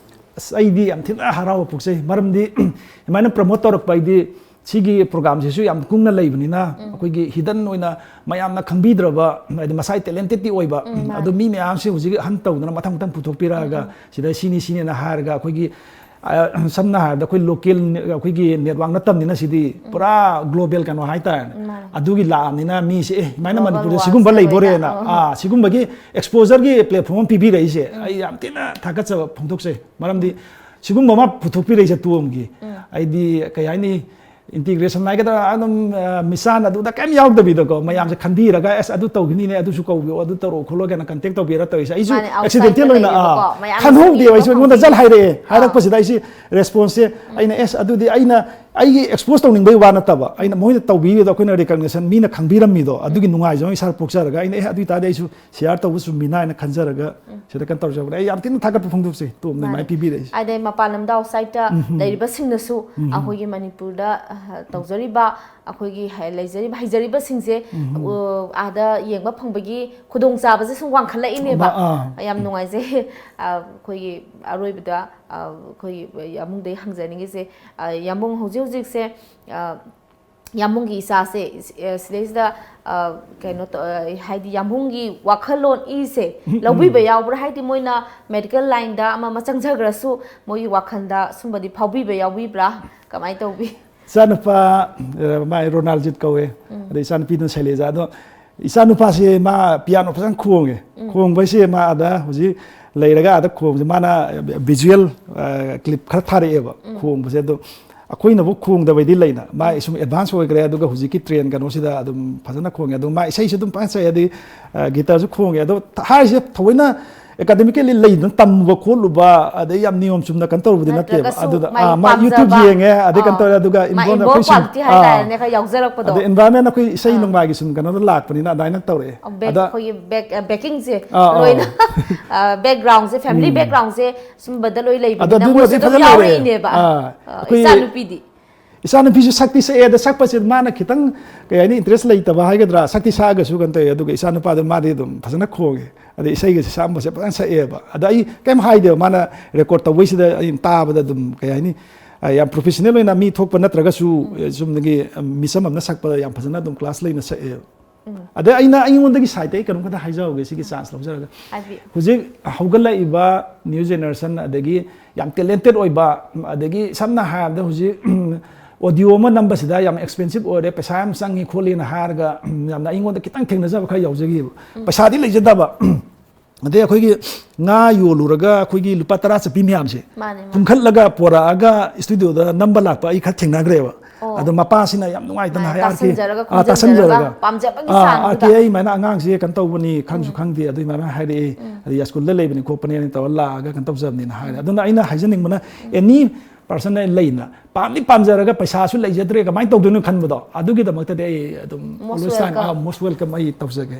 ꯑꯁ, ꯑꯩꯗꯤ ꯌꯥꯝ ꯊꯤꯅ ꯍꯔꯥꯎꯕ ꯄꯣꯛꯆꯩ, ꯃꯔꯝꯗꯤ ꯑꯗꯨꯃꯥꯏꯅ promote ꯇꯧꯔꯛꯄ ꯍꯥꯏꯗꯤ ꯁꯤꯒꯤ programꯁꯤꯁꯨ ꯌꯥꯝ ꯀꯨꯡꯅ ꯂꯩꯕꯅꯤꯅ, ꯎꯝ꯫ ꯑꯩꯈꯣꯏꯒꯤ hidden ꯑꯣꯏꯅ ꯃꯌꯥꯝꯅ ꯈꯪꯕꯤꯗ꯭ꯔꯕ, ꯍꯥꯏꯗꯤ ꯃꯁꯥꯒꯤ talentedꯇꯤ ꯑꯣꯏꯕ, ꯎꯝ, ꯃꯥꯅꯦ꯫ ꯑꯗꯣ ꯃꯤ ꯃꯌꯥꯝꯁꯦ ꯍꯧꯖꯤꯛ hunt ꯇꯧꯗꯅ ꯃꯊꯪ ꯃꯊꯪ ꯄꯨꯊꯣꯛꯄꯤꯔꯛꯑꯒ, ꯎꯝ, ꯎꯝ꯫ ꯁꯤꯗ ꯁꯤꯅꯤ ꯁꯤꯅꯤꯅ ꯍꯥꯏꯔꯒ ꯑꯩꯈꯣꯏꯒꯤ, ꯑ, ꯁꯝꯅ ꯍꯥꯏꯔꯕꯗ ꯑꯩꯈꯣꯏ local, ꯑꯩꯈꯣꯏꯒꯤ network ꯅꯠꯇꯕꯅꯤꯅ ꯁꯤꯗꯤ ꯎꯝ꯫ ꯄꯨꯔꯥ global ꯀꯩꯅꯣ ꯍꯥꯏꯇꯥꯔꯦꯅꯦ꯫ ꯎꯝ, ꯃꯥꯅꯦ꯫ ꯑꯗꯨꯒꯤ ꯂꯥꯛꯑꯕꯅꯤꯅ ꯃꯤꯁꯦ, "ꯑꯦ, ꯁꯨꯃꯥꯏꯅ global ꯃꯅꯤꯄꯨꯔꯗ ꯋꯥꯔꯁ ꯁꯤꯒꯨꯝꯕ ꯑꯣꯏꯕ ꯂꯩꯕꯣꯔꯦꯅ", ꯑꯣꯏꯅ꯫ ꯎꯝ꯫ ꯑꯥ, ꯁꯤꯒꯨꯝꯕꯒꯤ exposureꯒꯤ platform ꯑꯃ ꯄꯤꯕꯤꯔꯛꯏꯁꯦ ꯎꯝ꯫ ꯑꯩ ꯌꯥꯝ ꯊꯤꯅ ꯊꯥꯒꯠꯆꯕ ꯐꯣꯡꯗꯣꯛꯆꯩ꯫ ꯃꯔꯝꯗꯤ ꯁꯤꯒꯨꯝꯕ ꯑꯃ ꯄꯨꯊꯣꯛꯄꯤꯔꯛꯏꯁꯦ ꯇꯣꯝꯒꯤ꯫ ꯎꯝ꯫ ꯑꯩꯗꯤ ꯀꯩ ꯍꯥꯏꯅꯤ, integration ꯍꯥꯏꯒꯗ꯭ꯔꯥ, ꯑꯗꯨꯝ, ꯑ, ꯃꯤꯁꯥꯟ ꯑꯗꯨꯗ ꯀꯩꯝ ꯌꯥꯎꯗꯕꯤꯗꯀꯣ, ꯃꯌꯥꯝꯁꯦ ꯈꯟꯕꯤꯔꯒ, "ꯑꯁ, ꯑꯗꯨ ꯇꯧꯈꯤꯅꯤꯅꯦ, ꯑꯗꯨꯁꯨ ꯀꯧꯕꯤꯌꯣ, ꯑꯗꯨ ꯇꯧꯔꯛꯑꯣ ꯈꯣꯠꯂꯣ" ꯀꯥꯏꯅ contact ꯇꯧꯕꯤꯔ ꯇꯧꯔꯤꯁꯦ꯫ ꯑꯩꯁꯨ ꯃꯥꯅꯦ, outsideꯇ accidental ꯑꯣꯏꯅ, ꯂꯩꯌꯦꯕꯀꯣ, ꯑꯥ, ꯃꯌꯥꯝꯅ ꯈꯪꯍꯧꯗꯦꯕ꯫ ꯑꯩꯁꯨ ꯈꯪꯕꯤꯗꯕ ꯑꯩꯉꯣꯟꯗ ꯖꯠ ꯃꯌꯥꯝ꯫ ꯍꯥꯏꯔꯛꯑꯦ꯫ ꯑꯥ꯫ ꯍꯥꯏꯔꯛꯄꯁꯤꯗ ꯑꯩꯁꯦ responseꯁꯦ ꯎꯝ꯫ ꯑꯩꯅ, "ꯑꯁ, ꯑꯗꯨꯗꯤ ꯑꯩꯅ ꯑꯩꯒꯤ expose ꯇꯧꯅꯤꯡꯕꯒꯤ ꯋꯥ ꯅꯠꯇꯕ, ꯑꯩꯅ ꯎꯝ꯫ ꯃꯣꯏꯅ ꯇꯧꯕꯤꯔꯤꯗꯣ ꯑꯩꯈꯣꯏꯅ recognition ꯃꯤꯅ ꯈꯪꯕꯤꯔꯝꯃꯤꯗꯣ, ꯑꯗꯨꯒꯤ ꯎꯝ꯫ ꯅꯨꯡꯉꯥꯏꯖꯕ ꯏꯁꯥꯗ ꯄꯣꯛꯆꯔꯒ ꯑꯩꯅ, 'ꯑꯦ, ꯑꯗꯨ ꯑꯣꯏꯇꯥꯔꯗꯤ ꯑꯩꯁꯨ share ꯇꯧꯕ ꯆꯨꯝꯃꯤꯅ' ꯍꯥꯏꯅ ꯈꯟꯖꯔꯒ ꯎꯝ꯫ ꯁꯤꯗ ꯀꯩꯅꯣ ꯇꯧꯖꯕꯅꯦ꯫ ꯑꯩ ꯌꯥꯝ ꯊꯤꯅ ꯊꯥꯒꯠꯄ ꯐꯣꯡꯗꯣꯛꯆꯩ ꯇꯣꯝꯅ ꯃꯥꯅꯦ꯫ ꯑꯗꯨꯃꯥꯏꯅ ꯄꯤꯕꯤꯔꯛꯏꯁꯦ꯫ ꯑꯗꯩ ꯃꯄꯥꯟ ꯂꯝꯗ outsideꯇ ꯎꯝ꯫ ꯂꯩꯔꯤꯕꯁꯤꯡꯅꯁꯨ ꯎꯝ꯫ ꯑꯩꯈꯣꯏꯒꯤ ꯃꯅꯤꯄꯨꯔꯗ, ꯑ, ꯇꯧꯖꯔꯤꯕ, ꯑꯩꯈꯣꯏꯒꯤ ꯍ-, ꯂꯩꯖꯔꯤꯕ ꯍꯩꯖꯔꯤꯕꯁꯤꯡꯁꯦ, ꯎꯝ꯫ ꯑ, ꯑꯥꯗ ꯌꯦꯡꯕ ꯐꯪꯕꯒꯤ ꯈꯨꯗꯣꯡꯆꯥꯕꯁꯦ ꯁꯨꯝ ꯋꯥꯡꯈꯠꯂꯛꯏꯅꯦꯕ꯫ ꯃꯥ-, ꯑꯥ꯫ ꯌꯥꯝ ꯅꯨꯡꯉꯥꯏꯖꯩ꯫ ꯑ, ꯑꯩꯈꯣꯏꯒꯤ ꯑꯔꯣꯏꯕꯗ, ꯑ, ꯑꯩꯈꯣꯏꯒꯤ ꯌꯥꯝꯕꯨꯡꯗꯒꯤ ꯍꯪꯖꯅꯤꯡꯉꯤꯁꯦ, ꯑ, ꯌꯥꯝꯕꯨꯡ ꯍꯧꯖꯤꯛ ꯍꯧꯖꯤꯛꯁꯦ, ꯑ, ꯌꯥꯝꯕꯨꯡꯒꯤ ꯏꯆꯥꯁꯦ, ꯑ, ꯁꯤꯗꯩꯁꯤꯗ, ꯑ, ꯀꯩꯅꯣ ꯇꯧ-, ꯑ, ꯍꯥꯏꯗꯤ ꯌꯥꯝꯕꯨꯡꯒꯤ ꯋꯥꯈꯜꯂꯣꯟ ꯏꯁꯦ ꯎꯝ, ꯎꯝ꯫ ꯂꯧꯕꯤꯕ ꯌꯥꯎꯕ꯭ꯔꯥ? ꯍꯥꯏꯗꯤ ꯃꯣꯏꯅ medical lineꯗ ꯑꯃ ꯑꯃ ꯆꯪꯖꯈ꯭ꯔꯁꯨ ꯃꯣꯏꯒꯤ ꯋꯥꯈꯜꯗ ꯁꯨꯝꯕꯗꯤ ꯐꯥꯎꯕꯤꯕ ꯌꯥꯎꯕꯤꯕ꯭ꯔꯥ? ꯀꯃꯥꯏꯅ ꯇꯧꯕꯤ? ꯏꯆꯥꯅꯨꯄꯥ, ꯑ, ꯃꯥꯏ ꯔꯣꯅꯥꯜꯖꯤꯠ ꯀꯧꯋꯦ꯫ ꯎꯝ꯫ ꯑꯗꯩ ꯏꯆꯥꯅꯨꯄꯤꯗꯨꯅ ꯁꯩꯂꯦꯖꯥ꯫ ꯑꯗꯣ ꯏꯆꯥꯅꯨꯄꯥꯁꯦ ꯃꯥ piano ꯐꯖꯅ ꯈꯣꯡꯉꯦ꯫ ꯎꯝ꯫ ꯈꯣꯡꯕ ꯍꯥꯏꯁꯦ ꯃꯥ ꯑꯗ ꯍꯧꯖꯤꯛ ꯂꯩꯔꯒ ꯑꯗ ꯈꯣꯡꯕꯁꯦ ꯃꯥꯅ visual, ꯑ, clip ꯈꯔ ꯊꯥꯔꯛꯑꯦꯕ ꯎꯝ꯫ ꯈꯣꯡꯕꯁꯦ꯫ ꯑꯗꯣ ꯑꯩꯈꯣꯏꯅꯕꯨ ꯈꯣꯡꯗꯕꯩꯗꯤ ꯂꯩꯅ, ꯃꯥ ꯎꯝ꯫ ꯁꯨꯝ advance ꯑꯣꯏꯈ꯭ꯔꯦ꯫ ꯑꯗꯨꯒ ꯍꯧꯖꯤꯛꯀꯤ trend ꯀꯩꯅꯣꯁꯤꯗ ꯑꯗꯨꯝ ꯐꯖꯅ ꯈꯣꯡꯉꯦ꯫ ꯑꯗꯣ ꯃꯥ ꯏꯁꯩꯁꯨ ꯑꯗꯨꯝ ꯐꯖꯅ ꯁꯛꯑꯦ, ꯑꯗꯩ, ꯑ, guitarꯁꯨ ꯈꯣꯡꯉꯦ꯫ ꯑꯗꯣ ꯍꯥꯏꯔꯤꯁꯦ ꯊꯑꯣꯏꯅ ꯑꯦꯀꯥꯗꯃꯤꯀꯦꯂꯤ ꯂꯩꯗꯅ ꯇꯝꯃꯨꯕ ꯈꯣꯠꯂꯨꯕ, ꯑꯗꯩ ꯌꯥꯝ ꯅꯤꯌꯣꯝ ꯆꯨꯝꯅ ꯀꯩꯅꯣ ꯇꯧꯔꯨꯕꯗꯤ ꯅꯠꯇꯦꯕ꯫ ꯅꯠꯇ꯭ꯔꯒꯁꯨ ꯑꯗꯨꯗ ꯃꯥꯏ ꯑꯥ, ꯃꯥ ꯄꯥꯝꯖꯕ, YouTube ꯌꯦꯡꯉꯦ, ꯑꯗꯩ ꯀꯩꯅꯣ ꯑꯥ, ꯇꯧꯔꯦ, ꯑꯗꯨꯒ ꯃꯥꯏ involve involve ꯑꯩꯈꯣꯏ ꯁꯨꯝ- quality ꯍꯥꯏꯇꯥꯔꯦꯅꯦ, ꯑꯥ, ꯈꯔ ꯌꯥꯎꯖꯔꯛꯄꯗꯣ꯫ ꯑꯗꯩ environment ꯑꯩꯈꯣꯏ ꯏꯁꯩ ꯑꯥ꯫ ꯅꯣꯡꯃꯥꯏꯒꯤ ꯁꯨꯝ ꯀꯩꯅꯣꯗ ꯂꯥꯛꯄꯅꯤꯅ ꯑꯗꯨꯃꯥꯏꯅ ꯇꯧꯔꯛꯑꯦ꯫ ꯕꯦꯛ ꯑꯗ ꯑꯩꯈꯣꯏꯒꯤ ꯕꯦꯛ ꯕꯦꯀꯤꯡꯁꯦ ꯑꯥ, ꯑꯥ꯫ ꯂꯣꯏꯅ ꯕꯦꯛꯒ꯭ꯔꯥꯎꯟꯁꯦ, ꯐꯦꯃꯤꯂꯤ ꯕꯦꯛꯒ꯭ꯔꯥꯎꯟꯁꯦ ꯁꯨꯝꯕꯗ ꯂꯣꯏ ꯑꯗ ꯂꯩꯕꯅꯤꯅ ꯑꯗꯨꯃꯗꯤ ꯃꯣꯏꯁꯨ ꯑꯗꯨꯝ ꯐꯖꯅ ꯂꯩꯔꯦ꯫ ꯌꯥꯎꯔꯛꯏꯅꯦꯕ꯫ ꯑꯥ, ꯑꯥ, ꯑꯩꯈꯣꯏ ꯏꯆꯥꯅꯨꯄꯤꯗꯤ? ꯏꯆꯥꯅꯨꯄꯤꯁꯨ ꯁꯛꯇꯤ ꯁꯛꯑꯦ, ꯑꯗ ꯁꯛꯄꯁꯦ ꯃꯥꯅ ꯈꯤꯇꯪ, ꯀꯩ ꯍꯥꯏꯅꯤ, ꯏꯟꯇꯔꯦꯁ ꯂꯩꯇꯕ ꯍꯥꯏꯒꯗ꯭ꯔꯥ, ꯁꯛꯇꯤ ꯁꯛꯑꯒꯁꯨ ꯀꯩꯅꯣ ꯇꯧꯋꯦ꯫ ꯑꯗꯨꯒ ꯏꯆꯥꯅꯨꯄꯥꯗꯣ ꯃꯥꯗꯤ ꯑꯗꯨꯝ ꯐꯖꯅ ꯈꯣꯡꯉꯦ꯫ ꯑꯗꯩ ꯏꯁꯩꯒꯁꯦ ꯁꯛꯑꯝꯕꯁꯦ ꯐꯖꯅ ꯁꯛꯑꯦꯕ꯫ ꯑꯗ ꯑꯩ ꯀꯩꯝ ꯍꯥꯏꯗꯦꯕ, ꯃꯥꯅ ꯔꯦꯀꯣꯔꯠ ꯇꯧꯕꯩꯁꯤꯗ ꯑꯩꯅ ꯇꯥꯕꯗ ꯑꯗꯨꯝ, ꯀꯩ ꯍꯥꯏꯅꯤ, ꯑ, ꯌꯥꯝ ꯄ꯭ꯔꯣꯐꯦꯁꯅꯦꯜ ꯑꯣꯏꯅ ꯃꯤ ꯊꯣꯛꯄ ꯅꯠꯇ꯭ꯔꯒꯁꯨ, ꯑ, ꯆꯨꯝꯅꯒꯤ, ꯑ, ꯃꯤꯆꯝ ꯑꯃꯅ ꯁꯛꯄꯗ ꯌꯥꯝ ꯐꯖꯅ ꯑꯗꯨꯝ ꯀ꯭ꯂꯥꯁ ꯂꯩꯅ ꯁꯛꯑꯦꯕ꯫ ꯑꯗꯩ ꯑꯩꯅ ꯑꯩꯉꯣꯟꯗꯒꯤ ꯁꯥꯏꯠꯇ ꯑꯩ ꯀꯩꯅꯣꯝ ꯈꯛꯇ ꯍꯥꯏꯖꯍꯧꯒꯦ, ꯁꯤꯒꯤ ꯆꯥꯟꯁ ꯂꯧꯖꯔꯒ꯫ ꯍꯥꯏꯕꯤꯌꯨ꯫ ꯍꯧꯖꯤꯛ ꯍꯧꯒꯠꯂꯛꯏꯕ ꯅ꯭ꯌꯨ ꯖꯦꯅꯦꯔꯦꯁꯟ, ꯑꯗꯒꯤ ꯌꯥꯝ ꯇꯦꯂꯦꯟꯇꯦꯠ ꯑꯣꯏꯕ, ꯑꯗꯒꯤ ꯁꯝꯅ ꯍꯥꯏꯔꯕꯗ ꯍꯧꯖꯤꯛ ꯑꯣꯗꯤꯑꯣ ꯑꯃ ꯅꯝꯕꯁꯤꯗ ꯌꯥꯝ ꯑꯦꯛꯁꯄꯦꯟꯁꯤꯞ ꯑꯣꯏꯔꯦ, ꯄꯩꯁꯥ ꯌꯥꯝ ꯆꯪꯉꯤ ꯈꯣꯠꯂꯤꯅ ꯍꯥꯏꯔꯒ, ꯌꯥꯝꯅ ꯑꯩꯉꯣꯟꯗ ꯈꯤꯇꯪ ꯊꯦꯡꯅꯖꯕ ꯈꯔ ꯌꯥꯎꯖꯈꯤꯕ꯫ ꯄꯩꯁꯥꯗꯤ ꯂꯩꯖꯗꯕ, ꯑꯗꯩ ꯑꯩꯈꯣꯏꯒꯤ ꯉꯥ ꯌꯣꯜꯂꯨꯔꯒ ꯑꯩꯈꯣꯏꯒꯤ ꯂꯨꯄꯥ ꯇꯔꯥ ꯆꯠꯄꯤ ꯃꯌꯥꯝꯁꯦ ꯃꯥꯅꯦ, ꯃꯥꯅꯦ꯫ ꯄꯨꯟꯈꯠꯂꯒ ꯄꯣꯔꯛꯑꯒ ꯏꯁꯇꯨꯗꯤꯑꯣꯗ ꯅꯝꯕ ꯂꯥꯛꯄ ꯑꯩ ꯈꯔ ꯊꯦꯡꯅꯈ꯭ꯔꯦꯕ꯫ ꯑꯣ꯫ ꯑꯗꯣ ꯃꯄꯥꯁꯤꯅ ꯌꯥꯝ ꯅꯨꯡꯉꯥꯏꯇꯅ ꯃꯥꯅꯦ, ꯍꯥꯏ, "ꯑꯥꯔ ꯀꯦ", ꯇꯥꯁꯟꯖꯔꯒ ꯑꯥ, ꯈꯣꯝꯖꯤꯟꯖꯔꯒ ꯇꯥꯁꯟꯖꯔꯒ, ꯄꯥꯝꯖꯕꯒꯤ ꯑꯥ, ꯆꯥꯡꯗꯨꯗ꯫ "ꯑꯥꯔ ꯀꯦ, ꯑꯩ ꯑꯗꯨꯃꯥꯏꯅ ꯑꯉꯥꯡꯁꯦ ꯀꯩꯅꯣ ꯇꯧꯕꯅꯤ, ꯈꯪꯁꯨ ꯈꯪꯗꯦ, ꯑꯗꯨ ꯑꯗꯨꯃꯥꯏꯅ ꯍꯥꯏꯔꯛꯑꯦ, ꯑꯗꯩ ꯁ꯭ꯀꯨꯜꯗ ꯂꯩꯕꯅꯤ ꯈꯣꯠꯄꯅꯦꯅ ꯇꯧꯔ ꯂꯥꯛꯑꯒ ꯀꯩꯅꯣ ꯇꯧꯖꯕꯅꯤꯅ" ꯍꯥꯏꯔꯦ꯫ ꯑꯗꯨꯅ ꯑꯩꯅ ꯍꯥꯏꯖꯅꯤꯡꯕꯅ, ꯑꯦꯅꯤ ꯄꯥꯔꯁꯟ ꯑꯩ ꯂꯩꯅ ꯄꯥꯝꯗꯤ ꯄꯥꯝꯖꯔꯒ ꯄꯩꯁꯥꯁꯨ ꯂꯩꯖꯗ꯭ꯔꯦ, ꯀꯃꯥꯏꯅ ꯇꯧꯗꯣꯏꯅꯣ ꯈꯟꯕꯗꯣ, ꯑꯗꯨꯒꯤꯗꯃꯛꯇꯗꯤ ꯑꯩ ꯑꯗꯨꯝ Most always time, welcome. ꯑꯥ, most welcome ꯑꯩ ꯇꯧꯖꯒꯦ꯫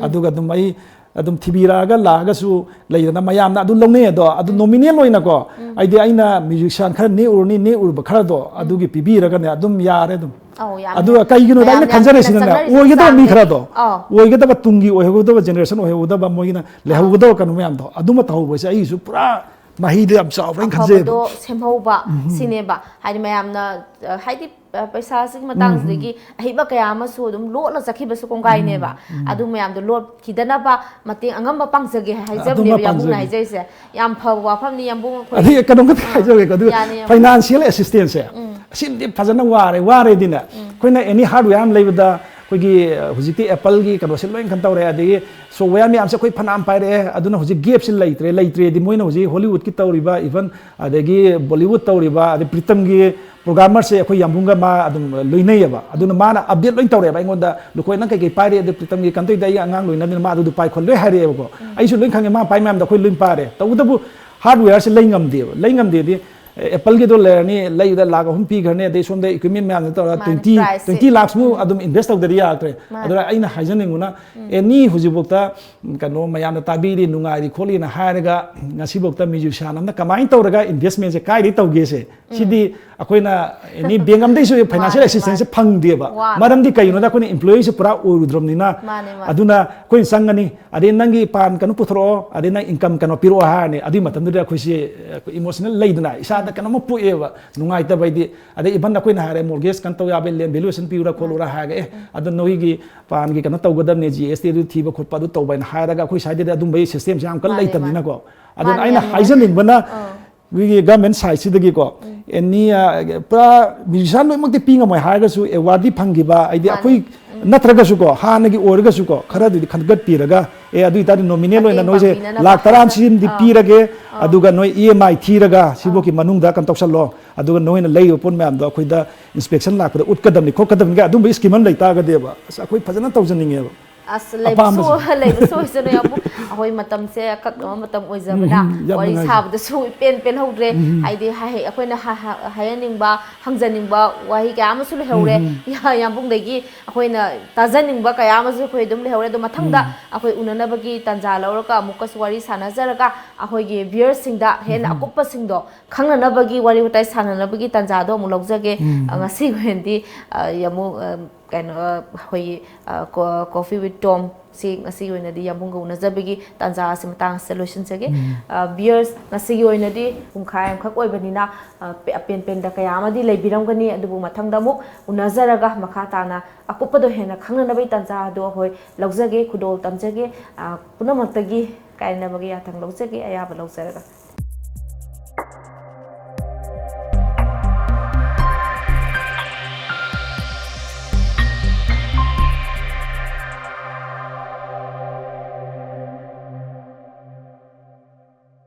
ꯑꯗꯨꯒ ꯑꯗꯨꯝ ꯑꯩ ꯑꯗꯨꯝ ꯊꯤꯕꯤꯔꯛꯑꯒ ꯂꯥꯛꯑꯒꯁꯨ ꯂꯩꯗꯅ ꯃꯌꯥꯝꯅ ꯑꯗꯨ ꯂꯧꯅꯩ꯫ ꯑꯗꯣ ꯑꯗꯨ ꯅꯣꯃꯤꯅꯦꯜ ꯑꯣꯏꯅꯀꯣ, ꯍꯥꯏꯗꯤ ꯑꯩꯅ ꯃ꯭ꯌꯨꯖꯤꯁꯤꯌꯥꯟ ꯈꯔ ꯅꯦꯛꯎꯔꯅꯤ, ꯅꯦꯛꯎꯔꯕ ꯈꯔꯗꯣ ꯑꯗꯨꯒꯤ ꯄꯤꯕꯤꯔꯒꯅꯦ ꯑꯗꯨꯝ ꯌꯥꯔꯦ ꯑꯗꯨꯝ꯫ ꯑꯧ, ꯌꯥꯝ ꯑꯗꯨꯒ ꯐꯩ꯫ ꯀꯩꯒꯤꯅꯣꯗ ꯑꯩꯅ ꯃꯌꯥꯝꯅ ꯌꯥꯝ ꯆꯪꯅꯔꯤꯁꯤꯅꯅꯦ, ꯆꯪꯅꯔꯤꯁꯦ ꯑꯣꯏꯒꯗꯕ ꯃꯤ ꯆꯥꯡꯗ꯫ ꯈꯔꯗꯣ, ꯑꯧ꯫ ꯑꯣꯏꯒꯗꯕ ꯇꯨꯡꯒꯤ ꯑꯣꯏꯍꯧꯒꯗꯕ ꯖꯦꯅꯦꯔꯦꯁꯟ ꯑꯣꯏꯍꯧꯒꯗꯕ, ꯃꯣꯏꯒꯤꯅ ꯂꯩꯍꯧꯒꯗꯕ ꯀꯩꯅꯣ ꯃꯌꯥꯝꯗꯣ ꯑꯗꯨꯃ ꯇꯧꯍꯧꯕꯁꯦ ꯑꯩꯒꯤꯁꯨ ꯄꯨꯔꯥ ꯃꯍꯩꯗꯣ ꯌꯥꯝ ꯆꯥꯎꯕ꯭ꯔꯥ ꯍꯥꯏꯅ ꯈꯟꯖꯩꯕ꯫ ꯑꯐꯕꯗꯣ ꯁꯦꯝꯍꯧꯕ ꯁꯤꯅꯦꯕ꯫ ꯍꯥꯏꯗꯤ ꯃꯌꯥꯝꯅ, ꯑ, ꯍꯥꯏꯗꯤ, ꯑ, ꯄꯩꯁꯥꯁꯤꯒꯤ ꯃꯇꯥꯡꯁꯤꯗꯒꯤ ꯑꯍꯩꯕ ꯀꯌꯥ ꯑꯃꯁꯨ ꯑꯗꯨꯝ ꯂꯣꯠꯂ ꯆꯠꯈꯤꯕꯁꯨ ꯀꯣꯡꯒꯥꯏꯅꯦꯕ꯫ ꯑꯗꯨ ꯃꯌꯥꯝꯗꯣ ꯂꯣꯠꯈꯤꯗꯅꯕ ꯃꯇꯦꯡ ꯑꯉꯝꯕ ꯄꯥꯡꯖꯒꯦ ꯑꯗꯨꯃ ꯍꯥꯏꯖꯕꯅꯦꯕ ꯌꯥꯝꯕꯨꯡꯅ ꯄꯥꯡꯖꯒꯦ꯫ ꯍꯥꯏꯖꯔꯤꯁꯦ꯫ ꯌꯥꯝ ꯐꯕ ꯋꯥꯐꯝꯅꯤ ꯌꯥꯝꯕꯨꯡ ꯑꯩꯈꯣꯏ꯫ ꯑꯗꯩ ꯀꯩꯅꯣꯝꯈꯛ ꯍꯥꯏꯖꯔꯒꯦꯀꯣ, ꯑꯗꯨꯒ ꯌꯥꯅꯤ, ꯌꯥꯝ꯫ ꯐꯥꯏꯅꯥꯟꯁꯤꯌꯦꯜ ꯑꯦꯁꯤꯁꯇꯦꯟꯁꯁꯦ, ꯑꯁꯤꯃꯗꯤ ꯐꯖꯅ ꯋꯥꯔꯦ꯫ ꯋꯥꯔꯦꯗꯤꯅꯦ, ꯑꯩꯈꯣꯏꯅ ꯑꯦꯅꯤ ꯍꯥꯔꯗꯋꯦꯌꯔ ꯑꯃ ꯂꯩꯕꯗ ꯑꯩꯈꯣꯏꯒꯤ, ꯑ, ꯍꯧꯖꯤꯛꯇꯤ ꯑꯦꯄꯜꯒꯤ ꯀꯩꯅꯣꯁꯦ ꯂꯣꯏ ꯀꯩꯅꯣ ꯇꯧꯔꯦ, ꯑꯗꯒꯤ ꯁꯣꯞꯋꯦꯌꯔ ꯃꯌꯥꯝꯁꯦ ꯑꯩꯈꯣꯏ ꯐꯅꯌꯥꯝ ꯄꯥꯏꯔꯛꯑꯦ꯫ ꯑꯗꯨꯅ ꯍꯧꯖꯤꯛ ꯒꯦꯞꯁꯤ ꯂꯩꯇ꯭ꯔꯦ꯫ ꯂꯩꯇ꯭ꯔꯦꯗꯤ ꯃꯣꯏꯅ ꯍꯧꯖꯤꯛ ꯍꯣꯂꯤꯋꯨꯗꯀꯤ ꯇꯧꯔꯤꯕ, ꯏꯚꯟ ꯑꯗꯒꯤ ꯕꯣꯂꯤꯋꯨꯗ ꯇꯧꯔꯤꯕ, ꯑꯗꯩ ꯄ꯭ꯔꯤꯇꯝꯒꯤ ꯄ꯭ꯔꯣꯒ꯭ꯔꯥꯃꯔꯁꯦ ꯑꯩꯈꯣꯏ ꯌꯥꯝꯕꯨꯡꯒ ꯃꯥ ꯑꯗꯨꯝ ꯂꯣꯏꯅꯩꯌꯦꯕ꯫ ꯑꯗꯨꯅ ꯃꯥꯅ ꯑꯞꯗꯦꯠ ꯂꯣꯏ ꯇꯧꯔꯛꯑꯦꯕ ꯑꯩꯉꯣꯟꯗ, "ꯂꯨꯈꯣꯏ, ꯅꯪ ꯀꯩꯀꯩ ꯄꯥꯏꯔꯤ? ꯑꯗꯨ ꯄ꯭ꯔꯤꯇꯝꯒꯤ ꯀꯩꯅꯣ ꯇꯧꯔꯤꯗ ꯑꯩ ꯑꯉꯥꯡ ꯂꯣꯏꯅꯕꯅꯤꯅ ꯃꯥ ꯑꯗꯨꯗꯨ ꯄꯥꯏ ꯈꯣꯠ ꯂꯣꯏ ꯍꯥꯏꯔꯛꯑꯦꯕꯀꯣ꯫ ꯑꯩꯁꯨ ꯂꯣꯏ ꯈꯪꯉꯦ, ꯃꯥ ꯄꯥꯏ ꯃꯌꯥꯝꯗꯣ ꯑꯩꯈꯣꯏ ꯂꯣꯏ ꯄꯥꯏꯔꯦ꯫ ꯇꯧꯕꯇꯕꯨ ꯍꯥꯔꯗꯋꯦꯌꯔꯁꯦ ꯂꯩ ꯉꯝꯗꯦꯕ꯫ ꯂꯩ ꯉꯝꯗꯦꯗꯤ, ꯑꯦ, ꯑꯦꯄꯜꯒꯤꯗꯣ ꯂꯩꯔꯅꯤ, ꯂꯩꯕꯗ ꯂꯥꯛ ꯑꯍꯨꯝ ꯄꯤꯈ꯭ꯔꯅꯤ, ꯑꯗꯩ ꯁꯣꯝꯗ ꯏꯀ꯭ꯋꯤꯞꯃꯦꯟ ꯃꯌꯥꯝꯗꯣ ꯇꯧꯔꯒ ꯃꯥꯅꯦ, ꯇ꯭ꯋꯦꯟꯇꯤ, price ꯁꯦ꯫ ꯇ꯭ꯋꯦꯟꯇꯤ ꯂꯥꯛꯁꯃꯨꯛ ꯑꯗꯨꯝ ꯏꯟꯚꯦꯁ ꯇꯧꯗꯗꯤ ꯌꯥꯔꯛꯇ꯭ꯔꯦ꯫ ꯃꯥꯅꯦ꯫ ꯑꯗꯨꯅ ꯑꯩꯅ ꯍꯥꯏꯖꯅꯤꯡꯕꯅ, ꯑꯦꯅꯤ ꯍꯧꯖꯤꯛꯐꯥꯎꯗ ꯀꯩꯅꯣ ꯃꯌꯥꯝꯅ ꯇꯥꯕꯤꯔꯤ, ꯅꯨꯡꯉꯥꯏꯔꯤ ꯈꯣꯠꯂꯤꯅ ꯍꯥꯏꯔꯒ ꯉꯁꯤꯐꯥꯎꯗ ꯃ꯭ꯌꯨꯖꯤꯁꯤꯌꯥꯟ ꯑꯃꯅ ꯀꯃꯥꯏꯅ ꯇꯧꯔꯒ ꯏꯟꯚꯦꯁꯃꯦꯟꯁꯦ ꯀꯥꯏꯗꯩ ꯇꯧꯒꯦꯁꯦ, ꯁꯤꯗꯤ ꯑꯩꯈꯣꯏꯅ ꯑꯦꯅꯤ ꯕꯦꯡ ꯑꯃꯗꯩꯁꯨ ꯐꯥꯏꯅꯥꯟꯁꯤꯌꯦꯜ ꯃꯥꯅꯦ, ꯑꯦꯁꯤꯁꯇꯦꯟꯁꯁꯦ ꯃꯥꯅꯦ꯫ ꯐꯪꯗꯦꯕ꯫ ꯋꯥ꯫ ꯃꯔꯝꯗꯤ ꯀꯩꯒꯤꯅꯣꯗ ꯑꯩꯈꯣꯏꯅ ꯏꯝꯄ꯭ꯂꯣꯌꯤꯁꯦ ꯄꯨꯔꯥ ꯑꯣꯏꯔꯨꯗ꯭ꯔꯕꯅꯤꯅ꯫ ꯃꯥꯅꯦ, ꯃꯥꯅꯦ꯫ ꯑꯗꯨꯅ ꯑꯩꯈꯣꯏꯅ ꯆꯪꯒꯅꯤ, ꯑꯗꯩ ꯅꯪꯒꯤ ꯄꯥꯟ ꯀꯩꯅꯣ ꯄꯨꯊꯣꯔꯛꯑꯣ, ꯑꯗꯩ ꯅꯪ ꯏꯟꯀꯝ ꯀꯩꯅꯣ ꯄꯤꯔꯛꯑꯣ ꯍꯥꯏꯔꯅꯤ꯫ ꯑꯗꯨꯒꯤ ꯃꯇꯝꯗꯨꯗ ꯑꯩꯈꯣꯏꯁꯦ, ꯑꯩꯈꯣꯏ ꯏꯃꯣꯁꯅꯦꯜ ꯂꯩꯗꯅ, ꯏꯁꯥꯗ ꯀꯩꯅꯣꯝꯃ ꯄꯣꯛꯑꯦꯕ, ꯅꯨꯡꯉꯥꯏꯇꯕ ꯍꯥꯏꯗꯤ꯫ ꯑꯗꯩ ꯏꯚꯟ ꯑꯩꯈꯣꯏꯅ ꯍꯥꯏꯔꯦ, ꯃꯣꯔꯒꯦꯖ ꯀꯩꯅꯣ ꯇꯧ ꯌꯥꯕ, ꯂꯦꯟ ꯚꯦꯂꯨꯑꯦꯁꯟ ꯄꯤꯌꯨꯔꯥ ꯈꯣꯠꯂꯨꯔꯥ ꯍꯥꯏꯔꯒ, "ꯑꯦ, ꯑꯗꯣ ꯅꯣꯏꯒꯤ ꯄꯥꯟꯒꯤ ꯀꯩꯅꯣ ꯇꯧꯒꯗꯕꯅꯦ, ꯖꯤ ꯑꯦꯁ ꯇꯤ ꯑꯗꯨ ꯊꯤꯕ ꯈꯣꯠꯄ ꯑꯗꯨ ꯇꯧꯕ" ꯍꯥꯏꯅ ꯍꯥꯏꯔꯒ, ꯑꯩꯈꯣꯏ ꯁ꯭ꯋꯥꯏꯗꯗꯤ ꯑꯗꯨꯝꯕꯒꯤ ꯁꯤꯁꯇꯦꯝꯁꯦ ꯌꯥꯝ ꯀꯟꯅ ꯃꯥꯅꯦ, ꯂꯩꯇꯕꯅꯤꯅꯀꯣ꯫ ꯃꯥꯅꯦ꯫ ꯑꯗꯨꯅ ꯃꯥꯅꯦ, ꯑꯩꯅ ꯌꯥꯝ ꯅꯨꯡꯉꯥꯏ꯫ ꯍꯥꯏꯖꯅꯤꯡꯕꯅ, ꯑꯥ꯫ ꯑꯩꯈꯣꯏꯒꯤ ꯒꯚꯔꯟꯃꯦꯟ ꯁꯥꯏꯠꯁꯤꯗꯒꯤꯀꯣ, ꯑꯦꯅꯤ, ꯑ, ꯄꯨꯔꯥ ꯃ꯭ꯌꯨꯖꯤꯁꯤꯌꯥꯟ ꯂꯣꯏꯅꯃꯛꯇꯤ ꯄꯤ ꯉꯝꯃꯣꯏ ꯍꯥꯏꯔꯒꯁꯨ, ꯑꯦꯋꯥꯔꯗꯤ ꯐꯪꯈꯤꯕ, ꯍꯥꯏꯗꯤ ꯃꯥꯅꯦ꯫ ꯑꯩꯈꯣꯏ ꯅꯠꯇ꯭ꯔꯒꯁꯨ ꯀꯣ, ꯍꯥꯟꯅꯒꯤ ꯑꯣꯏꯔꯒꯁꯨ ꯀꯣ, ꯈꯔꯗꯨꯗꯤ ꯈꯟꯒꯠꯄꯤꯔꯒ, "ꯑꯦ, ꯑꯗꯨ ꯑꯣꯏꯇꯥꯔꯗꯤ ꯅꯣꯃꯤꯅꯦꯜ ꯑꯣꯏꯅ ꯃꯇꯦꯡ ꯅꯣꯏꯁꯦ ꯄꯥꯡꯕꯤꯅꯅꯕ꯫ ꯂꯥꯛ ꯇꯔꯥ ꯁꯤꯝꯗꯤ ꯑꯥ꯫ ꯄꯤꯔꯒꯦ, ꯑꯥ꯫ ꯑꯗꯨꯒ ꯅꯣꯏ ꯏ ꯑꯦꯝ ꯑꯥꯏ ꯊꯤꯔꯒ ꯁꯤꯐꯧꯒꯤ ꯑꯥ꯫ ꯃꯅꯨꯡꯗ ꯀꯩꯅꯣ ꯇꯧꯁꯜꯂꯣ, ꯑꯗꯨꯒ ꯅꯣꯏꯅ ꯂꯩꯔꯤꯕ ꯄꯣꯠ ꯃꯌꯥꯝꯗꯣ ꯑꯩꯈꯣꯏꯗ ꯏꯟꯁꯄꯦꯛꯁꯟ ꯂꯥꯛꯄꯗ ꯎꯠꯀꯗꯕꯅꯤ ꯈꯣꯠꯀꯗꯕꯅꯤ" ꯀꯥꯏ ꯑꯗꯨꯝꯕ ꯁ꯭ꯀꯤꯝ ꯑꯃ ꯂꯩꯇꯥꯔꯒꯗꯤꯕ, ꯑꯁ, ꯑꯩꯈꯣꯏ ꯐꯖꯅ ꯇꯧꯖꯅꯤꯡꯉꯦꯕ꯫ ꯑꯁ, ꯂꯩꯕꯁꯨ, ꯑꯄꯥꯝꯕꯁꯦ꯫ ꯂꯩꯕꯁꯨ ꯑꯣꯏꯁꯅꯨ, ꯌꯥꯝꯕꯨꯡ꯫ ꯑꯩꯈꯣꯏ ꯃꯇꯝꯁꯦ ꯑꯀꯛꯅꯕ ꯃꯇꯝ ꯑꯣꯏꯖꯕꯅ ꯎꯝ, ꯌꯥꯝ ꯋꯥꯔꯤ ꯅꯨꯡꯉꯥꯏꯖꯩ꯫ ꯁꯥꯕꯗꯁꯨ ꯏꯄꯦꯟ ꯄꯦꯟꯍꯧꯗ꯭ꯔꯦ꯫ ꯎꯝ꯫ ꯍꯥꯏꯗꯤ ꯍꯥꯏ-, ꯑꯩꯈꯣꯏꯅ ꯍꯥ-, ꯍꯥ-, ꯍꯥꯏꯍꯟꯅꯤꯡꯕ, ꯍꯪꯖꯅꯤꯡꯕ ꯋꯥꯍꯩ ꯀꯌꯥ ꯑꯃꯁꯨ ꯂꯩꯍꯧꯔꯦ꯫ ꯎꯝ꯫ ꯌꯥ-, ꯌꯥꯝꯕꯨꯡꯗꯒꯤ ꯑꯩꯈꯣꯏꯅ ꯇꯥꯖꯅꯤꯡꯕ ꯀꯌꯥ ꯑꯃꯁꯨ ꯑꯩꯈꯣꯏ ꯑꯗꯨꯝ ꯂꯩꯍꯧꯔꯦ꯫ ꯑꯗꯣ ꯃꯊꯪꯗ ꯎꯝ꯫ ꯑꯩꯈꯣꯏ ꯎꯅꯅꯕꯒꯤ ꯇꯥꯟꯖꯥ ꯂꯧꯔꯒ ꯑꯃꯨꯛꯀꯁꯨ ꯋꯥꯔꯤ ꯁꯥꯟꯅꯖꯔꯒ ꯑꯩꯈꯣꯏꯒꯤ ꯚ꯭ꯌꯨꯌꯔꯁꯤꯡꯗ ꯍꯦꯟꯅ ꯎꯝ꯫ ꯑꯀꯨꯞꯄꯁꯤꯡꯗꯣ ꯈꯪꯅꯅꯕꯒꯤ ꯋꯥꯔꯤ ꯋꯥꯇꯥꯏ ꯁꯥꯟꯅꯅꯕꯒꯤ ꯇꯥꯟꯖꯥꯗꯣ ꯑꯃꯨꯛ ꯂꯧꯖꯒꯦ꯫ ꯎꯝ꯫ ꯑ, ꯉꯁꯤꯒꯤ ꯑꯣꯏꯅꯗꯤ, ꯑ, ꯌꯥꯝꯕꯨꯡ, ꯑ, ꯀꯩꯅꯣ, ꯑ, ꯑꯩꯈꯣꯏꯒꯤ, ꯑ, ꯀꯣ-, Coffee with Tom ꯁꯤ ꯉꯁꯤꯒꯤ ꯑꯣꯏꯅꯗꯤ ꯌꯥꯝꯕꯨꯡꯒ ꯎꯅꯖꯕꯒꯤ ꯇꯥꯟꯖꯥ ꯑꯁꯤ ꯃꯇꯥꯡ ꯑꯁꯤꯗ ꯂꯣꯏꯁꯤꯟꯖꯒꯦ꯫ ꯎꯝ꯫ ꯑ, viewers, ꯉꯁꯤꯒꯤ ꯑꯣꯏꯅꯗꯤ ꯄꯨꯡꯈꯥꯏ ꯑꯃꯈꯛ ꯑꯣꯏꯕꯅꯤꯅ, ꯑ, ꯄꯦ-, ꯑꯄꯦꯟ ꯄꯦꯟꯗ ꯀꯌꯥ ꯑꯃꯗꯤ ꯂꯩꯕꯤꯔꯝꯒꯅꯤ, ꯑꯗꯨꯕꯨ ꯃꯊꯪꯗ ꯑꯃꯨꯛ ꯎꯅꯖꯔꯒ ꯃꯈꯥ ꯇꯥꯅ ꯑꯀꯨꯞꯄꯗꯣ ꯍꯦꯟꯅ ꯈꯪꯅꯅꯕꯒꯤ ꯇꯥꯟꯖꯥ ꯑꯗꯨ ꯑꯩꯈꯣꯏ ꯂꯧꯖꯒꯦ, ꯈꯨꯗꯣꯜ ꯇꯝꯖꯒꯦ꯫ ꯑ, ꯄꯨꯝꯅꯃꯛꯇꯒꯤ ꯀꯥꯏꯅꯕꯒꯤ ꯌꯥꯊꯪ ꯂꯧꯖꯒꯦ, ꯑꯌꯥꯕ ꯂꯧꯖꯔꯒ꯫